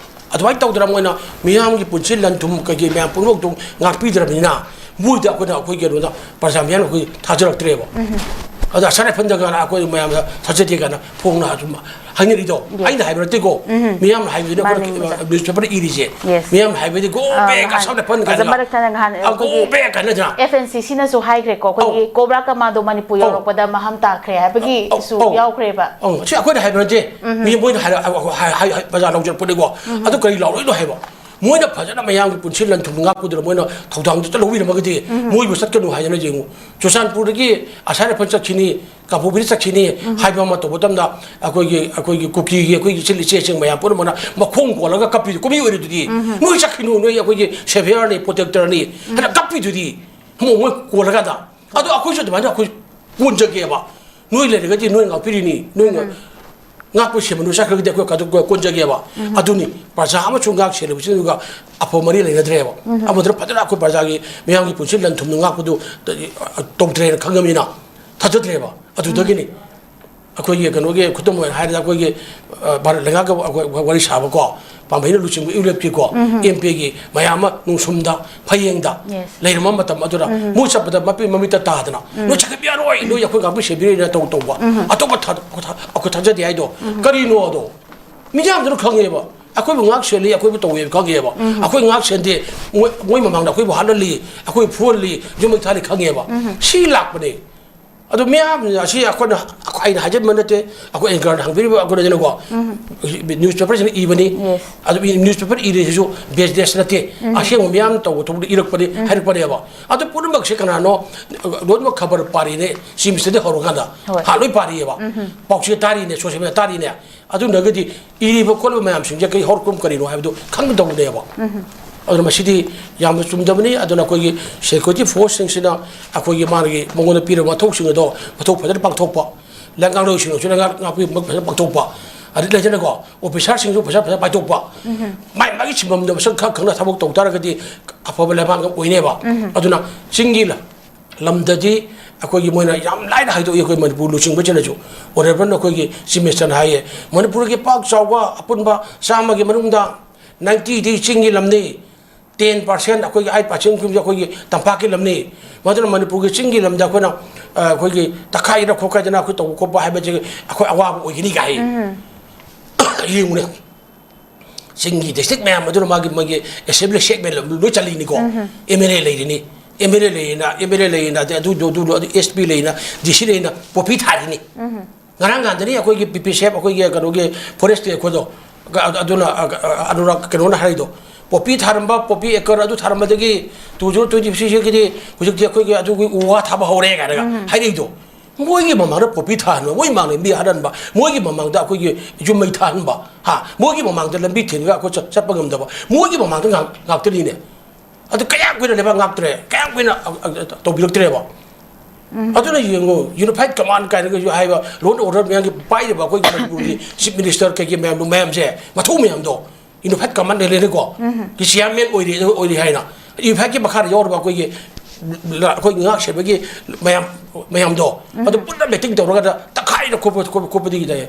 ꯑꯗꯨꯃꯥꯏꯅ ꯇꯧꯗꯅ ꯃꯣꯏꯅ ꯃꯤꯌꯥꯝꯒꯤ ꯄꯨꯟꯁꯤ ꯂꯟ ꯊꯨꯝ ꯀꯩꯀꯩ ꯃꯌꯥꯝ ꯄꯨꯝꯅꯃꯛꯇꯨ ꯉꯥꯛꯄꯤꯗ꯭ꯔꯕꯅꯤꯅ, ꯃꯣꯏꯗ ꯑꯩꯈꯣꯏꯅ, ꯑꯩꯈꯣꯏ ꯀꯩꯅꯣꯗ, ꯄ꯭ꯔꯖꯥ ꯃꯤꯌꯥꯝꯅ ꯑꯩꯈꯣꯏ ꯊꯥꯖꯔꯛꯇ꯭ꯔꯦꯕ꯫ ꯑꯗ ꯑꯁꯥꯝ ꯔꯥꯏꯐꯜꯗꯒ ꯑꯩꯈꯣꯏ ꯃꯌꯥꯝꯗ ꯊꯥꯖꯗꯦ ꯀꯥꯏꯅ ꯐꯣꯡꯅ ꯑꯗꯨꯝ ꯍꯥꯏꯅꯔꯤꯗꯣ꯫ Yes. ꯑꯩꯅ ꯍꯥꯏꯕ ꯅꯠꯇꯦꯀꯣ, ꯃꯤꯌꯥꯝꯅ ꯍꯥꯏꯕꯗꯨꯅ꯫ ꯃꯥꯅꯦ, ꯑꯩꯈꯣꯏꯅ ꯃꯥꯅꯦ꯫ Newspaper ꯏꯔꯤꯁꯦ, Yes. ꯃꯤꯌꯥꯝꯅ ꯍꯥꯏꯕꯗꯤ "Go ꯑꯥ, back, ꯅꯍꯥꯟ, ꯑꯁꯥꯝ ꯔꯥꯏꯐꯜ" ꯀꯥꯏꯅ, ꯃꯔꯛꯇ ꯅꯍꯥꯟ ꯑ, "Go ꯑꯩꯈꯣꯏꯒꯤ back" ꯀꯥꯏꯅ ꯅꯠꯇꯅ꯫ F N C C ꯅꯁꯨ ꯍꯥꯏꯈ꯭ꯔꯦꯀꯣ, ꯑꯩꯈꯣꯏꯒꯤ ꯑꯧ꯫ Cobra Commando ꯃꯅꯤꯄꯨꯔ ꯑꯧ꯫ ꯌꯧꯔꯛꯄꯗ ꯃꯍꯝ ꯇꯥꯈ꯭ꯔꯦ ꯍꯥꯏꯕꯒꯤꯁꯨ ꯑꯧ, ꯑꯧ꯫ ꯌꯥꯎꯈ꯭ꯔꯦꯕ꯫ ꯑꯧ, ꯁꯤ ꯑꯩꯈꯣꯏꯅ ꯍꯥꯏꯕ ꯅꯠꯇꯦ꯫ ꯃꯤ ꯃꯣꯏꯅ ꯍꯥꯏꯔ-, ꯍꯥꯏ-, ꯍꯥꯏ-, ꯍꯥꯏ-, ꯄ꯭ꯔꯖꯥ ꯂꯧꯖꯔꯛꯄꯅꯤꯀꯣ꯫ ꯑꯗꯨ ꯀꯔꯤ ꯂꯥꯎꯔꯛꯏꯅꯣ ꯍꯥꯏꯕ? ꯃꯣꯏꯅ ꯐꯖꯅ ꯃꯌꯥꯝꯒꯤ ꯄꯨꯟꯁꯤ ꯂꯟ ꯊꯨꯝ ꯉꯥꯛꯄꯗꯨꯅ ꯃꯣꯏꯅ ꯊꯧꯗꯥꯡꯗꯨ ꯆꯠꯍꯧꯕꯤꯔꯝꯃꯒꯗꯤ, ꯃꯣꯏꯕꯨ ꯆꯠꯀꯅꯨ ꯍꯥꯏꯗꯅ ꯌꯦꯡꯉꯨ꯫ ꯆꯨꯔꯆꯥꯟꯄꯨꯔꯗꯒꯤ ꯑꯁꯥꯝ ꯔꯥꯏꯐꯜ ꯆꯠꯈꯤꯅꯤ, ꯀꯥꯡꯄꯣꯛꯄꯤꯗ ꯆꯠꯈꯤꯅꯤ ꯍꯥꯏꯕ ꯑꯃ ꯇꯧꯕ ꯃꯇꯝꯗ, ꯑꯩꯈꯣꯏꯒꯤ, ꯑꯩꯈꯣꯏꯒꯤ ꯀꯨꯀꯤꯒꯤ ꯑꯩꯈꯣꯏꯒꯤ ꯏꯆꯤꯜ ꯏꯆꯦꯁꯤꯡ ꯃꯌꯥꯝ ꯄꯨꯝꯅꯃꯛꯅ ꯃꯈꯣꯡ ꯀꯣꯜꯂꯒ ꯀꯞꯄꯤꯗꯨ ꯀꯨꯝꯍꯩ ꯑꯣꯏꯔꯤꯗꯨꯗꯤ꯫ "ꯅꯣꯏ ꯆꯠꯈꯤꯅꯨ, ꯅꯣꯏ ꯑꯩꯈꯣꯏꯒꯤ saviorꯅꯤ, protectorꯅꯤ" ꯍꯥꯏꯅ ꯀꯞꯄꯤꯗꯨꯗꯤ꯫ ꯃꯣꯏ, ꯃꯣꯏ ꯀꯣꯜꯂꯀꯥꯟꯗ꯫ ꯑꯗꯣ ꯑꯩꯈꯣꯏꯁꯨ ꯑꯗꯨꯃꯥꯏꯅ ꯑꯩꯈꯣꯏ ꯀꯣꯟꯖꯒꯦꯕ꯫ ꯅꯣꯏ ꯂꯩꯔꯒꯗꯤ ꯅꯣꯏ ꯉꯥꯛꯄꯤꯔꯤꯅꯤ, ꯅꯣꯏ ꯉꯥꯛ-, ꯉꯥꯛꯄ ꯁꯦꯝꯕ ꯅꯣꯏ ꯆꯠꯈ꯭ꯔꯒꯗꯤ ꯑꯩꯈꯣꯏ ꯀꯥꯗ-, ꯀꯣꯟꯖꯒꯦꯕ꯫ ꯑꯗꯨꯅꯤ, ꯄ꯭ꯔꯖꯥ ꯑꯃꯁꯨ ꯉꯥꯛ ꯁꯦꯜꯂꯤꯕꯁꯤꯡꯗꯨꯒ ꯑꯐꯕ ꯃꯔꯤ ꯂꯩꯅꯗ꯭ꯔꯦꯕ꯫ ꯑꯃꯗꯨꯅ ꯐꯖꯅ ꯑꯩꯈꯣꯏ ꯄ꯭ꯔꯖꯥꯒꯤ ꯃꯤꯌꯥꯝꯒꯤ ꯄꯨꯟꯁꯤ ꯂꯟ ꯊꯨꯝꯗꯨ ꯉꯥꯛꯄꯗꯨ ꯇꯧꯗ꯭ꯔꯦꯅ ꯈꯪꯉꯕꯅꯤꯅ ꯊꯥꯖꯗ꯭ꯔꯦꯕ꯫ ꯑꯗꯨꯗꯒꯤꯅꯤ ꯑꯩꯈꯣꯏꯒꯤ ꯀꯩꯅꯣꯒꯤ ꯈꯨꯗꯝ ꯑꯣꯏꯅ ꯍꯥꯏꯔꯗ ꯑꯩꯈꯣꯏꯒꯤ, ꯑ, ꯚꯥꯔꯠ ꯂꯩꯉꯥꯛꯀ ꯑꯩꯈꯣꯏ ꯋꯥꯔꯤ ꯁꯥꯕꯀꯣ, ꯄꯥꯝꯕꯩꯅ ꯂꯨꯆꯤꯡꯕ ꯏꯎꯂꯦꯞꯀꯤꯀꯣ, M P ꯒꯤ ꯃꯌꯥꯝ ꯑꯃ ꯅꯨꯡꯁꯨꯝꯗ, ꯐꯌꯦꯡꯗ Yes. ꯂꯩꯔꯝꯕ ꯃꯇꯝ ꯑꯗꯨꯗ ꯃꯣꯏ ꯆꯠꯄꯗ ꯃꯄꯤ ꯃꯃꯤꯠꯇ ꯇꯥꯗꯅ, "ꯅꯣꯏ ꯆꯠꯈꯠꯄ ꯌꯥꯔꯣꯏ, ꯅꯣꯏ ꯑꯩꯈꯣꯏ ꯉꯥꯛꯄꯤ ꯁꯦꯟꯕꯤꯔꯣꯏꯅ" ꯇꯧ ꯇꯧꯕ꯫ ꯑꯇꯣꯞꯄ ꯊꯥ-, ꯑꯩꯈꯣꯏ ꯊꯥ-, ꯑꯩꯈꯣꯏ ꯊꯥꯖꯗꯦ ꯍꯥꯏꯗꯣ ꯀꯔꯤꯅꯣ ꯑꯗꯣ? ꯃꯤꯌꯥꯝꯗꯨꯅ ꯈꯪꯉꯦꯕ, ꯑꯩꯈꯣꯏꯕꯨ ꯉꯥꯛ ꯁꯦꯜꯂꯤ, ꯑꯩꯈꯣꯏꯕꯨ ꯇꯧꯋꯦꯕ ꯈꯪꯉꯦꯕ꯫ ꯑꯩꯈꯣꯏ ꯉꯥꯛ ꯁꯦꯟꯗꯦ, ꯃꯣꯏ, ꯃꯣꯏ ꯃꯃꯥꯡꯗ ꯑꯩꯈꯣꯏꯕꯨ ꯍꯥꯠꯍꯜꯂꯤ, ꯑꯩꯈꯣꯏ ꯐꯨꯍꯜꯂꯤ, ꯌꯨꯝ ꯃꯩ ꯊꯥꯔꯤ ꯈꯪꯉꯦꯕ꯫ ꯁꯤ ꯂꯥꯛꯄꯅꯦ꯫ ꯑꯗꯣ ꯃꯤꯌꯥꯝ ꯑꯁꯤ ꯑꯩꯈꯣꯏꯅ, ꯑꯩꯅ ꯍꯥꯏꯖꯟꯕ ꯅꯠꯇꯦ, ꯑꯩꯈꯣꯏ anchorꯅ ꯍꯪꯕꯤꯔꯤꯕ ꯑꯩꯈꯣꯏꯅꯗꯅꯀꯣ, newspaperꯁꯤꯅ ꯏꯕꯅꯤ꯫ Yes. ꯑꯗꯨ ꯃꯤ newspaper ꯏꯔꯤꯁꯤꯁꯨ baseless ꯅꯠꯇꯦ, ꯑꯁꯦꯡꯕ ꯃꯤꯌꯥꯝꯅ ꯇꯧꯕ ꯊꯕꯛꯇ ꯏꯔꯛꯄꯅꯤ, ꯍꯥꯏꯔꯛꯄꯅꯦꯕ꯫ ꯑꯗꯨ ꯄꯨꯝꯅꯃꯛꯁꯦ ꯀꯅꯥꯅꯣ? ꯂꯣꯏꯅꯃꯛ ꯈꯕꯔ ꯄꯥꯔꯤꯅꯦ, Chief Ministerꯗꯒꯤ ꯍꯧꯔꯀꯥꯟꯗ ꯍꯣꯏ꯫ ꯍꯥꯟꯅ ꯂꯣꯏ ꯄꯥꯔꯤꯑꯕ, ꯄꯥꯎꯆꯦ ꯇꯥꯔꯤꯅꯦ, social media ꯇꯥꯔꯤꯅꯦ꯫ ꯑꯗꯨꯅꯒꯗꯤ ꯏꯔꯤꯕ ꯈꯣꯠꯂꯤꯕ ꯃꯌꯥꯝꯁꯤꯡꯁꯦ ꯀꯔꯤ ꯍꯧꯔꯛꯐꯝ ꯀꯔꯤꯅꯣ ꯍꯥꯏꯕꯗꯨ ꯈꯪꯒꯗꯧꯕꯅꯦꯕ꯫ ꯑꯗꯨꯅ ꯃꯁꯤꯗꯤ ꯌꯥꯝꯅ ꯆꯨꯝꯗꯕꯅꯤ꯫ ꯑꯗꯨꯅ ꯑꯩꯈꯣꯏꯒꯤ security forceꯁꯤꯡꯁꯤꯅ ꯑꯩꯈꯣꯏꯒꯤ ꯃꯥꯒꯤ ꯃꯉꯣꯟꯗ ꯄꯤꯔꯕ ꯃꯊꯧꯁꯤꯡ ꯑꯗꯣ ꯃꯊꯧ ꯐꯖꯅ ꯄꯥꯡꯊꯣꯛꯄ, ꯂꯩꯉꯥꯛꯂꯣꯏꯁꯤꯡꯅꯁꯨ ꯂꯩꯉꯥꯛ ꯉꯥꯛꯄꯤꯕ ꯐꯖꯅ ꯄꯥꯡꯊꯣꯛꯄ, ꯑꯗꯩ ꯂꯩꯗꯅꯀꯣ, officerꯁꯤꯡꯁꯨ ꯐꯖ ꯐꯖꯅ ꯄꯥꯏꯊꯣꯛꯄ, ꯃꯥꯏ ꯃꯥꯒꯤ ꯁꯤꯟꯐꯝꯗ ꯃꯁꯛ ꯈꯪ ꯈꯪꯅ ꯊꯕꯛ ꯇꯧ ꯇꯥꯔꯒꯗꯤ ꯑꯐꯕ ꯂꯩꯕꯥꯛ ꯑꯃ ꯑꯣꯏꯅꯦꯕ꯫ ꯑꯗꯨꯅ ꯆꯤꯡꯒꯤ ꯂ-, ꯂꯝꯗꯗꯤ ꯑꯩꯈꯣꯏꯒꯤ ꯃꯣꯏꯅ ꯌꯥꯝ ꯂꯥꯏꯅ ꯍꯥꯏꯗꯣꯛꯏ, ꯑꯩꯈꯣꯏ ꯃꯅꯤꯄꯨꯔ ꯂꯨꯆꯤꯡꯕꯁꯤꯅꯁꯨ꯫ Honourable ꯑꯩꯈꯣꯏꯒꯤ Chief Ministerꯅ ꯍꯥꯏꯌꯦ, ꯃꯅꯤꯄꯨꯔꯒꯤ ꯄꯥꯛ ꯆꯥꯎꯕ ꯑꯄꯨꯟꯕ ꯆꯥꯝꯃꯒꯤ ꯃꯅꯨꯡꯗ ꯅꯥꯏꯟꯇꯤꯗꯤ ꯆꯤꯡꯒꯤ ꯂꯝꯅꯤ, ꯇꯦꯟ ꯄꯥꯔꯁꯦꯟ ꯑꯩꯈꯣꯏꯒꯤ ꯑꯩꯠ ꯄꯥꯔꯁꯦꯟ ꯀꯨꯝꯕꯁꯦ ꯑꯩꯈꯣꯏꯒꯤ ꯇꯝꯄꯥꯛꯀꯤ ꯂꯝꯅꯤ꯫ ꯃꯗꯨꯅ ꯃꯅꯤꯄꯨꯔꯒꯤ ꯆꯤꯡꯒꯤ ꯂꯝꯗ ꯑꯩꯈꯣꯏꯅ, ꯑ, ꯑꯩꯈꯣꯏꯒꯤ ꯇꯛꯈꯥꯏꯗꯅ ꯈꯣꯠꯈꯥꯏꯗꯅ ꯑꯩꯈꯣꯏ ꯇꯧꯕ ꯈꯣꯠꯄ ꯍꯥꯏꯕꯁꯦ ꯑꯩꯈꯣꯏ ꯑꯋꯥꯕ ꯑꯣꯏꯒꯅꯤ ꯀꯥꯏ ꯌꯦꯡꯉꯨꯅꯦ꯫ ꯆꯤꯡꯒꯤ ꯗꯤꯁꯇ꯭ꯔꯤꯛ ꯃꯌꯥꯝ ꯑꯗꯨꯅ ꯃꯥꯒꯤ, ꯃꯥꯒꯤ ꯑꯦꯁꯦꯝꯕ꯭ꯂꯤ ꯁꯦꯒꯃꯦꯟ ꯂꯣꯏ ꯆꯜꯂꯤꯅꯤꯀꯣ꯫ ꯑꯦꯝ ꯑꯦꯜ ꯑꯦ ꯂꯩꯔꯤꯅꯤ, ꯑꯦꯝ ꯑꯦꯜ ꯑꯦ ꯂꯩꯔꯤꯅ, ꯑꯦꯝ ꯑꯦꯜ ꯑꯦ ꯂꯩꯔꯤꯅ, ꯑꯗꯩ ꯑꯗꯨ, ꯑꯗꯨ, ꯑꯗꯨ, ꯑꯗꯨ ꯑꯦꯁ ꯄꯤ ꯂꯩꯔꯤꯅ, ꯗꯤ ꯁꯤ ꯂꯩꯔꯤꯅ, ꯄꯣꯄꯤ ꯊꯥꯔꯤꯅꯤ꯫ ꯉꯔꯥꯡ ꯅꯍꯥꯟꯗꯅꯤ ꯑꯩꯈꯣꯏꯒꯤ ꯄꯤ ꯄꯤ ꯁꯤ ꯑꯦꯐ, ꯑꯩꯈꯣꯏꯒꯤ ꯀꯩꯅꯣꯒꯤ ꯐꯣꯔꯦꯁꯀꯤ ꯑꯩꯈꯣꯏꯗꯣ, ꯑ-, ꯑꯗꯨꯅ, ꯑ-, ꯑ-, ꯑꯅꯨꯔꯥꯒ ꯀꯩꯅꯣꯅ ꯍꯥꯏꯔꯤꯗꯣ, ꯄꯣꯄꯤ ꯊꯥꯔꯝꯕ, ꯄꯣꯄꯤ ꯑꯦꯀꯔ ꯑꯗꯨ ꯊꯥꯔꯝꯕꯗꯒꯤ ꯇꯨ ꯖꯤꯔꯣ ꯇ꯭ꯋꯦꯟꯇꯤ ꯁꯤꯛꯁꯀꯤꯗꯤ ꯍꯧꯖꯤꯛꯇꯤ ꯑꯩꯈꯣꯏꯒꯤ ꯑꯗꯨꯒꯤ ꯎ ꯋꯥ ꯊꯥꯕ ꯍꯧꯔꯦ ꯀꯥꯏꯅꯒ ꯍꯥꯏꯔꯛꯏꯗꯣ꯫ ꯃꯣꯏꯒꯤ ꯃꯃꯥꯡꯗ ꯄꯣꯄꯤ ꯊꯥꯍꯟꯕ, ꯃꯣꯏ ꯃꯃꯥꯡꯗ ꯂꯝꯕꯤ ꯍꯥꯠꯍꯟꯕ, ꯃꯣꯏꯒꯤ ꯃꯃꯥꯡꯗ ꯑꯩꯈꯣꯏꯒꯤ ꯌꯨꯝ ꯃꯩ ꯊꯥꯍꯟꯕ, ꯍꯥ, ꯃꯣꯏꯒꯤ ꯃꯃꯥꯡꯗ ꯂꯝꯕꯤ ꯊꯤꯡꯉꯒ ꯑꯩꯈꯣꯏ ꯆꯠ-, ꯆꯠꯄ ꯉꯝꯗꯕ, ꯃꯣꯏꯒꯤ ꯃꯃꯥꯡꯗ ꯉꯥꯛ-, ꯉꯥꯛꯇꯅꯤꯅꯦ꯫ ꯑꯗꯨ ꯀꯌꯥꯝ ꯀꯨꯏꯅ ꯂꯩꯕꯥꯛ ꯉꯥꯛꯇ꯭ꯔꯦ, ꯀꯌꯥꯝ ꯀꯨꯏꯅ, ꯑ, ꯑ, ꯇꯧꯕꯤꯔꯛꯇ꯭ꯔꯦꯕ꯫ ꯑꯗꯨꯅ ꯌꯦꯡꯉꯨ, ꯌꯨꯅꯤꯐꯥꯏꯠ ꯀꯃꯥꯟ ꯀꯥꯏꯅꯒꯁꯨ ꯍꯥꯏꯕ, ꯂꯣ ꯑꯦꯟ ꯑꯣꯔꯗꯔ ꯃꯌꯥꯝꯒꯤ ꯄꯥꯏꯔꯤꯕ ꯑꯩꯈꯣꯏꯒꯤ ꯃꯅꯤꯄꯨꯔꯒꯤ ꯆꯤꯐ ꯃꯤꯅꯤꯁꯇꯔ ꯀꯩꯀꯩ ꯃꯌꯥꯝꯗꯣ, ꯃꯌꯥꯝꯁꯦ, ꯃꯊꯧ ꯃꯌꯥꯝꯗꯣ, ꯌꯨꯅꯤꯐꯥꯏꯠ ꯀꯃꯥꯟ ꯂꯩꯔꯦꯀꯣ, ꯀꯤ ꯆꯤꯌꯥꯔꯃꯦꯟ ꯑꯣꯏꯔꯤ, ꯑꯣꯏꯔꯤ ꯍꯥꯏꯅ, ꯌꯨꯅꯤꯐꯥꯏꯠꯀꯤ ꯃꯈꯥꯗ ꯌꯥꯎꯔꯤꯕ ꯑꯩꯈꯣꯏꯒꯤ, ꯑꯩꯈꯣꯏꯒꯤ ꯉꯥꯛ ꯁꯦꯟꯕꯒꯤ ꯃꯌꯥꯝ, ꯃꯌꯥꯝꯗꯣ, ꯑꯗꯨ ꯄꯨꯟꯅ ꯃꯤꯇꯤꯡ ꯇꯧꯔꯒ ꯇꯛꯈꯥꯏꯅ ꯈꯣꯠꯄ, ꯈꯣꯠꯄ, ꯈꯣꯠꯄꯗꯒꯤ ꯇꯥꯏ꯫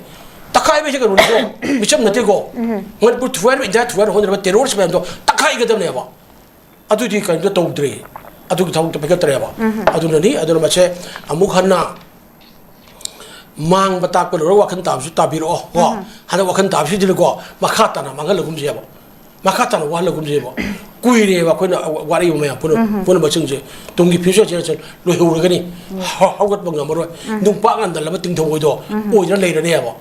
ꯇꯛꯈꯥꯏꯕꯁꯦ ꯀꯩꯅꯣꯅꯤꯀꯣ, ꯃꯤꯆꯝ ꯅꯠꯇꯦꯀꯣ꯫ ꯃꯅꯤꯄꯨꯔ ꯊꯨꯒꯥꯏꯅꯕ, ꯏꯟꯗꯤꯌꯥ ꯊꯨꯒꯥꯏꯅꯕ ꯍꯣꯠꯅꯔꯤꯕ ꯇꯦꯔꯣꯔꯤꯁ ꯃꯌꯥꯝꯗꯣ ꯇꯛꯈꯥꯏꯒꯗꯕꯅꯦꯕ꯫ ꯑꯗꯨꯗꯤ ꯀꯔꯤꯝꯇ ꯇꯧꯗ꯭ꯔꯦ, ꯑꯗꯨꯒꯤ ꯊꯕꯛꯇꯣ ꯄꯥꯏꯈꯠꯇ꯭ꯔꯦꯕ꯫ ꯑꯗꯨꯅꯅꯤ, ꯑꯗꯨꯅ ꯃꯁꯦ ꯑꯃꯨꯛ ꯍꯟꯅ ꯃꯥꯡꯕ ꯇꯥꯛꯄ ꯂꯣꯏꯔꯒ ꯋꯥꯈꯜ ꯇꯥꯕꯁꯨ ꯇꯥꯕꯤꯔꯛꯑꯣ ꯀꯣ꯫ ꯍꯟꯗꯛ ꯋꯥꯈꯜ ꯇꯥꯕꯁꯤꯗꯅꯀꯣ, ꯃꯈꯥ ꯇꯥꯅ ꯃꯥꯡꯍꯜꯂꯒꯨꯝꯁꯦꯕ, ꯃꯈꯥ ꯇꯥꯅ ꯋꯥꯍꯜꯂꯒꯨꯝꯁꯦꯕ꯫ ꯀꯨꯏꯔꯦꯕ ꯑꯩꯈꯣꯏꯅ ꯋꯥꯔꯛꯏꯕ ꯃꯌꯥꯝ ꯄꯨꯝꯅ-, ꯄꯨꯝꯅꯃꯛꯁꯤꯡꯁꯦ꯫ ꯇꯨꯡꯒꯤ future generation ꯂꯣꯏꯍꯧꯔꯒꯅꯤ꯫ ꯍꯧ-, ꯍꯧꯒꯠꯄ ꯉꯝꯃꯔꯣꯏ꯫ ꯅꯨꯡꯄꯥꯛ ꯉꯟꯗꯜꯂꯕ ꯇꯤꯡꯊꯧ ꯍꯣꯏꯗꯣ ꯑꯣꯏꯗꯅ ꯂꯩꯔꯅꯦꯕ꯫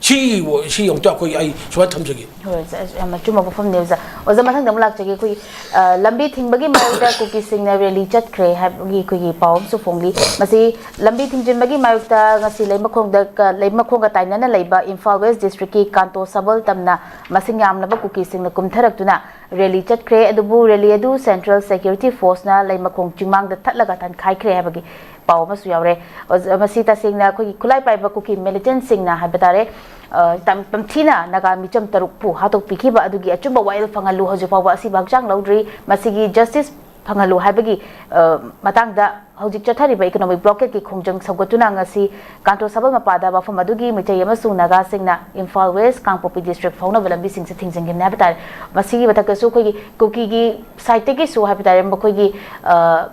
ꯁꯤ, ꯁꯤ ꯑꯃꯨꯛꯇ ꯑꯩꯈꯣꯏ, ꯑꯩ ꯁꯨꯃꯥꯏꯅ ꯊꯝꯖꯒꯦ꯫ ꯍꯣꯏ, ꯑꯣꯖꯥ, ꯌꯥꯝꯅ ꯑꯆꯨꯝꯕ ꯋꯥꯐꯝꯅꯤ, ꯑꯣꯖꯥ꯫ ꯑꯣꯖꯥ, ꯃꯊꯪꯗ ꯑꯃꯨꯛ ꯂꯥꯛꯆꯒꯦ꯫ ꯑꯩꯈꯣꯏ, ꯑ, ꯂꯝꯕꯤ ꯊꯤꯡꯕꯒꯤ ꯃꯥꯌꯣꯛꯇ ꯀꯨꯀꯤꯁꯤꯡꯅ rally ꯆꯠꯈ꯭ꯔꯦ ꯍꯥꯏꯕꯒꯤ ꯑꯩꯈꯣꯏꯒꯤ ꯄꯥꯎ ꯑꯃꯁꯨ ꯐꯣꯡꯂꯤ꯫ ꯃꯁꯤ ꯂꯝꯕꯤ ꯊꯤꯡꯖꯤꯟꯕꯒꯤ ꯃꯥꯌꯣꯛꯇ ꯉꯁꯤ ꯂꯩꯃꯈꯣꯡꯗ ꯀ-, ꯂꯩꯃꯈꯣꯡꯒ ꯇꯥꯏꯅꯅ ꯂꯩꯕ ꯏꯝꯐꯥꯜ ꯋꯦꯁ ꯗꯤꯁꯇ꯭ꯔꯤꯛꯀꯤ ꯀꯥꯟꯇꯣ ꯁꯕꯜ ꯇꯝꯅ ꯃꯁꯤꯡ ꯌꯥꯝꯂꯕ ꯀꯨꯀꯤꯁꯤꯡꯅ ꯀꯨꯝꯊꯔꯛꯇꯨꯅ rally ꯆꯠꯈ꯭ꯔꯦ꯫ ꯑꯗꯨꯕꯨ rally ꯑꯗꯨ Central Security Forceꯅ ꯂꯩꯃꯈꯣꯡ ꯆꯤꯡꯃꯥꯡꯗ ꯊꯠꯂꯒ ꯇꯥꯟꯈꯥꯏꯈ꯭ꯔꯦ ꯍꯥꯏꯕꯒꯤ ꯄꯥꯎ ꯑꯃꯁꯨ ꯌꯥꯎꯔꯦ꯫ ꯑꯣꯖ-, ꯃꯁꯤ ꯇꯁꯦꯡꯅ ꯑꯩꯈꯣꯏꯒꯤ ꯈꯨꯠꯂꯥꯏ ꯄꯥꯏꯕ ꯀꯨꯀꯤ militantꯁꯤꯡꯅ ꯍꯥꯏꯕ ꯇꯥꯔꯦ, ꯑ, ꯇꯝ-, ꯇꯝꯊꯤꯅ ꯅꯥꯒꯥ ꯃꯤꯆꯝ ꯇꯔꯨꯛꯄꯨ ꯍꯥꯠꯇꯣꯛꯄꯤꯈꯤꯕ ꯑꯗꯨꯒꯤ ꯑꯆꯨꯝꯕ ꯋꯥꯌꯦꯜ ꯐꯪꯍꯜꯂꯨ, ꯍꯧꯖꯤꯛ ꯐꯥꯎꯕ ꯑꯁꯤꯕꯨ ꯍꯛꯆꯥꯡ ꯂꯧꯗ꯭ꯔꯤ꯫ ꯃꯁꯤꯒꯤ justice ꯐꯪꯍꯜꯂꯨ ꯍꯥꯏꯕꯒꯤ, ꯑ, ꯃꯇꯥꯡꯗ ꯍꯧꯖꯤꯛ ꯆꯠꯊꯔꯤꯕ economic blockade ꯀꯤ ꯈꯣꯡꯖꯪ ꯁꯧꯒꯠꯇꯨꯅ ꯉꯁꯤ ꯀꯥꯟꯇꯣ ꯁꯥꯕꯜ ꯃꯄꯥꯗ ꯋꯥꯐꯝ ꯑꯗꯨꯒꯤ ꯃꯤꯇꯩ ꯑꯃꯁꯨꯡ ꯅꯥꯒꯥꯁꯤꯡꯅ ꯏꯝꯐꯥꯜ ꯋꯦꯁ, ꯀꯥꯡꯄꯣꯛꯄꯤ district ꯐꯥꯎꯅꯕ ꯂꯝꯕꯤꯁꯤꯡꯁꯦ ꯊꯤꯡꯖꯤꯟꯈꯤꯕꯅꯤ ꯍꯥꯏꯕ ꯇꯥꯔꯦ꯫ ꯃꯁꯤꯒꯤ ꯃꯊꯛꯇꯁꯨ ꯑꯩꯈꯣꯏꯒꯤ ꯀꯨꯀꯤꯒꯤ side ꯇꯒꯤꯁꯨ ꯍꯥꯏꯕ ꯇꯥꯔꯦ, ꯃꯈꯣꯏꯒꯤ, ꯑ,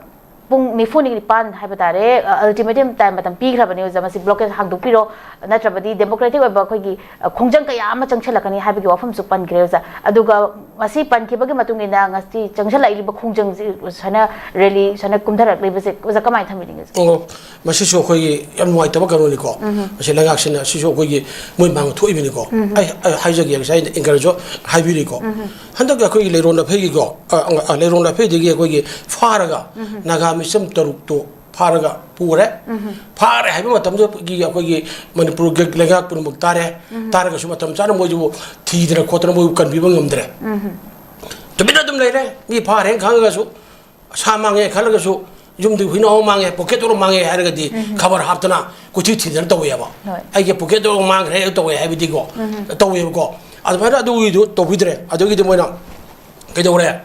ꯄꯨꯡ ꯅꯤꯐꯨ ꯅꯤꯄꯥꯟ ꯍꯥꯏꯕ ꯇꯥꯔꯦ, ꯑ, ultimatum time ꯃꯇꯝ ꯄꯤꯈ꯭ꯔꯕꯅꯤ ꯑꯣꯖꯥ, ꯃꯁꯤ blockade ꯍꯥꯡꯗꯣꯛꯄꯤꯔꯣ, ꯅꯠꯇ꯭ꯔꯕꯗꯤ democratic ꯑꯣꯏꯕ ꯑꯩꯈꯣꯏꯒꯤ, ꯑ, ꯈꯣꯡꯖꯪ ꯀꯌꯥ ꯑꯃ ꯆꯪꯁꯤꯜꯂꯛꯀꯅꯤ ꯍꯥꯏꯕꯒꯤ ꯋꯥꯐꯝꯁꯨ ꯄꯟꯈ꯭ꯔꯦ ꯑꯣꯖꯥ꯫ ꯑꯗꯨꯒ ꯃꯁꯤ ꯄꯟꯈꯤꯕꯒꯤ ꯃꯇꯨꯡ ꯏꯟꯅ ꯉꯁꯤ ꯆꯪꯁꯤꯜꯂꯛꯂꯤꯕ ꯈꯣꯡꯖꯪꯁꯤ ꯁꯨꯃꯥꯏꯅ rally ꯁꯨꯃꯥꯏꯅ ꯀꯨꯝꯊꯔꯛꯂꯤꯕꯁꯦ ꯑꯣꯖꯥ ꯀꯃꯥꯏꯅ ꯊꯝꯕꯤꯅꯤꯡꯉꯤ ꯑꯣꯖꯥ? ꯑꯣ, ꯃꯁꯤꯁꯨ ꯑꯩꯈꯣꯏꯒꯤ ꯌꯥꯝ ꯅꯨꯡꯉꯥꯏꯇꯕ ꯀꯩꯅꯣꯅꯤꯀꯣ꯫ ꯎꯝ꯫ ꯃꯁꯤ ꯂꯩꯉꯥꯛꯁꯤꯅ ꯁꯤꯁꯨ ꯑꯩꯈꯣꯏꯒꯤ ꯃꯣꯏ ꯃꯥꯡ ꯊꯣꯛꯏꯕꯅꯤꯀꯣ꯫ ꯎꯝ꯫ ꯑꯩ, ꯑꯩ ꯍꯥꯏꯖꯒꯦ, ꯉꯁꯥꯏ anchor ꯁꯨ ꯍꯥꯏꯕꯤꯔꯤꯀꯣ꯫ ꯎꯝ꯫ ꯍꯟꯗꯛꯀꯤ ꯑꯩꯈꯣꯏꯒꯤ ꯂꯩꯔꯣꯟ ꯂꯐꯩꯒꯤꯀꯣ, ꯑ, ꯑ, ꯂꯩꯔꯣꯟ ꯂꯐꯩꯗꯒꯤ ꯑꯩꯈꯣꯏꯒꯤ ꯐꯥꯔꯒ ꯎꯝ꯫ ꯅꯥꯒꯥ ꯃꯤꯆꯝ ꯇꯔꯨꯛꯇꯣ ꯐꯥꯔꯒ ꯄꯨꯔꯦ꯫ ꯎꯝ꯫ ꯐꯥꯔꯦ ꯍꯥꯏꯕ ꯃꯇꯝꯗꯨꯗꯒꯤ ꯑꯩꯈꯣꯏꯒꯤ ꯃꯅꯤꯄꯨꯔꯒꯤ ꯂꯩꯉꯥꯛ ꯄꯨꯝꯅꯃꯛ ꯇꯥꯔꯦ꯫ ꯎꯝ꯫ ꯇꯥꯔꯒꯁꯨ ꯃꯇꯝ ꯆꯥꯅ ꯃꯣꯏꯗꯨꯕꯨ ꯊꯤꯗꯅ ꯈꯣꯠꯇꯅ ꯃꯣꯏꯕꯨ ꯀꯟꯕꯤꯕ ꯉꯝꯗ꯭ꯔꯦ꯫ ꯎꯝ꯫ ꯇꯨꯃꯤꯟꯅ ꯑꯗꯨꯝ ꯂꯩꯔꯦ꯫ ꯃꯤ ꯐꯥꯔꯦꯅ ꯈꯪꯉꯒꯁꯨ, ꯁꯥ ꯃꯥꯡꯉꯦ ꯈꯜꯂꯒꯁꯨ, ꯌꯨꯝꯗꯒꯤ ꯍꯨꯏꯅꯥꯎ ꯑꯃ ꯃꯥꯡꯉꯦ, pocket dollar ꯃꯥꯡꯉꯦ ꯍꯥꯏꯔꯒꯗꯤ ꯎꯝ꯫ ꯈꯕꯔ ꯍꯥꯞꯇꯅ ꯀꯣꯏꯊꯤ ꯊꯤꯗꯅ ꯇꯧꯋꯦꯕ꯫ ꯍꯣꯏ꯫ ꯑꯩꯒꯤ pocket dollar ꯃꯥꯡꯈ꯭ꯔꯦ ꯇꯧꯋꯦ ꯍꯥꯏꯕꯗꯤꯀꯣ, ꯎꯝ꯫ ꯇꯧꯋꯦꯕꯀꯣ꯫ ꯑꯗꯨꯃꯥꯏꯅ ꯑꯗꯨꯒꯤꯗꯨ ꯇꯧꯕꯤꯗ꯭ꯔꯦ꯫ ꯑꯗꯨꯒꯤꯗꯤ ꯃꯣꯏꯅ ꯀꯩꯗꯧꯔꯦ?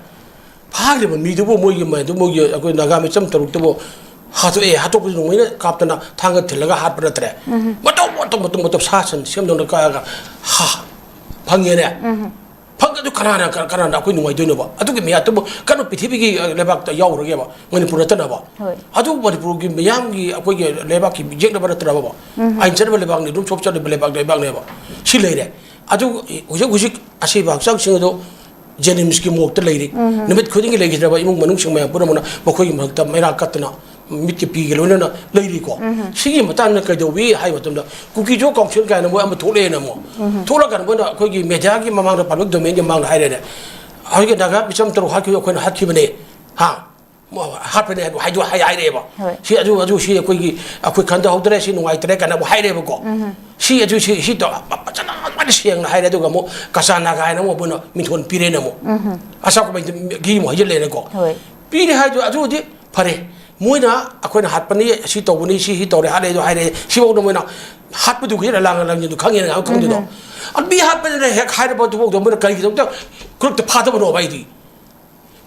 ꯐꯥꯈ꯭ꯔꯤꯕ ꯃꯤꯗꯨꯕꯨ ꯃꯣꯏꯒꯤ, ꯃꯗꯨ ꯃꯣꯏꯒꯤ ꯑꯩꯈꯣꯏ ꯅꯥꯒꯥ ꯃꯤꯆꯝ ꯇꯔꯨꯛꯇꯨꯕꯨ ꯍꯥꯠꯇꯣꯛꯑꯦ, ꯍꯥꯠꯇꯣꯛꯄꯁꯨ ꯅꯣꯡꯃꯩꯅ ꯀꯥꯞꯇꯅ ꯊꯥꯡꯒ ꯊꯤꯜꯂꯒ ꯍꯥꯠꯄ ꯅꯠꯇ꯭ꯔꯦ꯫ ꯎꯝ꯫ ꯃꯇꯧ, ꯃꯇꯧ, ꯃꯇꯧ, ꯃꯇꯧ ꯁꯥ ꯁꯟ ꯁꯦꯝꯗꯧꯅ ꯀꯛꯑꯒ ꯍꯥ, ꯐꯪꯉꯦꯅꯦ꯫ ꯎꯝ꯫ ꯐꯪꯒꯗꯨ ꯀꯅꯥꯅ, ꯀ-, ꯀꯅꯥꯅ ꯑꯩꯈꯣꯏ ꯅꯨꯡꯉꯥꯏꯗꯣꯏꯅꯣꯕ? ꯑꯗꯨꯒꯤ ꯃꯌꯥꯝꯗꯨꯕꯨ ꯀꯩꯅꯣ ꯄ꯭ꯔꯤꯊꯤꯕꯤꯒꯤ, ꯑ, ꯂꯩꯕꯥꯛꯇ ꯌꯥꯎꯔꯒꯦꯕ, ꯃꯅꯤꯄꯨꯔ ꯅꯠꯇꯅꯕ꯫ ꯍꯣꯏ꯫ ꯑꯗꯨ ꯃꯅꯤꯄꯨꯔꯒꯤ ꯃꯤꯌꯥꯝꯒꯤ ꯑꯩꯈꯣꯏꯒꯤ ꯂꯩꯕꯥꯛꯀꯤ ꯌꯦꯛꯅꯕ ꯅꯠꯇꯅꯕ꯫ ꯎꯝ꯫ ꯑꯥꯏꯟ ꯆꯠꯅꯕ ꯂꯩꯕꯥꯛꯅꯤ, ꯔꯨꯜꯁ ꯑꯣꯐ ꯆꯠꯅꯕ ꯂꯩꯕꯥꯛ, ꯂꯩꯕꯥꯛꯅꯦꯕ꯫ ꯁꯤ ꯂꯩꯔꯦ꯫ ꯑꯗꯨ ꯍꯧꯖꯤꯛ, ꯍꯧꯖꯤꯛ ꯑꯁꯤꯕ ꯍꯛꯆꯥꯡꯁꯤꯡ ꯑꯗꯨ ꯖꯦꯅꯤꯝꯁꯀꯤ ꯃꯣꯔꯒꯇ ꯂꯩꯔꯤ꯫ ꯎꯝ꯫ ꯅꯨꯃꯤꯠ ꯈꯨꯗꯤꯡꯒꯤ ꯂꯩꯈꯤꯗ꯭ꯔꯕ ꯏꯃꯨꯡ ꯃꯅꯨꯡꯁꯤꯡ ꯃꯌꯥꯝ ꯄꯨꯝꯅꯃꯛꯅ ꯃꯈꯣꯏꯒꯤ ꯃꯔꯛꯇ ꯃꯩꯔꯥ ꯀꯠꯇꯅ ꯃꯤꯠꯀꯤ ꯄꯤꯒ ꯂꯣꯏꯅꯅ ꯂꯩꯔꯤꯀꯣ꯫ ꯎꯝ꯫ ꯁꯤꯒꯤ ꯃꯇꯥꯡꯗ ꯀꯩꯗꯧꯏ ꯍꯥꯏꯕ ꯃꯇꯝꯗ, ꯀꯨꯀꯤꯖꯣ ꯀꯥꯎꯟꯁꯤꯜ ꯀꯥꯏꯅ ꯃꯣꯏ ꯑꯃ ꯊꯣꯛꯂꯛꯑꯦꯅ ꯑꯃꯨꯛ꯫ ꯎꯝ꯫ ꯊꯣꯛꯂꯀꯥꯟꯗ ꯃꯣꯏꯅ ꯑꯩꯈꯣꯏꯒꯤ ꯃꯦꯗꯤꯌꯥꯒꯤ ꯃꯃꯥꯡꯗ, ꯄꯕ꯭ꯂꯤꯛ ꯗꯣꯃꯦꯟꯒꯤ ꯃꯃꯥꯡꯗ ꯍꯥꯏꯔꯦꯅꯦ, "ꯍꯧꯖꯤꯛꯀꯤ ꯅꯥꯒꯥ ꯃꯤꯆꯝ ꯇꯔꯨꯛ ꯍꯥꯠꯈꯤꯕꯗꯣ ꯑꯩꯈꯣꯏꯅ ꯍꯥꯠꯈꯤꯕꯅꯦ", ꯍꯥ? ꯍꯥꯠꯄꯅꯦ ꯍꯥꯏꯕ ꯍꯥꯏꯗꯣ-, ꯍꯥꯏ-, ꯍꯥꯏꯔꯛꯑꯦꯕ꯫ ꯍꯣꯏ꯫ "ꯁꯤ ꯑꯗꯨ, ꯑꯗꯨ, ꯁꯤ ꯑꯩꯈꯣꯏꯒꯤ, ꯑꯩꯈꯣꯏ ꯈꯟꯊꯍꯧꯗ꯭ꯔꯦ, ꯁꯤ ꯅꯨꯡꯉꯥꯏꯇ꯭ꯔꯦ" ꯀꯥꯏꯅ ꯑꯃꯨꯛ ꯍꯥꯏꯔꯛꯑꯦꯕꯀꯣ꯫ ꯎꯝ꯫ ꯁꯤ ꯑꯗꯨ, ꯁꯤ, ꯁꯤ ꯇꯧ-, ꯐꯖꯅ ꯑꯗꯨꯃꯥꯏꯅ ꯁꯦꯡꯅ ꯍꯥꯏꯔꯦ꯫ ꯑꯗꯨꯒ ꯑꯃꯨꯛ ꯀꯆꯥ ꯅꯥꯒꯥ ꯍꯥꯏꯅ ꯑꯃꯨꯛ ꯃꯣꯏꯅ ꯃꯤꯡꯊꯣꯜ ꯄꯤꯔꯦꯅ ꯑꯃꯨꯛ꯫ ꯎꯝ꯫ ꯑꯁꯥ ꯀꯨꯝꯍꯩꯒꯤ ꯑꯃꯨꯛ ꯍꯩꯖꯤꯜꯂꯦꯅꯀꯣ꯫ ꯍꯣꯏ꯫ ꯄꯤꯔꯦ ꯍꯥꯏꯗꯣ ꯑꯗꯨꯗꯤ ꯐꯔꯦ꯫ ꯃꯣꯏꯅ ꯑꯩꯈꯣꯏꯅ ꯍꯥꯠꯄꯅꯤ, ꯁꯤ ꯇꯧꯕꯅꯤ, ꯁꯤ, ꯁꯤ ꯇꯧꯔꯦ, ꯍꯥꯠꯂꯦ ꯑꯗꯨ ꯍꯥꯏꯔꯦ, ꯁꯤꯐꯥꯎꯗ ꯃꯣꯏꯅ ꯍꯥꯠꯄꯗꯨꯒꯤ ꯂꯥꯡ-, ꯂꯥꯡꯖꯤꯟꯗꯨ ꯈꯪꯉꯦꯅ ꯉꯥꯏꯍꯥꯛ ꯈꯪꯗꯦꯗꯣ꯫ ꯎꯝ꯫ ꯑꯗꯨ ꯃꯤ ꯍꯥꯠꯄꯅꯤꯅ ꯍꯦꯛ ꯍꯥꯏꯔꯕ ꯑꯗꯨꯐꯥꯎꯗ ꯃꯣꯏꯅ ꯀꯔꯤꯒꯤꯗꯃꯛꯇ ꯈꯨꯗꯛꯇ ꯐꯥꯗꯕꯅꯣꯕ ꯑꯩꯗꯤ?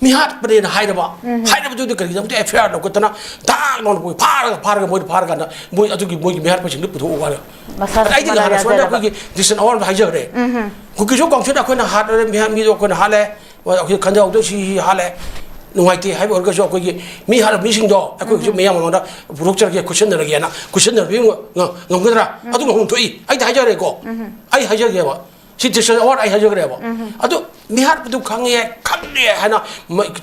ꯃꯤꯍꯥꯠꯄꯅꯦꯅ ꯍꯥꯏꯔꯕ, ꯍꯥꯏꯔꯕꯗꯨꯗꯤ ꯀꯔꯤꯒꯤꯗꯃꯛꯇ ꯑꯦꯐ ꯑꯥꯏ ꯑꯥꯔ ꯂꯧꯈꯠꯇꯅ ꯗꯥꯛ ꯂꯥꯎꯅ ꯃꯣꯏ ꯐꯥꯔꯒ, ꯐꯥꯔꯒ ꯃꯣꯏꯅ ꯐꯥꯔꯀꯥꯟꯗ ꯃꯣꯏ ꯑꯗꯨꯒꯤ ꯃꯣꯏꯒꯤ ꯃꯤꯍꯥꯠꯄꯁꯤꯡꯗꯨ ꯄꯨꯊꯣꯛꯎ ꯍꯥꯏꯅ? ꯃꯁꯥ ꯑꯩꯗꯤ ꯃꯔꯥ ꯅꯍꯥꯟ ꯑꯁꯣꯝꯗ ꯌꯥꯖꯔꯕ꯫ ꯑꯩꯈꯣꯏꯒꯤ ꯗꯤꯁꯇ꯭ꯔꯤꯛ ꯑꯋꯥꯔꯗ ꯍꯥꯏꯖꯈ꯭ꯔꯦ꯫ ꯀꯨꯀꯤꯁꯨ ꯀꯥꯎꯟꯁꯤꯜꯗ ꯑꯩꯈꯣꯏꯅ ꯍꯥꯠꯂꯦ, ꯃꯤꯍꯥꯠ ꯃꯤꯗꯣ ꯑꯩꯈꯣꯏꯅ ꯍꯥꯠꯂꯦ, ꯑꯩꯈꯣꯏ ꯈꯟꯖꯥꯎꯗ ꯁꯤ ꯍꯥꯠꯂꯦ, ꯅꯨꯡꯉꯥꯏꯇꯦ ꯍꯥꯏꯕ ꯑꯣꯏꯔꯒꯁꯨ ꯑꯩꯈꯣꯏꯒꯤ ꯃꯤ ꯍꯥꯠꯂꯕ ꯃꯤꯁꯤꯡꯗꯣ ꯑꯩꯈꯣꯏꯒꯤꯁꯨ ꯃꯌꯥꯝ ꯃꯃꯥꯡꯗ ꯄꯨꯊꯣꯛꯆꯔꯒꯦ, ꯈꯨꯠꯁꯟꯅꯔꯒꯦꯅ, ꯈꯨꯠꯁꯟꯅꯕꯤꯕ ꯉꯝꯒꯗ꯭ꯔꯥ? ꯑꯗꯨ ꯉꯝꯐꯝ ꯊꯣꯛꯏ꯫ ꯑꯩꯗꯤ ꯍꯥꯏꯖꯔꯦꯀꯣ, ꯑꯩ ꯍꯥꯏꯖꯒꯦꯕ꯫ ꯁꯤ ꯗꯤꯁꯇ꯭ꯔꯤꯛ ꯑꯋꯥꯔꯗ ꯑꯩ ꯍꯥꯏꯖꯈ꯭ꯔꯦꯕ꯫ ꯑꯗꯨ ꯃꯤꯍꯥꯠꯄꯗꯨ ꯈꯪꯉꯦ, ꯈꯪꯉꯦ ꯍꯥꯏꯅ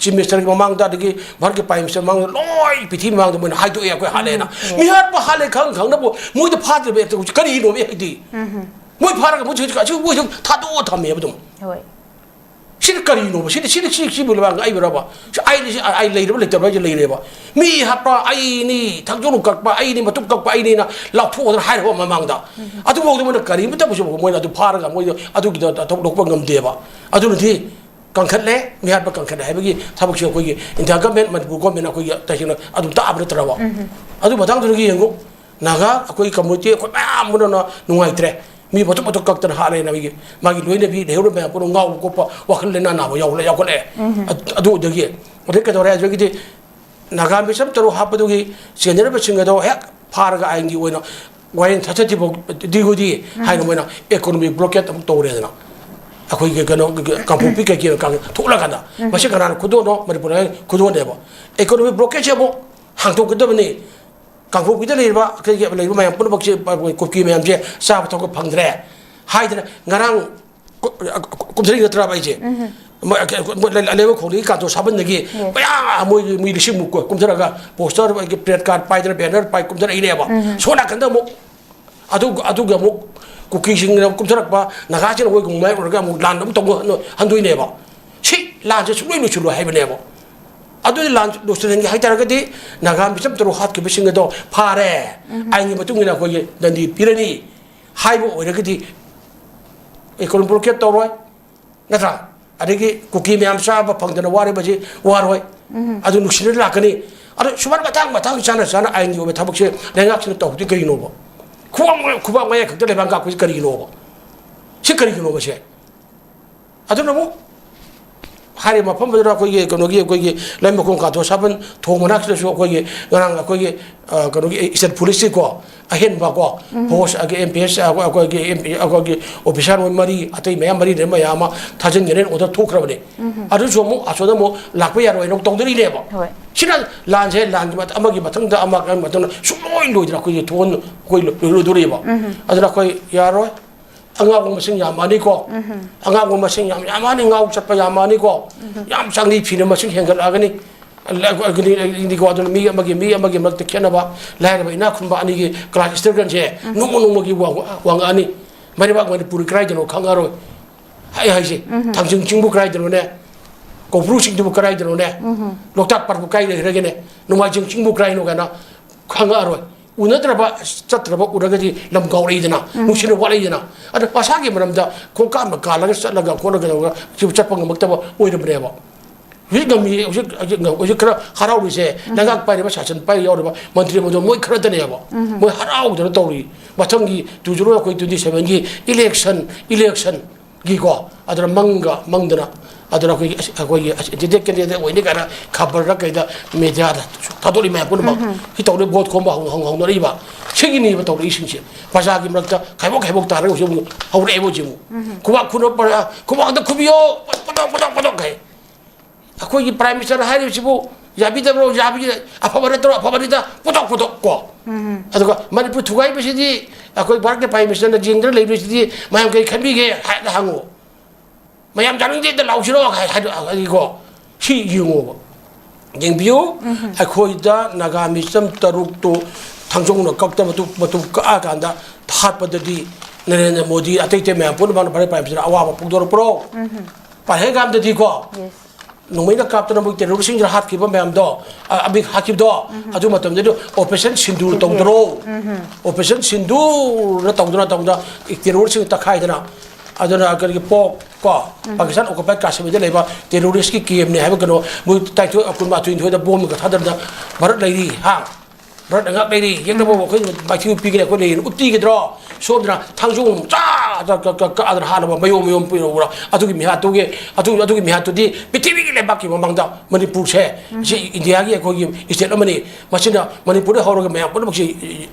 ꯆꯤꯐ ꯃꯤꯅꯤꯁꯇꯔꯒꯤ ꯃꯃꯥꯡꯗ, ꯑꯗꯒꯤ ꯚꯥꯔꯠꯀꯤ ꯄ꯭ꯔꯥꯏꯝ ꯃꯤꯅꯤꯁꯇꯔ ꯃꯃꯥꯡꯗ ꯂꯣꯏ ꯄ꯭ꯔꯤꯊꯤꯕꯤ ꯃꯃꯥꯡꯗ ꯃꯣꯏꯅ ꯍꯥꯏꯗꯣꯛꯑꯦ, ꯑꯩꯈꯣꯏ ꯍꯥꯠꯂꯦꯅ꯫ ꯎꯝ, ꯌꯦꯁ꯫ ꯃꯤꯍꯥꯠꯄ ꯍꯥꯠꯂꯦ ꯈꯪ ꯈꯪꯅꯕꯨ ꯃꯣꯏꯗ ꯐꯥꯗ꯭ꯔꯤꯕ ꯑꯦꯛꯇ ꯍꯧꯖꯤꯛ ꯀꯔꯤꯒꯤꯅꯣꯃꯤ ꯍꯥꯏꯗꯤ? ꯎꯝ꯫ ꯃꯣꯏ ꯐꯥꯔꯒ ꯃꯣꯏ ꯍꯧꯖꯤꯛ ꯑꯁꯤ ꯃꯣꯏ ꯑꯗꯨꯝ ꯊꯥꯗꯣꯛꯑ ꯊꯝꯃꯦꯕ ꯑꯗꯨꯝ꯫ ꯍꯣꯏ꯫ ꯁꯤꯅ ꯀꯔꯤꯅꯣꯕ? ꯁꯤꯅ, ꯁꯤꯅ, ꯁꯤ, ꯁꯤꯕꯨ ꯂꯩꯕꯥꯛ ꯉꯛꯏꯕ꯭ꯔꯕ? ꯁꯤ ꯑꯩꯅ, ꯁꯤ ꯑꯩ ꯂꯩꯔꯕ ꯂꯩꯇꯕ꯭ꯔꯥ ꯍꯥꯏꯁꯦ ꯂꯩꯔꯦꯕ꯫ ꯃꯤ ꯍꯥꯠꯄ ꯑꯩꯅꯤ, ꯊꯛꯆꯣꯂꯨ ꯀꯛꯄ ꯑꯩꯅꯤ, ꯃꯇꯨꯞ ꯀꯛꯄ ꯑꯩꯅꯤꯅ ꯂꯥꯎꯊꯣꯛꯑꯗꯅ ꯍꯥꯏꯔꯕ ꯃꯃꯥꯡꯗ꯫ ꯎꯝ꯫ ꯑꯗꯨꯐꯥꯎꯗ ꯃꯣꯏꯅ ꯀꯔꯤꯃꯇꯕꯨꯁꯨ ꯃꯣꯏꯅ ꯑꯗꯨ ꯐꯥꯔꯒ ꯃꯣꯏꯗ ꯑꯗꯨꯒꯤꯗ ꯊꯕꯛ ꯂꯧꯕ ꯉꯝꯗꯦꯕ꯫ ꯑꯗꯨꯅꯗꯤ ꯀꯟꯈꯠꯂꯦ, ꯃꯤꯍꯥꯠꯄ ꯀꯟꯈꯠꯂꯦ ꯍꯥꯏꯕꯒꯤ ꯊꯕꯛꯁꯦ ꯑꯩꯈꯣꯏꯒꯤ ꯏꯟꯗꯤꯌꯥ ꯒꯃꯦꯟ, ꯃꯅꯤꯄꯨꯔ ꯒꯃꯦꯟ ꯑꯩꯈꯣꯏꯒꯤ ꯇꯁꯦꯡꯅ ꯑꯗꯨꯝ ꯇꯥꯕ ꯅꯠꯇ꯭ꯔꯕ? ꯎꯝ꯫ ꯑꯗꯨ ꯃꯇꯥꯡꯗꯨꯗꯒꯤ ꯌꯦꯡꯉꯨ, ꯅꯥꯒꯥ ꯑꯩꯈꯣꯏ ꯀꯝꯃꯨꯅꯤꯇꯤ ꯑꯩꯈꯣꯏ ꯃꯌꯥꯝ ꯑꯃꯅ ꯅꯨꯡꯉꯥꯏꯇ꯭ꯔꯦ꯫ ꯃꯤ ꯃꯊꯨꯞ ꯃꯊꯨꯞ ꯀꯛꯇꯅ ꯍꯥꯠꯂꯦꯅ ꯃꯤꯒꯤ, ꯃꯥꯒꯤ ꯂꯣꯏꯅꯕꯤ ꯂꯩꯍꯧꯔꯤꯕ ꯃꯌꯥꯝ ꯄꯨꯝꯅꯃꯛ ꯉꯥꯎꯕ ꯈꯣꯠꯄ, ꯋꯥꯈꯜ ꯂꯩꯅꯥ ꯅꯥꯕ ꯌꯥꯎꯈꯠꯂꯦ, ꯌꯥꯎꯈꯠꯂꯛꯑꯦ꯫ ꯎꯝ꯫ ꯑꯗ-, ꯑꯗꯨꯗꯒꯤ ꯑꯗꯩ ꯀꯩꯗꯧꯔꯦ ꯍꯥꯏꯕꯒꯤꯗꯤ ꯅꯥꯒꯥ ꯃꯤꯆꯝ ꯇꯔꯨꯛ ꯍꯥꯠꯄꯗꯨꯒꯤ ꯆꯦꯟꯅꯔꯤꯕꯁꯤꯡ ꯑꯗꯣ ꯍꯦꯛ ꯐꯥꯔꯒ ꯑꯥꯏꯟꯒꯤ ꯑꯣꯏꯅ ꯋꯥꯌꯦꯜ ꯊꯥꯗꯗ꯭ꯔꯤꯐꯥꯎ ꯗꯤꯒꯨꯗꯤ ꯎꯝ꯫ ꯍꯥꯏꯅ ꯃꯣꯏꯅ ꯏꯀꯣꯅꯣꯃꯤꯛ ꯕ꯭ꯂꯣꯀꯦꯠ ꯑꯃꯨꯛ ꯇꯧꯔꯦꯗꯅ꯫ ꯑꯩꯈꯣꯏꯒꯤ ꯀꯩꯅꯣ, ꯀꯥꯡꯄꯣꯛꯄꯤ ꯀꯩꯀꯩ ꯀꯥꯡ ꯊꯣꯛꯂꯀꯥꯟꯗ ꯎꯝ꯫ ꯃꯁꯤ ꯀꯅꯥꯅ ꯈꯨꯗꯣꯜꯅꯣ? ꯃꯅꯤꯄꯨꯔ ꯈꯨꯗꯣꯜꯅꯦꯕ꯫ ꯏꯀꯣꯅꯣꯃꯤꯛ ꯕ꯭ꯂꯣꯀꯦꯠꯁꯦ ꯑꯃꯨꯛ ꯍꯥꯡꯗꯣꯛꯀꯗꯕꯅꯤ꯫ ꯀꯥꯡꯄꯣꯛꯄꯤꯗ ꯂꯩꯔꯤꯕ, ꯑꯩꯈꯣꯏꯒꯤ ꯂꯩꯔꯤꯕ ꯃꯌꯥꯝ ꯄꯨꯝꯅꯃꯛꯁꯦ, ꯀꯨꯀꯤ ꯃꯌꯥꯝꯁꯦ ꯆꯥꯕ ꯊꯛꯄ ꯐꯪꯗ꯭ꯔꯦ ꯍꯥꯏꯗꯅ ꯉꯔꯥꯡ ꯀꯨ-, ꯀꯨꯝꯊꯔꯤ ꯅꯠꯇ꯭ꯔꯕ ꯑꯩꯁꯦ? ꯎꯝ꯫ ꯃꯣꯏ, ꯃꯣꯏ ꯂꯩꯕꯥꯛ ꯈꯣꯡꯗꯒꯤ ꯀꯥꯟꯇꯣ ꯁꯥꯕꯟꯗꯒꯤ ꯌꯦꯁ꯫ ꯃꯌꯥꯝ ꯃꯣꯏ, ꯃꯤ ꯂꯤꯁꯤꯡꯃꯨꯛ ꯀꯣ ꯀꯨꯝꯊꯔꯒ ꯄꯣꯁꯇꯔ, ꯑꯩꯒꯤ ꯄ꯭ꯂꯦꯠ ꯀꯥꯔꯗ ꯄꯥꯏꯗꯅ, ꯕꯦꯅꯔ ꯄꯥꯏ ꯀꯨꯝꯊꯔꯛꯏꯅꯦꯕ꯫ ꯎꯝ꯫ ꯁꯣꯝ ꯅꯥꯀꯟꯗ ꯑꯃꯨꯛ ꯑꯗꯨ, ꯑꯗꯨꯒ ꯑꯃꯨꯛ ꯀꯨꯀꯤꯁꯤꯡꯅ ꯀꯨꯝꯊꯔꯛꯄ ꯅꯥꯒꯥꯁꯤꯡꯅ ꯑꯩꯈꯣꯏ ꯃꯥꯏꯌꯣꯛꯅꯔꯒ ꯑꯃꯨꯛ ꯂꯥꯟ ꯑꯃꯨꯛ ꯇꯧꯕ ꯍꯟ-, ꯍꯟꯗꯣꯏꯅꯦꯕ꯫ ꯁꯤ ꯂꯥꯟꯁꯦ ꯁꯨꯡꯂꯣꯏ ꯂꯣꯏꯁꯤꯜꯂꯣꯏ ꯍꯥꯏꯕꯅꯦꯕ꯫ ꯑꯗꯨꯗꯤ ꯂꯥꯟ ꯂꯣꯏꯁꯤꯜꯍꯟꯒꯦ ꯍꯥꯏꯇꯥꯔꯒꯗꯤ ꯅꯥꯒꯥ ꯃꯤꯆꯝ ꯇꯔꯨꯛ ꯍꯥꯠꯈꯤꯕꯁꯤꯡ ꯑꯗꯣ ꯐꯥꯔꯦ, ꯎꯝ꯫ ꯑꯥꯏꯟꯒꯤ ꯃꯇꯨꯡ ꯏꯟꯅ ꯑꯩꯈꯣꯏꯒꯤ ꯗꯟꯗꯤ ꯄꯤꯔꯅꯤ ꯍꯥꯏꯕ ꯑꯣꯏꯔꯒꯗꯤ ꯏꯀꯣꯅꯣꯃꯤꯛ ꯕ꯭ꯂꯣꯀꯦꯠ ꯇꯧꯔꯣꯏ, ꯅꯠꯇ꯭ꯔꯥ? ꯑꯗꯒꯤ ꯀꯨꯀꯤ ꯃꯌꯥꯝ ꯆꯥꯕ ꯐꯪꯗꯅ ꯋꯥꯔꯤꯕꯁꯤ ꯋꯥꯔꯣꯏ꯫ ꯎꯝ꯫ ꯑꯗꯨ ꯅꯨꯡꯁꯤꯅ ꯂꯥꯛꯀꯅꯤ꯫ ꯑꯗꯣ ꯁꯨꯃꯥꯏꯅ ꯃꯇꯥꯡ ꯃꯇꯥꯡ ꯆꯥꯅ ꯆꯥꯅ ꯑꯥꯏꯟꯒꯤ ꯑꯣꯏꯕ ꯊꯕꯛꯁꯦ ꯂꯩꯉꯥꯛꯁꯤꯅ ꯇꯧꯗꯣꯏ ꯀꯔꯤꯅꯣꯕ? ꯈꯨꯕꯥꯛ, ꯈꯨꯕꯥꯛ ꯃꯌꯥ ꯈꯛꯇ ꯂꯩꯕꯥꯛ ꯀꯥꯞꯄꯁꯤ ꯀꯔꯤꯒꯤꯅꯣꯕ? ꯁꯤ ꯀꯔꯤꯒꯤꯅꯣꯕ ꯁꯦ? ꯑꯗꯨꯅ ꯑꯃꯨꯛ ꯍꯥꯏꯔꯤꯕ ꯃꯐꯝ ꯑꯗꯨꯗ ꯑꯩꯈꯣꯏꯒꯤ ꯀꯩꯅꯣꯒꯤ, ꯑꯩꯈꯣꯏꯒꯤ ꯂꯩꯃꯈꯣꯡ ꯀꯥꯟꯊꯣꯛ ꯁꯥꯕꯟ ꯊꯣꯡ ꯃꯅꯥꯛꯁꯤꯗꯁꯨ ꯑꯩꯈꯣꯏꯒꯤ ꯉꯔꯥꯡ ꯑꯩꯈꯣꯏꯒꯤ, ꯑ, ꯀꯩꯅꯣꯒꯤ ꯏꯁꯇꯦꯠ ꯄꯨꯂꯤꯁꯀꯤꯀꯣ ꯑꯍꯦꯟꯕꯀꯣ ꯐꯣꯔꯁ, ꯑꯩꯈꯣꯏ ꯑꯦꯝ ꯄꯤ ꯑꯦꯁ, ꯑꯩꯈꯣꯏꯒꯤ, ꯑꯩꯈꯣꯏꯒꯤ ꯑꯣꯐꯤꯁꯥꯔ ꯃꯣꯏ ꯃꯔꯤ, ꯑꯇꯩ ꯃꯌꯥꯝ ꯃꯔꯤ ꯂꯩꯔꯝꯕ ꯃꯌꯥꯝ ꯑꯃ ꯊꯥꯖꯤꯟꯒꯅꯤ ꯑꯣꯔꯗꯔ ꯊꯣꯛꯈ꯭ꯔꯕꯅꯤ꯫ ꯑꯗꯨꯁꯨ ꯑꯃꯨꯛ ꯑꯁꯣꯝꯗ ꯑꯃꯨꯛ ꯂꯥꯛꯄ ꯌꯥꯔꯣꯏꯅ ꯑꯃꯨꯛ ꯇꯧꯗꯣꯔꯤꯅꯦꯕ꯫ ꯍꯣꯏ꯫ ꯁꯤꯅ ꯂꯥꯟꯁꯦ ꯂꯥꯟꯒꯤ ꯃꯊ-, ꯑꯃꯒꯤ ꯃꯊꯪꯗ ꯑꯃ, ꯑꯃꯒꯤ ꯃꯊꯪꯗ ꯁꯨꯡꯂꯣꯏ ꯂꯣꯏꯗꯅ ꯑꯩꯈꯣꯏꯒꯤ ꯊꯣꯛꯍꯟ-, ꯑꯩꯈꯣꯏ ꯂꯣꯏ-, ꯂꯣꯏꯗꯣꯔꯤꯕ꯫ ꯑꯗꯨꯅ ꯑꯩꯈꯣꯏ ꯌꯥꯔꯣꯏ꯫ ꯑꯉꯥꯎꯕ ꯃꯁꯤꯡ ꯌꯥꯝꯃꯛꯑꯅꯤꯀꯣ꯫ ꯑꯉꯥꯎꯕ ꯃꯁꯤꯡ ꯌꯥꯝ ꯌꯥꯝꯃꯛꯑꯅꯤ, ꯉꯥꯎ ꯆꯠꯄ ꯌꯥꯝꯃꯛꯑꯅꯤꯀꯣ꯫ ꯌꯥꯝ ꯆꯥꯡꯅꯤ ꯐꯤꯅ ꯃꯁꯤꯡ ꯍꯦꯟꯒꯠꯂꯛꯑꯒꯅꯤ꯫ ꯑꯗꯨꯅ ꯃꯤ ꯑꯃꯒꯤ, ꯃꯤ ꯑꯃꯒꯤ ꯃꯔꯛꯇ ꯈꯦꯠꯅꯕ, ꯂꯥꯏꯔꯕ ꯏꯅꯥꯛ ꯈꯨꯟꯕ ꯑꯅꯤꯒꯤ ꯀ꯭ꯂꯥꯁ ꯁ꯭ꯇ꯭ꯔꯒꯜꯁꯦ ꯅꯣꯡꯃ ꯅꯣꯡꯃꯒꯤ ꯋꯥꯡ-, ꯋꯥꯡꯉꯛꯑꯅꯤ꯫ ꯃꯩꯔꯩꯕꯥꯛ ꯃꯅꯤꯄꯨꯔꯤ ꯀꯗꯥꯏꯗꯅꯣ ꯈꯪꯉꯔꯣꯏ꯫ ꯑꯩ ꯍꯥꯏꯁꯦ, ꯊꯥꯡꯖꯤꯡ ꯆꯤꯡꯕꯨ ꯀꯗꯥꯏꯗꯅꯣꯅꯦ, ꯀꯧꯕ꯭ꯔꯨ ꯆꯤꯡꯗꯨꯕꯨ ꯀꯗꯥꯏꯗꯅꯣꯅꯦ, ꯂꯣꯛꯇꯥꯛ ꯄꯥꯠꯄꯨ ꯀꯗꯥꯏ ꯂꯩꯈ꯭ꯔꯒꯦꯅꯦ, ꯅꯣꯡꯃꯥꯏꯖꯤꯡ ꯆꯤꯡꯕꯨ ꯀꯗꯥꯏꯅꯣ ꯀꯥꯏꯅ ꯈꯪꯉꯛꯑꯔꯣꯏ꯫ ꯎꯅꯗ꯭ꯔꯕ, ꯆꯠꯇ꯭ꯔꯕ ꯎꯔꯒꯗꯤ ꯂꯝ ꯀꯥꯎꯔꯛꯏꯗꯅ, ꯅꯨꯡꯁꯤꯅ ꯋꯥꯠꯂꯛꯏꯗꯅ꯫ ꯑꯗ ꯃꯁꯥꯒꯤ ꯃꯔꯝꯗ ꯈꯣꯡꯀꯥꯞꯅ ꯀꯥꯜꯂꯒ ꯆꯠꯂꯒ ꯈꯣꯠꯂꯒ ꯇꯧꯔꯒ ꯁꯤꯕꯨ ꯆꯠꯄ ꯉꯝꯃꯛꯇꯕ ꯑꯣꯏꯔꯕꯅꯦꯕ꯫ ꯍꯧꯖꯤꯛ ꯉꯝꯃꯤ, ꯍꯧꯖꯤꯛ, ꯍꯧꯖꯤꯛ ꯉꯝ-, ꯍꯧꯖꯤꯛ ꯈꯔ ꯍꯔꯥꯎꯔꯤꯁꯦ ꯂꯩꯉꯥꯛ ꯄꯥꯏꯔꯤꯕ, ꯁꯥꯁꯟ ꯄꯥꯏꯔꯤ ꯌꯥꯎꯔꯤꯕ ꯃꯟꯇ꯭ꯔꯤ ꯃꯟꯗꯣꯟ ꯃꯣꯏ ꯈꯔꯗꯅꯦꯕ꯫ ꯃꯣꯏ ꯍꯔꯥꯎꯗꯅ ꯇꯧꯔꯤ꯫ ꯃꯊꯪꯒꯤ two zero ꯑꯩꯈꯣꯏ twenty sevenꯒꯤ election, election ꯒꯤꯀꯣ, ꯑꯗꯨꯅ ꯃꯪꯒ ꯃꯪꯗꯅ, ꯑꯗꯨꯅ ꯑꯩꯈꯣꯏꯒꯤ ꯑꯁ-, ꯑꯩꯈꯣꯏꯒꯤ ꯑꯁ-, candidate, candidate ꯑꯣꯏꯅꯤ ꯀꯥꯏꯅ ꯈꯕꯔꯗ ꯀꯩꯗ ꯃꯦꯗꯤꯌꯥꯗ ꯊꯥꯗꯣꯛꯂꯤ ꯃꯌꯥꯝ ꯄꯨꯝꯅꯃꯛ꯫ ꯁꯤ ꯇꯧꯔꯤ, ꯚꯣꯠ ꯈꯣꯝꯕ ꯍꯧ-, ꯍꯧ-, ꯍꯧꯅꯔꯛꯏꯕ꯫ ꯁꯤꯒꯤꯅꯤꯕ ꯇꯧꯔꯛꯏꯁꯤꯡꯁꯦ꯫ ꯄ꯭ꯔꯖꯥꯒꯤ ꯃꯔꯛꯇ ꯈꯥꯏꯕꯣꯛ ꯈꯥꯏꯕꯣꯛ ꯇꯥꯔꯒ ꯍꯧꯖꯤꯛ ꯑꯃꯨꯛ ꯍꯧꯔꯛꯑꯦꯕ ꯍꯧꯖꯤꯛ ꯑꯃꯨꯛ꯫ ꯈꯨꯕꯥꯛ ꯈꯨꯅ ꯄ꯭ꯔꯖꯥ, ꯈꯨꯕꯥꯛꯇ ꯈꯨꯕꯤꯌꯣ, ꯄꯗꯣꯛ, ꯄꯗꯣꯛ, ꯄꯗꯣꯛ ꯍꯥꯏ꯫ ꯑꯩꯈꯣꯏꯒꯤ Prime Minister ꯍꯥꯏꯔꯤꯕꯁꯤꯕꯨ ꯌꯥꯕꯤꯗꯕ꯭ꯔꯣ? ꯌꯥꯕꯤ-, ꯑꯐꯕ ꯅꯠꯇ꯭ꯔꯣ? ꯑꯐꯕꯅꯤꯗ, ꯄꯨꯊꯣꯛ, ꯄꯨꯊꯣꯛ ꯀꯣ꯫ ꯑꯗꯨꯒ ꯃꯅꯤꯄꯨꯔ ꯊꯨꯒꯥꯏꯕꯁꯤꯗꯤ ꯑꯩꯈꯣꯏ ꯚꯥꯔꯠꯀꯤ Prime Ministerꯅ ꯌꯦꯡꯗꯅ ꯂꯩꯕꯁꯤꯗꯤ ꯃꯌꯥꯝ ꯀꯔꯤ ꯈꯟꯕꯤꯒꯦ ꯍꯥꯏꯅ ꯍꯪꯉꯨ꯫ ꯃꯌꯥꯝ ꯌꯥꯅꯤꯡꯗꯦꯗ ꯂꯥꯎꯁꯤꯔꯣ ꯍꯥꯏ-, ꯍꯥꯏ-, ꯍꯥꯏꯗꯤꯀꯣ꯫ ꯁꯤ ꯌꯦꯡꯉꯣꯕ꯫ ꯌꯦꯡꯕꯤꯌꯨ, ꯑꯩꯈꯣꯏꯗ ꯅꯥꯒꯥ ꯃꯤꯆꯝ ꯇꯔꯨꯛꯇꯨ ꯊꯥꯡꯖꯧꯅ ꯀꯛꯇ ꯃꯇꯨ, ꯃꯇꯨ ꯀꯛꯑꯀꯥꯟꯗ ꯍꯥꯠꯄꯗꯗꯤ ꯅꯔꯦꯟꯗ꯭ꯔ ꯃꯣꯗꯤ ꯑꯇꯩ ꯑꯇꯩ ꯃꯌꯥꯝ ꯄꯨꯝꯅꯃꯛꯅ ꯚꯥꯔꯠ Prime Ministerꯗ ꯑꯋꯥꯕ ꯐꯣꯡꯗꯣꯔꯛꯄ꯭ꯔꯣ? ꯄꯍꯜꯒꯥꯝꯗꯗꯤꯀꯣ꯫ ꯅꯣꯡꯃꯩꯅ ꯀꯥꯞꯇꯅ ꯃꯣꯏ terroristꯁꯤꯡꯁꯤꯅ ꯍꯥꯠꯈꯤꯕ ꯃꯌꯥꯝꯗꯣ, ꯑ, ꯑꯃꯤ ꯍꯥꯠꯈꯤꯕꯗꯣ, ꯑꯗꯨ ꯃꯇꯝꯗꯗꯤ Operation Sindoor ꯇꯧꯗ꯭ꯔꯣ? Operation Sindoorꯅ ꯇꯧꯗꯅ, ꯇꯧꯗꯅ terroristꯁꯤꯡ ꯇꯛꯈꯥꯏꯗꯅ, ꯑꯗꯨꯅ ꯀꯔꯤꯒꯤ ꯄꯣꯛ ꯀꯣ, ꯄꯥꯀꯤꯁꯇꯥꯟ occupied ꯀꯥꯁꯃꯤꯔꯗ ꯂꯩꯕ terroristꯀꯤ campꯅꯦ ꯍꯥꯏꯕ ꯀꯩꯅꯣ, ꯃꯣꯏ ꯇꯔꯥꯅꯤꯊꯣꯏ, ꯀꯨꯟꯃꯥꯊꯣꯏ ꯅꯤꯊꯣꯏꯗ ꯕꯣꯝꯒ ꯊꯥꯗꯔꯗꯅ ꯚꯥꯔꯠ ꯂꯩꯔꯤ, ꯍꯥ? ꯚꯥꯔꯠꯅ ꯉꯥꯛ ꯂꯩꯔꯤ, ꯌꯦꯛꯅꯕ ꯑꯩꯈꯣꯏ ꯃꯥꯏꯊꯤꯕ ꯄꯤꯒꯅꯤ, ꯑꯩꯈꯣꯏ ꯂꯩꯌꯦꯅ ꯎꯠꯄꯤꯒꯗ꯭ꯔꯣ? ꯁꯣꯝꯗꯅ ꯊꯥꯡꯖꯧ ꯆꯥ ꯆꯥ ꯀ- ꯀ- ꯀꯛꯑꯗꯅ ꯍꯥꯠꯂꯕ ꯃꯌꯣꯝ ꯃꯌꯣꯝ ꯄꯤꯔꯛꯎꯔ? ꯑꯗꯨꯒꯤ ꯃꯤꯍꯥꯠꯇꯨꯒꯤ, ꯑꯗꯨ ꯑꯗꯨꯒꯤ ꯃꯤꯍꯥꯠꯇꯨꯗꯤ ꯄ꯭ꯔꯤꯊꯤꯕꯤꯒꯤ ꯂꯩꯕꯥꯛꯀꯤ ꯃꯃꯥꯡꯗ ꯃꯅꯤꯄꯨꯔꯁꯦ ꯁꯤ ꯏꯟꯗꯤꯌꯥꯒꯤ ꯑꯩꯈꯣꯏꯒꯤ ꯁ꯭ꯇꯦꯠ ꯑꯃꯅꯤ, ꯃꯁꯤꯅ ꯃꯅꯤꯄꯨꯔꯗ ꯍꯧꯔꯒ ꯃꯌꯥꯝ ꯄꯨꯝꯅꯃꯛꯁꯤ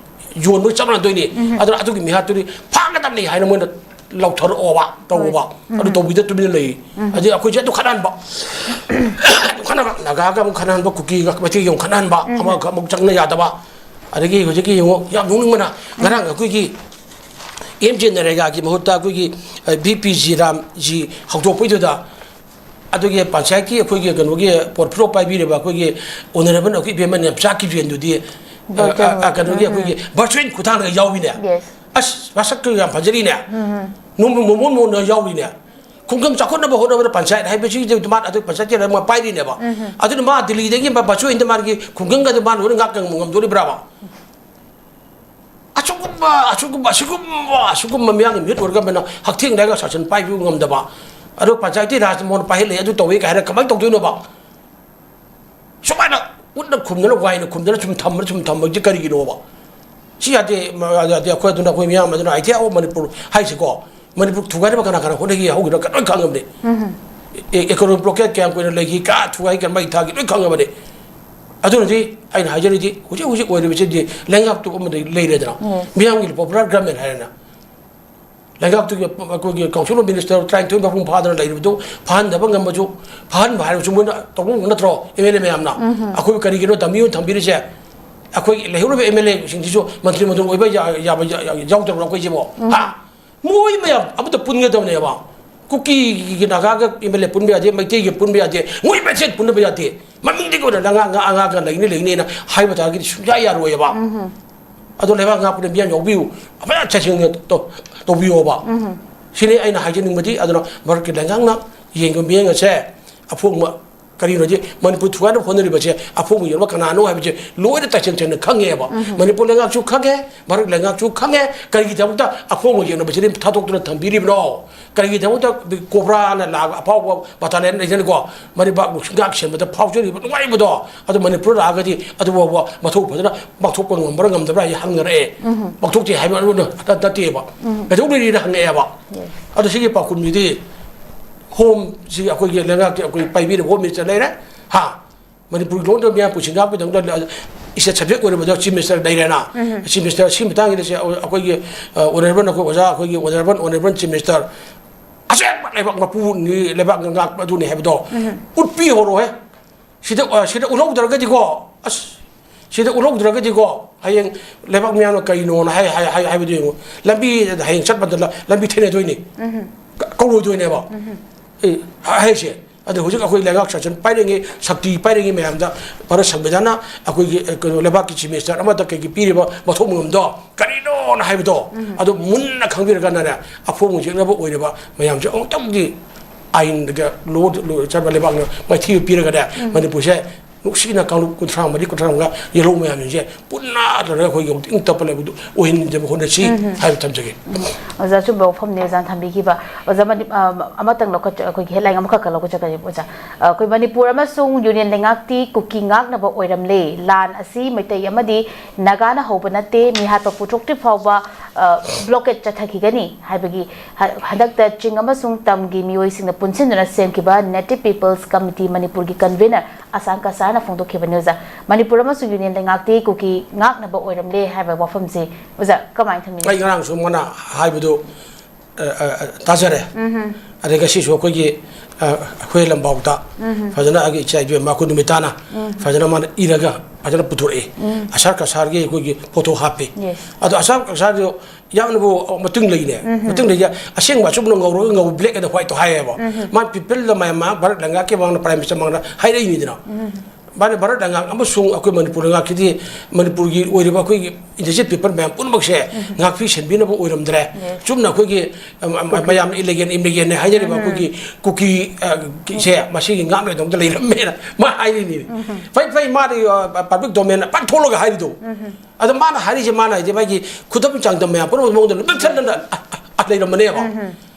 ꯌꯣꯟꯕꯒ ꯆꯞ ꯃꯥꯟꯅꯗꯣꯏꯅꯤ꯫ ꯑꯗꯨꯅ ꯑꯗꯨꯒꯤ ꯃꯤꯍꯥꯠꯇꯨꯗꯤ ꯐꯥꯒꯗꯕꯅꯤ ꯍꯥꯏꯅ ꯃꯣꯏꯅ ꯂꯧꯊꯔꯛꯑꯣꯕ, ꯇꯧꯑꯣꯕ꯫ ꯑꯗꯨ ꯇꯧꯕꯤꯗ ꯇꯨꯃꯤꯟꯅ ꯂꯩ꯫ ꯑꯗꯩ ꯑꯩꯈꯣꯏꯁꯦ ꯑꯗꯨ ꯈꯠꯅꯍꯟꯕ, ꯑꯗꯨ ꯈꯠꯅꯕ, ꯅꯥꯒꯥꯒ ꯑꯃꯨꯛ ꯈꯠꯅꯍꯟꯕ, ꯀꯨꯀꯤꯒ ꯃꯩꯇꯩꯒ ꯑꯃꯨꯛ ꯈꯠꯅꯍꯟꯕ, ꯑꯃꯒ ꯑꯃꯨꯛ ꯆꯪꯅ ꯌꯥꯗꯕ꯫ ꯑꯗꯒꯤ ꯍꯧꯖꯤꯛꯀꯤ ꯌꯦꯡꯉꯣ, ꯌꯥꯝ ꯅꯣꯛꯅꯤꯡꯕꯅ, ꯉꯔꯥꯡ ꯑꯩꯈꯣꯏꯒꯤ ꯑꯦꯝ ꯖꯦ ꯅꯔꯦꯒꯥꯒꯤ ꯃꯍꯨꯠꯇ ꯑꯩꯈꯣꯏꯒꯤ ꯚꯤ ꯄꯤ ꯖꯤ ꯔꯥꯝꯖꯤ ꯍꯧꯗꯣꯛꯄꯩꯗꯨꯗ, ꯑꯗꯨꯒꯤ ꯄꯟꯆꯥꯌꯠꯀꯤ ꯑꯩꯈꯣꯏꯒꯤ ꯀꯩꯅꯣꯒꯤ ꯄꯣꯔꯠꯐ꯭ꯂꯣ ꯄꯥꯏꯕꯤꯔꯤꯕ ꯑꯩꯈꯣꯏꯒꯤ ꯑꯣꯅꯔꯦꯕꯜ ꯑꯩꯈꯣꯏ ꯏꯕꯦꯝꯃ ꯅꯦꯝꯆꯥ ꯀꯤꯕꯦꯟꯗꯨꯗꯤ, ꯑ, ꯑ, ꯀꯩꯅꯣꯒꯤ ꯑꯩꯈꯣꯏꯒꯤ ꯚꯔꯆꯨꯋꯦꯜ ꯈꯨꯠꯊꯥꯡꯗ ꯌꯥꯎꯕꯤꯅꯦ꯫ ꯑꯁ, ꯃꯁꯛꯇꯨ ꯌꯥꯝ ꯐꯖꯔꯤꯅꯦ꯫ ꯅꯣꯡꯃ ꯃꯣꯃꯣꯟ ꯃꯣꯟꯅ ꯌꯥꯎꯔꯤꯅꯦ꯫ ꯈꯨꯡꯒꯪ ꯆꯥꯎꯈꯠꯅꯕ ꯍꯣꯠꯅꯕꯗ ꯄꯟꯆꯥꯌꯠ ꯍꯥꯏꯕꯁꯤꯗꯤ ꯃꯥ ꯑꯗꯨ ꯄꯟꯆꯥꯌꯠꯀꯤ ꯃꯥ ꯄꯥꯏꯔꯤꯅꯦꯕ꯫ ꯑꯗꯨꯅ ꯃꯥ ꯗꯤꯜꯂꯤꯗꯒꯤ ꯃꯥ ꯚꯔꯆꯨꯋꯦꯜꯗ ꯃꯥꯒꯤ ꯈꯨꯡꯒꯪꯒꯗ ꯃꯥꯅ ꯂꯣꯏꯅ ꯉꯥꯛ ꯉꯝ-, ꯉꯝꯗꯣꯔꯤꯕ꯭ꯔꯥꯕ? ꯑꯁꯤꯒꯨꯝꯕ, ꯑꯁꯤꯒꯨꯝꯕ, ꯑꯁꯤꯒꯨꯝꯕ, ꯑꯁꯤꯒꯨꯝꯕ ꯃꯤꯌꯥꯝꯒꯤ ꯃꯤꯍꯨꯠ ꯑꯣꯏꯔꯒ ꯃꯣꯏꯅ ꯍꯛꯊꯦꯡꯅꯔꯒ ꯁꯥꯁꯟ ꯄꯥꯏꯕꯤꯕ ꯉꯝꯗꯕ, ꯑꯗꯣ ꯄꯟꯆꯥꯌꯠꯇꯤ ꯔꯥꯖ ꯃꯣꯍꯣꯟ ꯄꯥꯏꯍꯜꯂꯛꯑꯦ, ꯑꯗꯨ ꯇꯧꯋꯦ ꯀꯥꯏ ꯍꯥꯏꯔꯒ ꯀꯃꯥꯏꯅ ꯇꯧꯗꯣꯏꯅꯣꯕ? ꯁꯨꯃꯥꯏꯅ ꯎꯠꯅ ꯈꯨꯝꯗꯅ, ꯋꯥꯏꯅ ꯈꯨꯝꯗꯅ ꯁꯨꯝ ꯊꯝꯕꯅ, ꯁꯨꯝ ꯊꯝꯕꯁꯤ ꯀꯔꯤꯒꯤꯅꯣꯕ? ꯁꯤ ꯌꯥꯗꯦ, ꯃ-, ꯌꯥꯗꯦ, ꯌꯥꯗꯦ꯫ ꯑꯩꯈꯣꯏ ꯑꯗꯨꯅ, ꯑꯩꯈꯣꯏ ꯃꯤꯌꯥꯝ ꯑꯗꯨꯅ, "Idea of ꯃꯅꯤꯄꯨꯔ" ꯍꯥꯏꯁꯤꯀꯣ, ꯃꯅꯤꯄꯨꯔ ꯊꯨꯒꯥꯏꯅꯕ ꯀꯅꯥ ꯀꯅꯥ ꯍꯣꯠꯅꯈꯤ ꯍꯧꯈꯤꯕ ꯀꯩꯅꯣ ꯂꯣꯏ ꯈꯪꯉꯕꯅꯤ꯫ ꯎꯝ꯫ ꯑꯦ-, economic blockade ꯀꯌꯥꯝ ꯀꯨꯏꯅ ꯂꯩꯈꯤ, ꯀꯥ ꯊꯨꯒꯥꯏ, ꯀꯔꯝꯍꯥꯏ ꯊꯥꯈꯤ, ꯂꯣꯏ ꯈꯪꯉꯕꯅꯤ꯫ ꯑꯗꯨꯅꯗꯤ ꯑꯩꯅ ꯍꯥꯏꯖꯔꯤꯗꯤ, ꯍꯧꯖꯤꯛ ꯍꯧꯖꯤꯛ ꯑꯣꯏꯔꯤꯕꯁꯤꯗꯤ ꯂꯩꯉꯥꯛꯇꯨ ꯑꯃꯗ ꯂꯩꯔꯦꯗꯅ, ꯎꯝ꯫ ꯃꯤꯌꯥꯝꯒꯤ popular government ꯍꯥꯏꯔꯦꯅ, ꯂꯩꯉꯥꯛꯇꯨꯒꯤ ꯑꯩꯈꯣꯏꯒꯤ council of minister ꯇꯔꯥꯅꯤꯊꯣꯏ ꯃꯄꯨꯡ ꯐꯥꯗꯅ ꯂꯩꯔꯤꯕꯗꯨ ꯐꯍꯟꯗꯕ ꯉꯝꯕꯁꯨ, ꯐꯍꯟꯕ ꯍꯥꯏꯔꯁꯨ ꯃꯣꯏꯅ ꯇꯧꯕ ꯅꯠꯇ꯭ꯔꯣ, ꯑꯦꯝ ꯑꯦꯜ ꯑꯦ ꯃꯌꯥꯝꯅ? ꯎꯝ꯫ ꯑꯩꯈꯣꯏꯕꯨ ꯀꯔꯤꯒꯤꯅꯣ ꯗꯃꯤ ꯑꯣꯏꯅ ꯊꯝꯕꯤꯔꯤꯁꯦ? ꯑꯩꯈꯣꯏ ꯂꯩꯍꯧꯔꯤꯕ ꯑꯦꯝ ꯑꯦꯜ ꯑꯦꯁꯤꯡꯁꯤꯁꯨ ꯃꯟꯇ꯭ꯔꯤ ꯃꯟꯗꯜ ꯑꯣꯏꯕ ꯌꯥ-, ꯌꯥꯕ ꯌꯥ-, ꯌꯥ-, ꯌꯥꯎꯗꯕ꯭ꯔꯣ ꯑꯩꯈꯣꯏꯁꯤꯕꯣ? ꯎꯝ꯫ ꯍꯥ? ꯃꯣꯏ ꯃꯌꯥꯝ ꯑꯃꯠꯇ ꯄꯨꯟꯒꯗꯕꯅꯦꯕ꯫ ꯀꯨꯀꯤꯒꯤ, ꯅꯥꯒꯥꯒ ꯑꯦꯝ ꯑꯦꯜ ꯑꯦ ꯄꯨꯟꯕ ꯌꯥꯗꯦ, ꯃꯩꯇꯩꯒꯤ ꯄꯨꯟꯕ ꯌꯥꯗꯦ, ꯃꯣꯏ ꯃꯁꯦꯟ ꯄꯨꯟꯅꯕ ꯌꯥꯗꯦ꯫ ꯃꯃꯤꯡꯗꯒꯤ ꯑꯣꯏꯅ ꯉꯥ, ꯉꯥ, ꯉꯥꯒ ꯂꯩꯅꯤ, ꯂꯩꯅꯤꯅ ꯍꯥꯏꯕ ꯇꯥꯔꯒꯗꯤ ꯁꯨꯡꯌꯥ ꯌꯥꯔꯣꯏꯑꯕ꯫ ꯎꯝ꯫ ꯑꯗꯣ ꯂꯩꯕꯥꯛ ꯉꯥꯛꯄꯗ ꯃꯤꯌꯥꯝ ꯌꯥꯎꯕꯤꯌꯨ, ꯑꯐꯖꯅ ꯆꯦꯛꯁꯤꯟꯅ ꯇꯧ-, ꯇꯧꯕꯤꯌꯣꯕ꯫ ꯎꯝ꯫ ꯁꯤꯅꯤ ꯑꯩꯅ ꯍꯥꯏꯖꯅꯤꯡꯕꯗꯤ꯫ ꯑꯗꯨꯅ ꯚꯥꯔꯠꯀꯤ ꯂꯩꯉꯥꯛꯅ ꯌꯦꯡꯕ ꯃꯤꯠꯌꯦꯡ ꯑꯁꯦ ꯑꯐꯣꯡꯕ ꯀꯔꯤꯅꯣꯗꯤ, ꯃꯅꯤꯄꯨꯔ ꯊꯨꯒꯥꯏꯅꯕ ꯍꯣꯠꯅꯔꯤꯕꯁꯦ ꯑꯐꯣꯡꯕ ꯌꯦꯛꯅꯕ ꯀꯅꯥꯅꯣ ꯍꯥꯏꯕꯁꯦ ꯂꯣꯏꯅ ꯇꯁꯦꯡ ꯁꯦꯡꯅ ꯈꯪꯉꯦꯕ꯫ ꯃꯅꯤꯄꯨꯔ ꯂꯩꯉꯥꯛꯁꯨ ꯈꯪꯉꯦ, ꯃꯔꯛ ꯂꯩꯉꯥꯛꯁꯨ ꯈꯪꯉꯦ꯫ ꯀꯔꯤꯒꯤꯗꯃꯛꯇ ꯑꯐꯣꯡꯕ ꯌꯦꯛꯅꯕꯁꯤꯗꯤ ꯊꯥꯗꯣꯛꯇꯨꯅ ꯊꯝꯕꯤꯔꯤꯕꯅꯣ? ꯀꯔꯤꯒꯤꯗꯃꯛꯇ ꯀꯣꯕ꯭ꯔꯥꯅ ꯂꯥꯛꯑꯒ ꯑꯐꯥꯎꯕ ꯕꯇꯥꯂꯤꯌꯟ ꯂꯩꯖꯅꯤꯀꯣ, ꯃꯅꯤꯄꯥꯛ ꯂꯩꯉꯥꯛ ꯁꯦꯝꯕꯗ ꯐꯥꯎꯖꯔꯤꯕ ꯅꯨꯡꯉꯥꯏꯕꯗꯣ, ꯑꯗꯨ ꯃꯅꯤꯄꯨꯔ ꯂꯥꯛꯑꯒꯗꯤ ꯑꯗꯨ ꯐꯥꯎꯕ ꯃꯊꯧ ꯐꯖꯅ ꯄꯥꯡꯊꯣꯛꯄ ꯉꯝꯕ꯭ꯔꯥ ꯉꯝꯗꯕ꯭ꯔꯥ ꯍꯥꯏꯁꯦ ꯍꯪꯅꯔꯛꯑꯦ꯫ ꯄꯥꯡꯊꯣꯛꯇꯦ ꯍꯥꯏꯕ ꯑꯗꯨ ꯅꯠꯇꯦꯕ꯫ ꯀꯩꯗꯧ ꯂꯩꯔꯤꯅ ꯍꯪꯉꯛꯑꯦꯕ꯫ ꯑꯗꯣ ꯁꯤꯒꯤ ꯄꯥꯎꯈꯨꯝꯁꯤꯗꯤ ꯍꯣꯝꯁꯤ ꯑꯩꯈꯣꯏꯒꯤ ꯂꯩꯉꯥꯛꯀꯤ ꯑꯩꯈꯣꯏ ꯄꯥꯏꯕꯤꯔꯤꯕ ꯍꯣꯝ ꯃꯤꯅꯤꯁꯇꯔ ꯂꯩꯔꯦ꯫ ꯍꯥ? ꯃꯅꯤꯄꯨꯔꯒꯤ ꯂꯣꯟꯗ ꯃꯤꯌꯥꯝ ꯄꯨꯟꯁꯤꯟꯅꯕꯒꯤꯗꯃꯛꯇ ꯏꯁꯇꯦꯠ ꯁꯕꯖꯦꯛ ꯑꯣꯏꯔꯕꯗ ꯆꯤꯐ ꯃꯤꯅꯤꯁꯇꯔ ꯂꯩꯔꯦꯅ꯫ ꯆꯤꯐ ꯃꯤꯅꯤꯁꯇꯔ ꯁꯤ ꯃꯇꯥꯡꯒꯤꯗ ꯁꯤ ꯑꯩꯈꯣꯏꯒꯤ ꯑꯣꯅꯔꯦꯕꯜ ꯑꯩꯈꯣꯏ ꯑꯣꯖꯥ ꯑꯩꯈꯣꯏꯒꯤ ꯑꯣꯅꯔꯦꯕꯜ ꯑꯣꯅꯔꯦꯕꯜ ꯆꯤꯐ ꯃꯤꯅꯤꯁꯇꯔ ꯑꯁꯦꯡꯕ ꯂꯩꯕꯥꯛ ꯃꯄꯨꯅꯤ, ꯂꯩꯕꯥꯛ ꯉꯥꯛꯄ ꯑꯗꯨꯅꯤ ꯍꯥꯏꯕꯗꯣ ꯎꯠꯄꯤꯍꯧꯔꯣꯍꯦ꯫ ꯁꯤꯗ ꯁꯤꯗ ꯎꯠꯍꯧꯗ꯭ꯔꯒꯗꯤꯀꯣ, ꯑꯁ, ꯁꯤꯗ ꯎꯠꯍꯧꯗ꯭ꯔꯒꯗꯤꯀꯣ, ꯍꯌꯦꯡ ꯂꯩꯕꯥꯛ ꯃꯤꯌꯥꯝꯅ ꯀꯔꯤꯅꯣꯅ ꯍꯥꯏ ꯍꯥꯏ ꯍꯥꯏ ꯍꯥꯏꯕꯗꯨ ꯌꯦꯡꯉꯨ꯫ ꯂꯝꯕꯤ ꯍꯌꯦꯡ ꯆꯠꯄꯗ ꯂꯝꯕꯤ ꯊꯦꯡꯅꯗꯣꯏꯅꯤ꯫ ꯀꯧꯔꯣꯏꯗꯣꯏꯅꯦꯕ꯫ ꯑꯦ, ꯍꯥꯏꯁꯦ꯫ ꯑꯗꯣ ꯍꯧꯖꯤꯛ ꯑꯩꯈꯣꯏ ꯂꯩꯉꯥꯛ ꯁꯥꯁꯟ ꯄꯥꯏꯔꯤꯉꯩ, ꯁꯛꯇꯤ ꯄꯥꯏꯔꯤꯉꯩ ꯃꯌꯥꯝꯗ ꯚꯥꯔꯠ ꯁꯪꯕꯤꯙꯥꯟꯅ ꯑꯩꯈꯣꯏꯒꯤ, ꯑ, ꯀꯩꯅꯣ, ꯂꯩꯕꯥꯛꯀꯤ ꯆꯤꯐ ꯃꯤꯅꯤꯁꯇꯔ ꯑꯃꯗ ꯀꯩꯒꯤ ꯄꯤꯔꯤꯕ ꯃꯊꯧ ꯃꯉꯝꯗꯣ ꯀꯔꯤꯅꯣꯅ ꯍꯥꯏꯕꯗꯣ ꯑꯗꯨ ꯃꯨꯟꯅ ꯈꯪꯕꯤꯔꯀꯥꯟꯗꯅꯦ, ꯑꯐꯣꯡꯕ ꯌꯦꯛꯅꯕ ꯑꯣꯏꯔꯤꯕ ꯃꯌꯥꯝꯁꯦ ꯑꯃꯨꯛꯇꯪꯗꯤ ꯑꯥꯏꯟꯗ ꯂꯣ, ꯂꯣ ꯆꯠꯄ ꯂꯩꯕꯥꯛꯅ ꯃꯥꯏꯊꯤꯕ ꯄꯤꯔꯒꯅꯦ, ꯃꯅꯤꯄꯨꯔꯁꯦ ꯅꯨꯡꯁꯤꯅ ꯀꯥꯡꯂꯨꯞ ꯀꯨꯟꯊ꯭ꯔꯥ ꯃꯔꯤ, ꯀꯨꯟꯊ꯭ꯔꯥ ꯃꯉꯥ ꯌꯦꯜꯍꯧ ꯃꯌꯥꯝꯁꯤꯡꯁꯦ ꯄꯨꯟꯅ ꯇꯧꯔꯒ ꯑꯩꯈꯣꯏꯒꯤ ꯑꯃꯨꯛ ꯏꯪ ꯇꯞꯄ ꯂꯩꯕꯗꯨ ꯑꯣꯏꯍꯟꯅꯤꯡꯖꯕ ꯍꯣꯠꯅꯁꯤ ꯍꯥꯏꯕ ꯊꯝꯖꯒꯦ꯫ ꯑꯣꯖꯥ, ꯑꯆꯨꯝꯕ ꯋꯥꯐꯝꯅꯤ ꯑꯣꯖꯥꯅ ꯊꯝꯕꯤꯈꯤꯕ꯫ ꯑꯣꯖꯥ, ꯃꯅꯤ-, ꯑ, ꯑꯃꯇꯪ ꯂꯧꯈꯠꯆ-, ꯑꯩꯈꯣꯏꯒꯤ ꯍꯦꯗꯂꯥꯏꯟ ꯑꯃꯈꯛꯀ ꯂꯧꯈꯠꯆꯒꯅꯤ ꯑꯣꯖꯥ꯫ ꯑ, ꯑꯩꯈꯣꯏ ꯃꯅꯤꯄꯨꯔ ꯑꯃꯁꯨꯡ ꯌꯨꯅꯤꯌꯟ ꯂꯩꯉꯥꯛꯇꯤ ꯀꯨꯀꯤ ꯉꯥꯛꯅꯕ ꯑꯣꯏꯔꯝꯂꯦ꯫ ꯂꯥꯟ ꯑꯁꯤ ꯃꯩꯇꯩ ꯑꯃꯗꯤ ꯅꯥꯒꯥꯅ ꯍꯧꯕ ꯅꯠꯇꯦ꯫ ꯃꯤꯍꯥꯠꯄ ꯄꯨꯊꯣꯛꯇ꯭ꯔꯤ ꯐꯥꯎꯕ, ꯑ, ꯕ꯭ꯂꯣꯀꯦꯠ ꯆꯠꯊꯈꯤꯒꯅꯤ ꯍꯥꯏꯕꯒꯤ ꯍ-, ꯍꯟꯗꯛꯇ ꯆꯤꯡ ꯑꯃꯁꯨꯡ ꯇꯝꯒꯤ ꯃꯤꯑꯣꯏꯁꯤꯡꯅ ꯄꯨꯟꯁꯤꯟꯗꯨꯅ ꯁꯦꯝꯈꯤꯕ Native People's Committee ꯃꯅꯤꯄꯨꯔꯒꯤ ꯀꯟꯚꯤꯅꯔ ꯑꯁꯥꯡ ꯀꯁꯥꯔꯅ ꯐꯣꯡꯗꯣꯛꯈꯤꯕꯅꯤ ꯑꯣꯖꯥ꯫ ꯃꯅꯤꯄꯨꯔ ꯑꯃꯁꯨꯡ ꯌꯨꯅꯤꯌꯟ ꯂꯩꯉꯥꯛꯇꯤ ꯀꯨꯀꯤ ꯉꯥꯛꯅꯕ ꯑꯣꯏꯔꯝꯂꯦ ꯍꯥꯏꯕ ꯋꯥꯐꯝꯁꯤ ꯑꯣꯖꯥ ꯀꯃꯥꯏꯅ ꯊꯝꯕꯤꯅꯤ? ꯑꯩ ꯉꯔꯥꯡꯁꯨ ꯃꯅꯥ ꯍꯥꯏꯕꯗꯨ, ꯑ, ꯑ, ꯑ, ꯇꯥꯖꯔꯦ꯫ ꯑꯗꯩ ꯉꯁꯤꯁꯨ ꯑꯩꯈꯣꯏꯒꯤ, ꯑ, ꯑꯩꯈꯣꯏ ꯂꯝꯄꯥꯎꯗ ꯐꯖꯅ ꯑꯩꯒꯤ ꯏꯆꯥ ꯏꯕꯦꯝꯃ ꯑꯩꯈꯣꯏ ꯅꯨꯃꯤꯠ ꯇꯥꯅ ꯐꯖꯅ ꯃꯥꯅ ꯏꯔꯒ ꯐꯖꯅ ꯄꯨꯊꯣꯔꯛꯑꯦ꯫ ꯑꯁꯥꯔ ꯀꯁꯥꯔꯒꯤ ꯑꯩꯈꯣꯏꯒꯤ ꯐꯣꯇꯣ ꯍꯥꯞꯄꯦ꯫ Yes. ꯑꯗꯣ ꯑꯁꯥꯔ ꯀꯁꯥꯔꯗꯨ ꯌꯥꯝꯅꯕꯨ ꯃꯇꯨꯡ ꯂꯩꯅꯦ꯫ ꯃꯇꯨꯡ ꯂꯩꯌꯦ꯫ ꯑꯁꯦꯡꯕ ꯑꯆꯨꯝꯕ ꯉꯧꯔꯒ ꯉꯧ, black and white ꯇꯣ ꯍꯥꯏꯌꯦꯕ꯫ ꯃꯥ ꯄꯤꯄꯜꯗ ꯃꯌꯥꯝ ꯃꯥ ꯚꯥꯔꯠ ꯂꯩꯉꯥꯛꯀꯤ ꯃꯃꯥꯡꯗ ꯄ꯭ꯔꯥꯏꯝ ꯃꯤꯅꯤꯁꯇꯔ ꯃꯃꯥꯡꯗ ꯍꯥꯏꯔꯛꯏꯅꯤꯗꯅ꯫ ꯃꯥꯅ ꯚꯥꯔꯠ ꯂꯩꯉꯥꯛ ꯑꯃꯁꯨꯡ ꯑꯩꯈꯣꯏ ꯃꯅꯤꯄꯨꯔ ꯂꯩꯉꯥꯛꯀꯤꯗꯤ ꯃꯅꯤꯄꯨꯔꯒꯤ ꯑꯣꯏꯔꯤꯕ ꯑꯩꯈꯣꯏꯒꯤ indigenous people ꯃꯌꯥꯝ ꯄꯨꯝꯅꯃꯛꯁꯦ ꯉꯥꯛꯄꯤ ꯁꯦꯟꯕꯤꯅꯕ ꯑꯣꯏꯔꯝꯗ꯭ꯔꯦ꯫ ꯆꯨꯝꯅ ꯑꯩꯈꯣꯏꯒꯤ, ꯑꯝ, ꯑꯝ, ꯃꯌꯥꯝꯅ illegal immigrantꯅꯦ ꯍꯥꯏꯅꯔꯤꯕ ꯑꯩꯈꯣꯏꯒꯤ ꯀꯨꯀꯤ, ꯑ, ꯁꯦ ꯃꯁꯤꯒꯤ ꯉꯥꯛꯅꯗꯧꯗ ꯂꯩꯔꯝꯃꯦꯅ ꯃꯥ ꯍꯥꯏꯔꯤꯅꯤ꯫ ꯐꯩ ꯐꯩ, ꯃꯥꯗꯤ, ꯑ, public domainꯗ ꯄꯥꯛꯊꯣꯛꯂꯒ ꯍꯥꯏꯔꯤꯗꯣ꯫ ꯑꯗꯣ ꯃꯥꯅ ꯍꯥꯏꯔꯤꯁꯦ, ꯃꯥꯅ ꯍꯥꯏꯗꯤ ꯃꯥꯒꯤ ꯈꯨꯗꯝ ꯆꯥꯡꯗꯝ ꯃꯌꯥꯝ ꯄꯨꯝꯅꯃꯛ ꯃꯉꯣꯟꯗ ꯂꯣꯏ ꯄꯤꯛꯊꯠꯂꯒ, ꯑ, ꯑ, ꯑ, ꯂꯩꯔꯝꯕꯅꯦꯕ꯫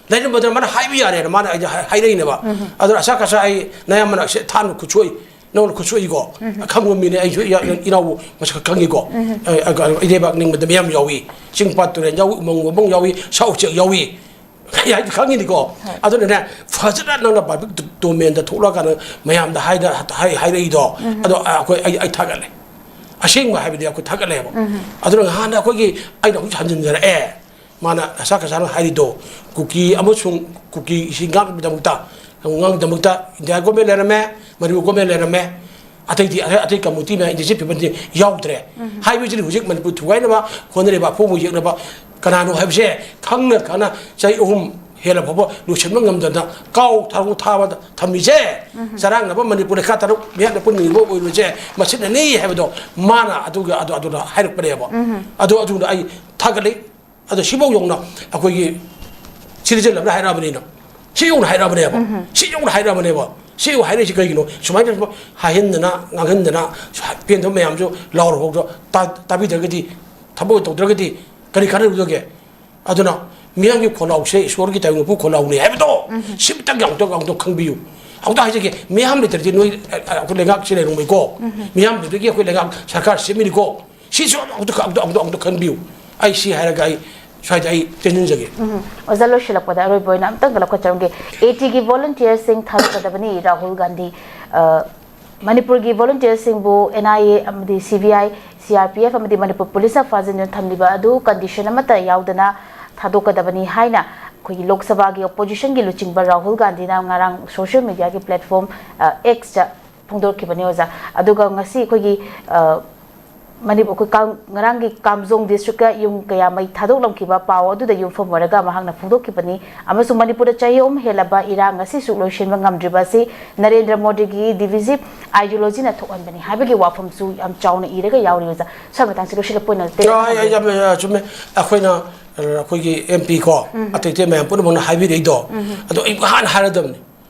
ꯂꯩꯔꯝꯕꯗꯨꯅ ꯃꯥꯅ ꯍꯥꯏꯕ ꯌꯥꯔꯦꯅ ꯃꯥꯅ ꯑꯩꯗꯤ ꯍꯥꯏ-, ꯍꯥꯏꯔꯛꯏꯅꯦꯕ꯫ ꯑꯗꯨꯅ ꯑꯁꯥ ꯀꯁꯥ ꯑꯩ ꯅꯌꯥꯝꯕꯅ ꯁꯦ ꯊꯥꯅ ꯈꯨꯠꯁꯣꯏ, ꯅꯉꯣꯟꯗ ꯈꯨꯠꯁꯣꯏꯀꯣ꯫ ꯑꯈꯪꯕ ꯃꯤꯅꯦ ꯑꯩꯁꯨ, ꯏꯌꯥ-, ꯏꯅꯥꯎꯕꯨ ꯃꯁꯛ ꯈꯪꯉꯤꯀꯣ꯫ ꯑ, ꯑ, ꯏꯔꯩꯕꯥꯛ ꯅꯤꯡꯕꯗ ꯃꯌꯥꯝ ꯌꯥꯎꯏ, ꯆꯤꯡ ꯄꯥꯠ ꯇꯨꯔꯦꯜ ꯌꯥꯎꯏ, ꯎꯃꯪ ꯋꯥꯃꯪ ꯌꯥꯎꯏ, ꯁꯥ ꯎꯆꯦꯛ ꯌꯥꯎꯏ꯫ ꯑꯩ ꯍꯥꯏꯗꯤ ꯈꯪꯉꯤꯅꯤꯀꯣ꯫ ꯑꯗꯨꯅꯅꯦ, ꯐꯖꯅ ꯅꯪꯅ public domainꯗ ꯊꯣꯛꯂꯛꯑꯀꯥꯟꯗ ꯃꯌꯥꯝꯗ ꯍꯥꯏꯗ-, ꯍꯥꯏ-, ꯍꯥꯏꯔꯛꯏꯗꯣ꯫ ꯑꯗꯣ, ꯑ, ꯑꯩꯈꯣꯏ, ꯑꯩ, ꯑꯩ ꯊꯥꯒꯠꯂꯦ꯫ ꯑꯁꯦꯡꯕ ꯍꯥꯏꯕꯗꯤ ꯑꯩꯈꯣꯏ ꯊꯥꯒꯠꯂꯦꯕ꯫ ꯑꯗꯨꯅ ꯍꯥꯟꯅ ꯑꯩꯈꯣꯏꯒꯤ, ꯑꯩꯅ ꯍꯧꯖꯤꯛ ꯍꯟꯖꯤꯟꯖꯔꯛꯑꯦ꯫ ꯃꯥꯅ ꯑꯁꯥ ꯀꯁꯥꯅ ꯍꯥꯏꯔꯤꯗꯣ, ꯀꯨꯀꯤ ꯑꯃꯁꯨꯡ ꯀꯨꯀꯤꯁꯤ ꯉꯥꯛꯅꯕꯒꯤꯗꯃꯛꯇ, ꯉꯥꯛꯅꯕꯒꯤꯗꯃꯛꯇ India government ꯂꯩꯔꯝꯃꯦ, ꯃꯅꯤꯄꯨꯔ government ꯂꯩꯔꯝꯃꯦ, ꯑꯇꯩꯗꯤ, ꯑꯇꯩ, ꯑꯇꯩ community ꯃꯌꯥꯝ indigenous peopleꯗꯤ ꯌꯥꯎꯗ꯭ꯔꯦ꯫ ꯍꯥꯏꯕꯁꯤꯗꯤ ꯍꯧꯖꯤꯛ ꯃꯅꯤꯄꯨꯔ ꯊꯨꯒꯥꯏꯅꯕ ꯍꯣꯠꯅꯔꯤꯕ, ꯑꯄꯣꯝꯕ ꯌꯦꯛꯅꯕ ꯀꯅꯥꯅꯣ ꯍꯥꯏꯕꯁꯦ ꯈꯪꯅ ꯈꯪꯅ ꯆꯍꯤ ꯑꯍꯨꯝ ꯍꯦꯜꯂ ꯐꯥꯎꯕ ꯂꯣꯏꯁꯤꯟꯕ ꯉꯝꯗꯅ ꯀꯥꯎ ꯊꯥꯎ ꯊꯥꯕꯗ ꯊꯝꯃꯤꯁꯦ, ꯆꯔꯥꯡꯅꯕ ꯃꯅꯤꯄꯨꯔ ꯂꯩꯈꯥ ꯇꯔꯨꯛ ꯃꯤꯍꯥꯠꯅ ꯄꯨꯟꯅꯤꯡꯕ ꯑꯣꯏꯕꯁꯦ ꯃꯁꯤꯅꯅꯤ ꯍꯥꯏꯕꯗꯣ ꯃꯥꯅ ꯑꯗꯨꯒ ꯑꯗꯨ, ꯑꯗꯨꯅ ꯍꯥꯏꯔꯛꯄꯅꯦꯕ꯫ ꯑꯗꯨ, ꯑꯗꯨꯅ ꯑꯩ ꯊꯥꯒꯠꯂꯤ꯫ ꯑꯗꯣ ꯁꯤꯐꯥꯎ ꯌꯧꯅ ꯑꯩꯈꯣꯏꯒꯤ citizen ꯑꯃꯅ ꯍꯥꯏꯔꯛꯑꯕꯅꯤꯅ, ꯁꯤ ꯌꯧꯅ ꯍꯥꯏꯔꯛꯑꯕꯅꯦꯕ꯫ ꯁꯤ ꯌꯧꯅ ꯍꯥꯏꯔꯛꯑꯕꯅꯦꯕ꯫ ꯁꯤ ꯌꯧꯅ ꯍꯥꯏꯔꯛꯏꯁꯤ ꯀꯩꯒꯤꯅꯣ? ꯁꯨꯃꯥꯏꯅ ꯍꯥꯏꯍꯟꯗꯅ, ꯉꯥꯡꯍꯟꯗꯅ, ꯄꯦꯟꯗꯕ ꯃꯌꯥꯝꯁꯨ ꯂꯥꯎꯔ ꯐꯥꯎꯗ ꯇꯥ-, ꯇꯥꯕꯤꯗ꯭ꯔꯒꯗꯤ, ꯊꯕꯛ ꯇꯧꯗ꯭ꯔꯒꯗꯤ ꯀꯔꯤ ꯀꯥꯟꯅꯔꯨꯗꯒꯦ? ꯑꯗꯨꯅ ꯃꯤꯌꯥꯝꯒꯤ ꯈꯣꯜꯂꯥꯎꯁꯦ ꯏꯁꯣꯔꯒꯤ ꯇꯥꯏꯕꯪ ꯃꯄꯨ ꯈꯣꯜꯂꯥꯎꯅꯤ ꯍꯥꯏꯕꯗꯣ ꯁꯤꯃꯇꯪ ꯑꯃꯨꯛꯇꯪ, ꯑꯃꯨꯛꯇꯪ ꯈꯪꯕꯤꯌꯨ꯫ ꯑꯃꯨꯛꯇ ꯍꯥꯏꯖꯒꯦ, ꯃꯤꯌꯥꯝ ꯂꯩꯇ꯭ꯔꯗꯤ ꯅꯣꯏ, ꯑ, ꯑ, ꯑꯩꯈꯣꯏ ꯂꯩꯉꯥꯛꯁꯤ ꯂꯩꯔꯝꯃꯣꯏꯀꯣ꯫ ꯃꯤꯌꯥꯝ ꯂꯩꯕꯒꯤ ꯑꯩꯈꯣꯏ ꯂꯩꯉꯥꯛ ꯁꯔꯀꯥꯔ ꯁꯦꯝꯃꯤꯅꯤꯀꯣ꯫ ꯁꯤꯁꯨ ꯑꯃꯨꯛꯇ, ꯑꯃꯨꯛꯇ, ꯑꯃꯨꯛꯇ, ꯑꯃꯨꯛꯇ ꯈꯟꯕꯤꯌꯨ꯫ ꯑꯩ ꯁꯤ ꯍꯥꯏꯔꯒ ꯑꯩ ꯁ꯭ꯋꯥꯏꯗ ꯑꯩ ꯇꯦꯟꯁꯤꯟꯖꯒꯦ꯫ ꯎꯝ꯫ ꯑꯣꯖꯥ, ꯂꯣꯏꯁꯤꯜꯂꯛꯄꯗ ꯑꯔꯣꯏꯕ ꯑꯣꯏꯅ ꯑꯝꯇꯪꯒ ꯂꯧꯈꯠꯆꯔꯝꯒꯦ꯫ ATꯒꯤ volunteerꯁꯤꯡ ꯊꯥꯗꯣꯛꯀꯗꯕꯅꯤ꯫ ꯔꯥꯍꯨꯜ ꯒꯥꯟꯙꯤ, ꯑ, ꯃꯅꯤꯄꯨꯔꯒꯤ volunteerꯁꯤꯡꯕꯨ NIA ꯑꯃꯗꯤ CBI, CRPF ꯑꯃꯗꯤ ꯃꯅꯤꯄꯨꯔ ꯄꯨꯂꯤꯁꯅ ꯐꯥꯖꯤꯟꯗꯨꯅ ꯊꯝꯂꯤꯕ ꯑꯗꯨ condition ꯑꯃꯠꯇ ꯌꯥꯎꯗꯅ ꯊꯥꯗꯣꯛꯀꯗꯕꯅꯤ ꯍꯥꯏꯅ ꯑꯩꯈꯣꯏꯒꯤ ꯂꯣꯛ ꯁꯚꯥꯒꯤ oppositionꯒꯤ ꯂꯨꯆꯤꯡꯕ ꯔꯥꯍꯨꯜ ꯒꯥꯟꯙꯤꯅ ꯉꯔꯥꯡ social mediaꯒꯤ platform, ꯑ, Xꯇ ꯐꯣꯡꯗꯣꯛꯈꯤꯕꯅꯤ, ꯑꯣꯖꯥ꯫ ꯑꯗꯨꯒ ꯉꯁꯤ ꯑꯩꯈꯣꯏꯒꯤ, ꯑ, ꯃꯅꯤꯄꯨꯔ, ꯑꯩꯈꯣꯏ ꯀꯥꯝ-, ꯉꯔꯥꯡꯒꯤ ꯀꯥꯝꯖꯣꯡ ꯗꯤꯁꯇ꯭ꯔꯤꯛꯇ ꯌꯨꯝ ꯀꯌꯥ ꯃꯩ ꯊꯥꯗꯣꯛꯂꯝꯈꯤꯕ ꯄꯥꯎ ꯑꯗꯨꯗ ꯌꯨꯝꯐꯝ ꯑꯣꯏꯔꯒ ꯃꯍꯥꯛꯅ ꯐꯣꯡꯗꯣꯛꯈꯤꯕꯅꯤ꯫ ꯑꯃꯁꯨꯡ ꯃꯅꯤꯄꯨꯔꯗ ꯆꯍꯤ ꯑꯍꯨꯝ ꯍꯦꯜꯂꯕ ꯏꯔꯥꯡ ꯉꯁꯤꯁꯨ ꯂꯣꯏꯁꯤꯟꯕ ꯉꯝꯗ꯭ꯔꯤꯕ ꯑꯁꯤ ꯅꯔꯦꯟꯗ꯭ꯔ ꯃꯣꯗꯤꯒꯤ divisive ideologyꯅ ꯊꯣꯛꯍꯟꯕꯅꯤ ꯍꯥꯏꯕꯒꯤ ꯋꯥꯐꯝꯁꯨ ꯌꯥꯝ ꯆꯥꯎꯅ ꯏꯔꯒ ꯌꯥꯎꯔꯤ꯫ ꯑꯣꯖꯥ, ꯁ꯭ꯋꯥꯏ ꯃꯇꯥꯡꯁꯤ ꯂꯣꯏꯁꯤꯜꯂꯛꯄ ꯑꯣꯏꯅ ꯇꯦꯟꯅ ꯑ, ꯌꯥꯝ, ꯊꯝꯕꯤꯌꯨ꯫ ꯌꯥꯝ, ꯌꯥꯝ ꯆꯨꯝꯃꯦ꯫ ꯑꯩꯈꯣꯏꯅ, ꯑ, ꯑꯩꯈꯣꯏꯒꯤ M P ꯀꯣ, ꯎꯝ꯫ ꯑꯇꯩ ꯑꯇꯩ ꯃꯌꯥꯝ ꯄꯨꯝꯅꯃꯛꯅ ꯍꯥꯏꯕꯤꯔꯛꯏꯗꯣ, ꯎꯝ꯫ ꯑꯗꯣ ꯑꯩ ꯍꯥꯟꯅ ꯍꯥꯏꯔꯗꯕꯅꯤ꯫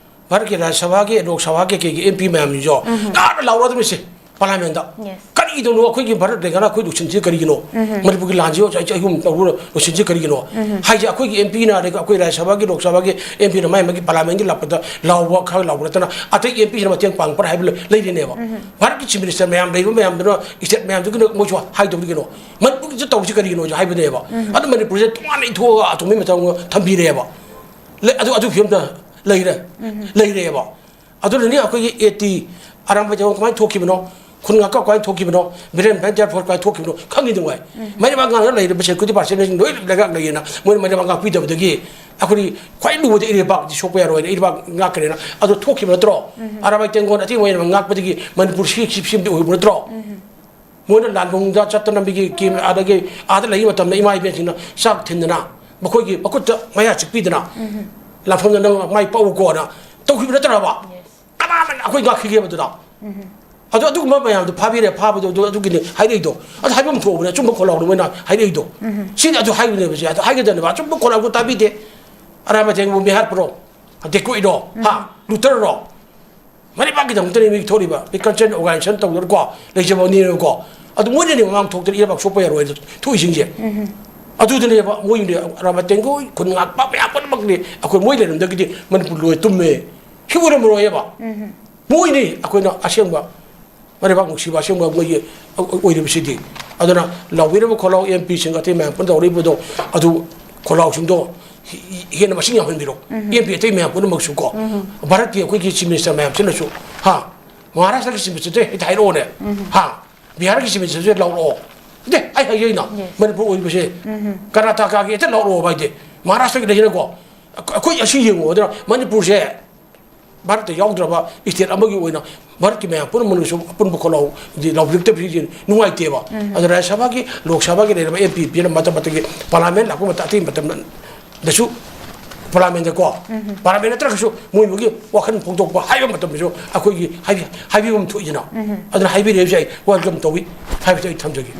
ꯚꯥꯔꯠꯀꯤ ꯔꯥꯖ꯭ꯌ ꯁꯚꯥꯒꯤ, ꯂꯣꯛ ꯁꯚꯥꯒꯤ, ꯀꯩꯒꯤ M P ꯃꯌꯥꯝꯁꯤꯡꯁꯨ ꯎꯝ꯫ ꯅꯥꯟꯅ ꯂꯥꯎꯔꯗꯕꯅꯤꯁꯦ꯫ ꯄꯥꯔꯂꯤꯌꯥꯃꯦꯟꯗ꯫ Yes. ꯀꯔꯤꯗꯧꯅꯣ ꯑꯩꯈꯣꯏꯒꯤ ꯚꯥꯔꯠ ꯂꯩꯉꯥꯛꯅ ꯑꯩꯈꯣꯏ ꯂꯣꯏꯁꯤꯟꯁꯤ ꯀꯔꯤꯒꯤꯅꯣ? ꯎꯝ꯫ ꯃꯅꯤꯄꯨꯔꯒꯤ ꯂꯥꯟꯁꯤ ꯆꯍꯤ ꯑꯍꯨꯝ ꯇꯧꯔ ꯂꯣꯏꯁꯤꯟꯁꯤ ꯀꯔꯤꯒꯤꯅꯣ? ꯎꯝ꯫ ꯍꯥꯏꯁꯦ ꯑꯩꯈꯣꯏꯒꯤ M Pꯅ, ꯑꯗꯒꯤ ꯑꯩꯈꯣꯏ ꯔꯥꯖ꯭ꯌ ꯁꯚꯥꯒꯤ, ꯂꯣꯛ ꯁꯚꯥꯒꯤ M Pꯅ ꯃꯥꯏ ꯃꯥꯒꯤ ꯄꯥꯔꯂꯤꯌꯥꯃꯦꯟꯒꯤ ꯂꯥꯛꯄꯗ ꯂꯥꯎꯕ ꯈꯔ ꯂꯥꯎꯕ ꯅꯠꯇꯅ ꯑꯇꯩ M Pꯁꯤꯅ ꯃꯇꯦꯡ ꯄꯥꯡꯕ꯭ꯔꯥ ꯍꯥꯏꯕ ꯂꯩ-, ꯂꯩꯔꯤꯅꯦꯕ꯫ ꯎꯝ꯫ ꯚꯥꯔꯠꯀꯤ chief minister ꯃꯌꯥꯝ ꯂꯩꯕ ꯃꯌꯥꯝꯗꯨꯅ, state ꯃꯌꯥꯝꯗꯨꯒꯤꯅ ꯃꯣꯏꯁꯨ ꯍꯥꯏꯗꯧꯔꯤ ꯀꯩꯅꯣ? ꯃꯅꯤꯄꯨꯔꯒꯤꯁꯨ ꯇꯧꯁꯤ ꯀꯔꯤꯒꯤꯅꯣ ꯍꯥꯏꯕꯅꯦꯕ꯫ ꯎꯝ꯫ ꯑꯗꯨ ꯃꯅꯤꯄꯨꯔꯁꯦ ꯇꯣꯉꯥꯟꯅ ꯏꯊꯣꯛꯑꯒ ꯑꯇꯣꯝꯕꯤ ꯃꯇꯝ ꯊꯝꯕꯤꯔꯦꯕ꯫ ꯂꯩ-, ꯑꯗꯨ, ꯑꯗꯨ ꯐꯤꯕꯝꯗ ꯂꯩꯔꯦ꯫ ꯎꯝ꯫ ꯂꯩꯔꯦꯕ꯫ ꯑꯗꯨꯅꯅꯤ ꯑꯩꯈꯣꯏꯒꯤ A T ꯑꯔꯥꯝꯕꯥꯏ ꯇꯦꯡꯒꯣꯜ ꯀꯃꯥꯏꯅ ꯊꯣꯛꯈꯤꯕꯅꯣ? ꯈꯨꯟ ꯉꯥꯛꯄ ꯀꯃꯥꯏꯅ ꯊꯣꯛꯈꯤꯕꯅꯣ? ꯕꯤꯔꯦꯟ ꯚꯦꯟ ꯇꯦꯔ ꯐꯣꯔ ꯀꯃꯥꯏꯅ ꯊꯣꯛꯈꯤꯕꯅꯣ? ꯈꯪꯉꯤꯗꯨ ꯉꯥꯏ꯫ ꯎꯝ꯫ ꯃꯩꯔꯩꯕꯥꯛ ꯉꯥꯛꯅ ꯂꯩꯔꯤꯕ security personnelꯁꯤꯡ ꯂꯣꯏ ꯂꯩꯉꯥꯛ ꯂꯩꯌꯦꯅ ꯃꯣꯏꯅ ꯃꯩꯔꯩꯕꯥꯛ ꯉꯥꯛꯄꯤꯗꯕꯗꯒꯤ ꯑꯩꯈꯣꯏꯗꯤ ꯈ꯭ꯋꯥꯏ ꯂꯨꯕꯗꯤ ꯏꯔꯩꯄꯥꯛꯇꯤ ꯁꯣꯛꯄ ꯌꯥꯔꯣꯏꯅ ꯏꯔꯩꯄꯥꯛ ꯉꯥꯛꯀꯅꯦꯅ ꯑꯗꯨ ꯊꯣꯛꯈꯤꯕ ꯅꯠꯇ꯭ꯔꯣ? ꯎꯝ꯫ ꯑꯔꯥꯝꯕꯥꯏ ꯇꯦꯡꯒꯣꯜ ꯑꯇꯦꯡꯕꯥ ꯃꯩꯔꯩꯕꯥꯛ ꯉꯥꯛꯄꯗꯒꯤ ꯃꯅꯤꯄꯨꯔ ꯁꯤ, ꯁꯤ, ꯁꯦꯝꯗꯤ ꯑꯣꯏꯕ ꯅꯠꯇ꯭ꯔꯣ? ꯎꯝ꯫ ꯃꯣꯏꯅ ꯂꯥꯟꯕꯨꯡꯗ ꯆꯠꯇꯅ ꯃꯤꯒꯤ ꯀꯦꯝ ꯑꯗꯒꯤ ꯑꯥꯗ ꯂꯩꯕ ꯃꯇꯝꯗ ꯏꯃꯥ ꯏꯕꯦꯟꯁꯤꯡꯅ ꯆꯥꯛ ꯊꯤꯟꯗꯅ ꯃꯈꯣꯏꯒꯤ ꯃꯈꯨꯠꯇ ꯃꯌꯥ ꯆꯤꯛꯄꯤꯗꯅ ꯎꯝ꯫ ꯂꯥꯟꯐꯝꯗ ꯅꯪ ꯃꯥꯏ ꯄꯥꯛꯎꯀꯣꯅ ꯇꯧꯈꯤꯕ ꯅꯠꯇ꯭ꯔꯕ? Yes. ꯀꯅꯥꯅ ꯑꯩꯈꯣꯏ ꯉꯥꯛꯈꯤꯒꯦꯕ ꯑꯗꯨꯗ? ꯎꯝ꯫ ꯑꯗꯣ ꯑꯗꯨꯒꯨꯝꯕ ꯃꯌꯥꯝꯗꯣ ꯐꯥꯕꯤꯔꯦ, ꯐꯥꯕꯗꯣ ꯑꯗꯨ, ꯑꯗꯨꯒꯤꯅꯤ ꯍꯥꯏꯔꯛꯏꯗꯣ꯫ ꯑꯗꯨ ꯍꯥꯏꯐꯝ ꯊꯣꯛꯑꯕꯅꯦ, ꯑꯆꯨꯝꯕ ꯈꯣꯜꯂꯥꯎꯅ ꯃꯣꯏꯅ ꯍꯥꯏꯔꯛꯏꯗꯣ꯫ ꯎꯝ꯫ ꯁꯤꯅꯤ ꯑꯗꯨ ꯍꯥꯏꯕꯅꯦꯕ, ꯁꯤ ꯑꯗꯨ ꯍꯥꯏꯒꯗꯕꯅꯦꯕ꯫ ꯑꯆꯨꯝꯕ ꯈꯣꯜꯂꯥꯎꯗꯣ ꯇꯥꯕꯤꯗꯦ꯫ ꯑꯔꯥꯕ ꯊꯦꯡꯕꯨ ꯃꯤꯍꯥꯠꯄ꯭ꯔꯣ? ꯗꯦꯀꯣꯏꯠꯔꯣ? ꯎꯝ꯫ ꯍꯥ? ꯂꯨꯇꯔꯔꯣ? ꯃꯔꯩꯕꯥꯛꯀꯤꯗꯃꯛꯇꯅꯦ ꯃꯤ ꯊꯣꯛꯂꯤꯕ, ꯃꯤ cultural organisation ꯇꯧꯗꯅꯀꯣ, ꯂꯩꯖꯕꯅꯦꯕꯀꯣ꯫ ꯑꯗꯨ ꯃꯣꯏꯅꯅꯦ ꯃꯃꯥꯡ ꯊꯣꯛꯇꯅ ꯏꯔꯩꯕꯥꯛ ꯁꯣꯛꯄ ꯌꯥꯔꯣꯏ ꯍꯥꯏꯗꯣ ꯊꯣꯛꯏꯁꯤꯡꯁꯦ꯫ ꯎꯝ꯫ ꯑꯗꯨꯗꯅꯦꯕ ꯃꯣꯏꯅꯦ ꯔꯥꯃ ꯇꯦꯡꯒꯣꯏ, ꯈꯨꯟ ꯉꯥꯛꯄ ꯃꯌꯥꯝ ꯄꯨꯝꯅꯃꯛꯅꯦ꯫ ꯑꯩꯈꯣꯏ ꯃꯣꯏ ꯂꯩꯔꯝꯗ꯭ꯔꯒꯗꯤ ꯃꯅꯤꯄꯨꯔ ꯂꯣꯏ ꯇꯨꯝꯃꯦ꯫ ꯁꯤ ꯑꯣꯏꯔꯝꯃꯔꯣꯏꯌꯦꯕ꯫ ꯎꯝ꯫ ꯃꯣꯏꯅꯤ ꯑꯩꯈꯣꯏꯅ ꯑꯁꯦꯡꯕ ꯃꯔꯩꯕꯥꯛ ꯅꯨꯡꯁꯤꯕ, ꯑꯁꯦꯡꯕ ꯃꯣꯏꯒꯤ ꯑꯣꯏꯔꯤꯕꯁꯤꯗꯤ꯫ ꯑꯗꯨꯅ ꯂꯥꯎꯕꯤꯔꯤꯕ ꯈꯣꯜꯂꯥꯎ M Pꯁꯤꯡ ꯑꯇꯩ ꯃꯌꯥꯝ ꯄꯨꯟꯅ ꯇꯧꯔꯛꯏꯕꯗꯣ, ꯑꯗꯨ ꯈꯣꯜꯂꯥꯎꯁꯤꯡꯗꯣ ꯍꯦꯟꯅ ꯃꯁꯤꯡ ꯌꯥꯝꯍꯟꯕꯤꯔꯣ꯫ ꯎꯝ꯫ M P ꯑꯇꯩ ꯃꯌꯥꯝ ꯄꯨꯝꯅꯃꯛꯁꯨ ꯀꯣ꯫ ꯎꯝ꯫ ꯚꯥꯔꯠꯀꯤ ꯑꯩꯈꯣꯏꯒꯤ chief minister ꯃꯌꯥꯝꯁꯤꯅꯁꯨ, ꯍꯥ, ꯃꯍꯥꯔꯥꯁꯇ꯭ꯔꯒꯤ chief ministerꯁꯦ ꯍꯦꯛꯇ ꯍꯥꯏꯔꯛꯑꯣꯅꯦ꯫ ꯎꯝ꯫ ꯍꯥ, ꯕꯤꯍꯥꯔꯒꯤ chief ministerꯁꯦ ꯂꯥꯎꯔꯛꯑꯣ꯫ ꯅꯠꯇꯦ, ꯑꯩ ꯍꯥꯏꯖꯩꯅ, Yes. ꯃꯅꯤꯄꯨꯔ ꯑꯣꯏꯕꯁꯦ, ꯎꯝ꯫ ꯀꯔꯅꯥꯇꯀꯥꯒꯤ ꯍꯦꯛꯇ ꯂꯥꯎꯔꯛꯑꯣ ꯍꯥꯏꯗꯤ, ꯃꯍꯥꯔꯥꯁꯇ꯭ꯔꯒꯤ ꯂꯩꯁꯤꯅꯀꯣ꯫ ꯑꯩꯈꯣꯏ ꯑꯁꯤ ꯌꯦꯡꯉꯣ꯫ ꯑꯗꯨꯅ ꯃꯅꯤꯄꯨꯔꯁꯦ ꯚꯥꯔꯠꯇ ꯌꯥꯎꯗ꯭ꯔꯕ ꯁ꯭ꯇꯦꯠ ꯑꯃꯒꯤ ꯑꯣꯏꯅ ꯚꯥꯔꯠꯀꯤ ꯃꯌꯥꯝ ꯄꯨꯝꯅꯃꯛꯅꯁꯨ ꯑꯄꯨꯟꯕ ꯈꯣꯜꯂꯥꯎ ꯂꯥꯎꯕꯤꯔꯛꯇꯕꯁꯤꯗꯤ ꯅꯨꯡꯉꯥꯏꯇꯦꯕ꯫ ꯑꯗꯣ ꯔꯥꯖ꯭ꯌ ꯁꯚꯥꯒꯤ, ꯂꯣꯛ ꯁꯚꯥꯒꯤ ꯂꯩꯔꯕ ꯑꯦꯝ ꯄꯤ ꯄꯤꯅ ꯃꯇꯝ ꯃꯇꯝꯒꯤ ꯄꯥꯔꯂꯥꯃꯦꯟ ꯂꯥꯛꯄ ꯃꯇꯝ, ꯑꯇꯩ ꯃꯇꯝꯗꯁꯨ ꯄꯥꯔꯂꯥꯃꯦꯟꯗꯀꯣ, ꯄꯥꯔꯂꯥꯃꯦꯟ ꯅꯠꯇ꯭ꯔꯒꯁꯨ ꯃꯣꯏ ꯃꯣꯏꯒꯤ ꯋꯥꯈꯜ ꯐꯣꯡꯗꯣꯛꯄ ꯍꯥꯏꯕ ꯃꯇꯝꯗꯁꯨ ꯑꯩꯈꯣꯏꯒꯤ ꯍꯥꯏꯕꯤ-, ꯍꯥꯏꯕꯤꯐꯝ ꯊꯣꯛꯏꯗꯅ꯫ ꯑꯗꯨꯅ ꯍꯥꯏꯕꯤꯔꯛꯏꯕꯁꯦ ꯑꯩ ꯋꯦꯜꯀꯝ ꯇꯧꯏ ꯍꯥꯏꯕꯁꯦ ꯑꯩ ꯊꯝꯖꯒꯦ꯫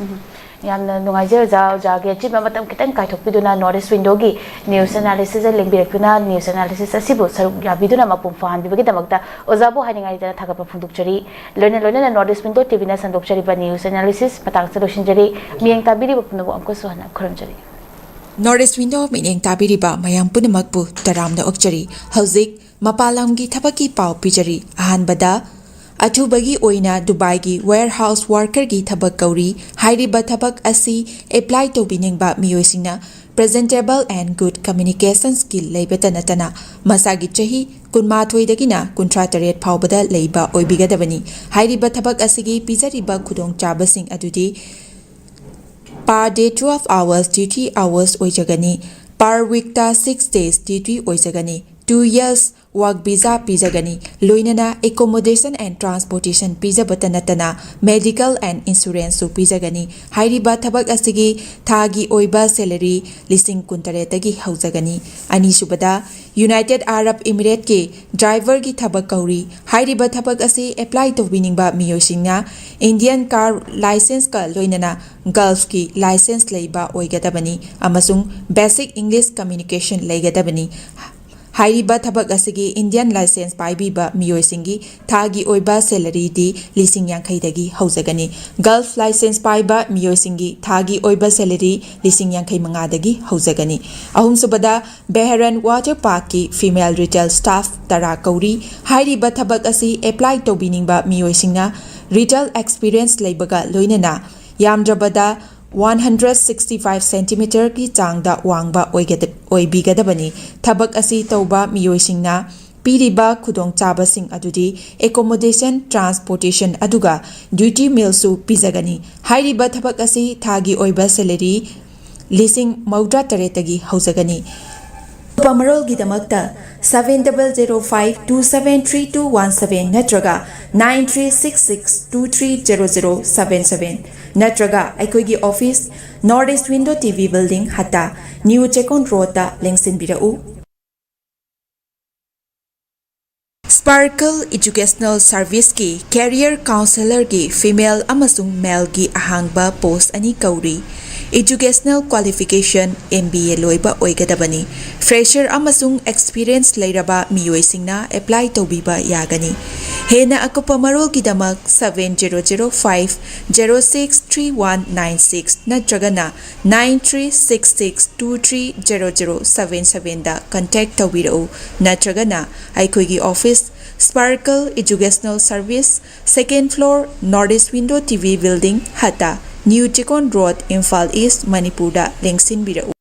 ꯌꯥꯝꯅ ꯅꯨꯡꯉꯥꯏꯖꯩ ꯑꯣꯖꯥ, ꯑꯣꯖꯥꯒꯤ ꯑꯆꯤꯟꯕ ꯃꯇꯝ ꯈꯤꯇꯪ ꯀꯥꯏꯊꯣꯛꯄꯤꯗꯨꯅ North East Window ꯒꯤ news analysis ꯂꯦꯡꯕꯤꯔꯛꯇꯨꯅ news analysis ꯑꯁꯤꯕꯨ ꯁꯔꯨꯛ ꯌꯥꯕꯤꯗꯨꯅ ꯃꯄꯨꯡ ꯐꯥꯍꯟꯕꯤꯕꯒꯤꯗꯃꯛꯇ ꯑꯣꯖꯥꯕꯨ ꯍꯥꯏꯅꯤꯡꯉꯥꯏ ꯂꯩꯇꯅ ꯊꯥꯒꯠꯄ ꯐꯣꯡꯗꯣꯛꯆꯔꯤ꯫ ꯂꯣꯏꯅ ꯂꯣꯏꯅꯅ North East Window T V ꯅ ꯁꯟꯗꯣꯛꯆꯔꯤꯕ news analysis ꯃꯇꯥꯡ ꯑꯁꯤꯗ ꯂꯣꯏꯁꯤꯟꯖꯔꯤ꯫ ꯃꯤꯠꯌꯦꯡ ꯇꯥꯕꯤꯔꯤꯕ ꯄꯨꯝꯅꯃꯛ ꯑꯃꯨꯛꯀꯁꯨ ꯍꯟꯅ ꯈꯨꯔꯨꯝꯖꯔꯤ꯫ North East Window ꯃꯤꯠꯌꯦꯡ ꯇꯥꯕꯤꯔꯤꯕ ꯃꯌꯥꯝ ꯄꯨꯝꯅꯃꯛꯄꯨ ꯇꯔꯥꯝꯅ ꯑꯣꯛꯆꯔꯤ꯫ ꯍꯧꯖꯤꯛ ꯃꯄꯥꯟ ꯂꯝꯒꯤ ꯊꯕꯛꯀꯤ ꯄꯥꯎ ꯄꯤꯖꯔꯤ꯫ ꯑꯍꯥꯟꯕꯗ, ꯑꯊꯨꯕꯒꯤ ꯑꯣꯏꯅ ꯗꯨꯕꯥꯏꯒꯤ warehouse worker ꯒꯤ ꯊꯕꯛ ꯀꯧꯔꯤ꯫ ꯍꯥꯏꯔꯤꯕ ꯊꯕꯛ ꯑꯁꯤ apply ꯇꯧꯕꯤꯅꯤꯡꯕ ꯃꯤꯑꯣꯏꯁꯤꯡꯅ presentable and good communication skill ꯂꯩꯕꯇ ꯅꯠꯇꯅ ꯃꯁꯥꯒꯤ ꯆꯍꯤ ꯀꯨꯟꯃꯥꯊꯣꯏꯗꯒꯤꯅ ꯀꯨꯟꯊ꯭ꯔꯥ ꯇꯔꯦꯠ ꯐꯥꯎꯕꯗ ꯂꯩꯕ ꯑꯣꯏꯕꯤꯒꯗꯕꯅꯤ꯫ ꯍꯥꯏꯔꯤꯕ ꯊꯕꯛ ꯑꯁꯤꯒꯤ ꯄꯤꯖꯔꯤꯕ ꯈꯨꯗꯣꯡꯆꯥꯕꯁꯤꯡ ꯑꯗꯨꯗꯤ per day twelve hours duty hours ꯑꯣꯏꯖꯒꯅꯤ꯫ Per week ꯇ six days duty ꯑꯣꯏꯖꯒꯅꯤ꯫ Two years work visa ꯄꯤꯖꯒꯅꯤ꯫ ꯂꯣꯏꯅꯅ accommodation and transportation ꯄꯤꯖꯕꯇ ꯅꯠꯇꯅ medical and insurance ꯁꯨ ꯄꯤꯖꯒꯅꯤ꯫ ꯍꯥꯏꯔꯤꯕ ꯊꯕꯛ ꯑꯁꯤꯒꯤ ꯊꯥꯒꯤ ꯑꯣꯏꯕ salary ꯂꯤꯁꯤꯡ ꯀꯨꯟꯇꯔꯦꯠꯇꯒꯤ ꯍꯧꯖꯒꯅꯤ꯫ ꯑꯅꯤꯁꯨꯕꯗ, United Arab Emirates ꯀꯤ driver ꯒꯤ ꯊꯕꯛ ꯀꯧꯔꯤ꯫ ꯍꯥꯏꯔꯤꯕ ꯊꯕꯛ ꯑꯁꯤ apply ꯇꯧꯕꯤꯅꯤꯡꯕ ꯃꯤꯑꯣꯏꯁꯤꯡꯅ Indian car licence ꯀ ꯂꯣꯏꯅꯅ Gulf ꯀꯤ licence ꯂꯩꯕ ꯑꯣꯏꯒꯗꯕꯅꯤ ꯑꯃꯁꯨꯡ basic English communication ꯂꯩꯒꯗꯕꯅꯤ꯫ ꯍꯥꯏꯔꯤꯕ ꯊꯕꯛ ꯑꯁꯤꯒꯤ Indian licence ꯄꯥꯏꯕꯤꯕ ꯃꯤꯑꯣꯏꯁꯤꯡꯒꯤ ꯊꯥꯒꯤ ꯑꯣꯏꯕ salary ꯗꯤ ꯂꯤꯁꯤꯡ ꯌꯥꯡꯈꯩꯗꯒꯤ ꯍꯧꯖꯒꯅꯤ꯫ Gulf licence ꯄꯥꯏꯕ ꯃꯤꯑꯣꯏꯁꯤꯡꯒꯤ ꯊꯥꯒꯤ ꯑꯣꯏꯕ salary ꯂꯤꯁꯤꯡ ꯌꯥꯡꯈꯩ ꯃꯉꯥꯗꯒꯤ ꯍꯧꯖꯒꯅꯤ꯫ ꯑꯍꯨꯝꯁꯨꯕꯗ, Bahrain Water Park ꯀꯤ female retail staff ꯇꯔꯥ ꯀꯧꯔꯤ꯫ ꯍꯥꯏꯔꯤꯕ ꯊꯕꯛ ꯑꯁꯤ apply ꯇꯧꯕꯤꯅꯤꯡꯕ ꯃꯤꯑꯣꯏꯁꯤꯡꯅ retail experience ꯂꯩꯕꯒ ꯂꯣꯏꯅꯅ ꯌꯥꯝꯗ꯭ꯔꯕꯗ one hundred sixty five centimeter ꯒꯤ ꯆꯥꯡꯗ ꯋꯥꯡꯕ ꯑꯣꯏꯒꯗ-, ꯑꯣꯏꯕꯤꯒꯗꯕꯅꯤ꯫ ꯊꯕꯛ ꯑꯁꯤ ꯇꯧꯕ ꯃꯤꯑꯣꯏꯁꯤꯡꯅ ꯄꯤꯔꯤꯕ ꯈꯨꯗꯣꯡꯆꯥꯕꯁꯤꯡ ꯑꯗꯨꯗꯤ accommodation, transportation ꯑꯗꯨꯒ duty meal ꯁꯨ ꯄꯤꯖꯒꯅꯤ꯫ ꯍꯥꯏꯔꯤꯕ ꯊꯕꯛ ꯑꯁꯤ ꯊꯥꯒꯤ ꯑꯣꯏꯕ salary ꯂꯤꯁꯤꯡ ꯃꯧꯗ꯭ꯔꯥ ꯇꯔꯦꯠꯇꯒꯤ ꯍꯧꯖꯒꯅꯤ꯫ ꯑꯀꯨꯞꯄ ꯃꯔꯣꯜꯒꯤꯗꯃꯛꯇ seven double zero five two seven three two one seven ꯅꯠꯇ꯭ꯔꯒ nine three six six two three zero zero seven seven ꯅꯠꯇ꯭ꯔꯒ ꯑꯩꯈꯣꯏꯒꯤ office, North East Window T V Building, ꯍꯠꯇꯥ, New Chekon Road ꯇ ꯂꯦꯡꯁꯤꯟꯕꯤꯔꯛꯎ꯫ Sparkle Educational Service ꯀꯤ Career Counsellor ꯒꯤ female ꯑꯃꯁꯨꯡ male ꯒꯤ ꯑꯍꯥꯡꯕ post ꯑꯅꯤ ꯀꯧꯔꯤ꯫ Educational qualification M B A ꯂꯣꯏꯕ ꯑꯣꯏꯒꯗꯕꯅꯤ꯫ Fresher ꯑꯃꯁꯨꯡ experience ꯂꯩꯔꯕ ꯃꯤꯑꯣꯏꯁꯤꯡꯅ apply ꯇꯧꯕꯤꯕ ꯌꯥꯒꯅꯤ꯫ ꯍꯦꯟꯅ ꯑꯀꯨꯞꯄ ꯃꯔꯣꯜꯒꯤꯗꯃꯛ seven zero zero five zero six three one nine six ꯅꯠꯇ꯭ꯔꯒꯅ nine three six six two three zero zero seven seven ꯗ contact ꯇꯧꯕꯤꯔꯛꯎ, ꯅꯠꯇ꯭ꯔꯒꯅ ꯑꯩꯈꯣꯏꯒꯤ office, Sparkle Educational Service, second floor, North East Window T V Building, ꯍꯠꯇꯥ, New Chekon Road, Imphal East, ꯃꯅꯤꯄꯨꯔꯗ ꯂꯦꯡꯁꯤꯟꯕꯤꯔꯛꯎ꯫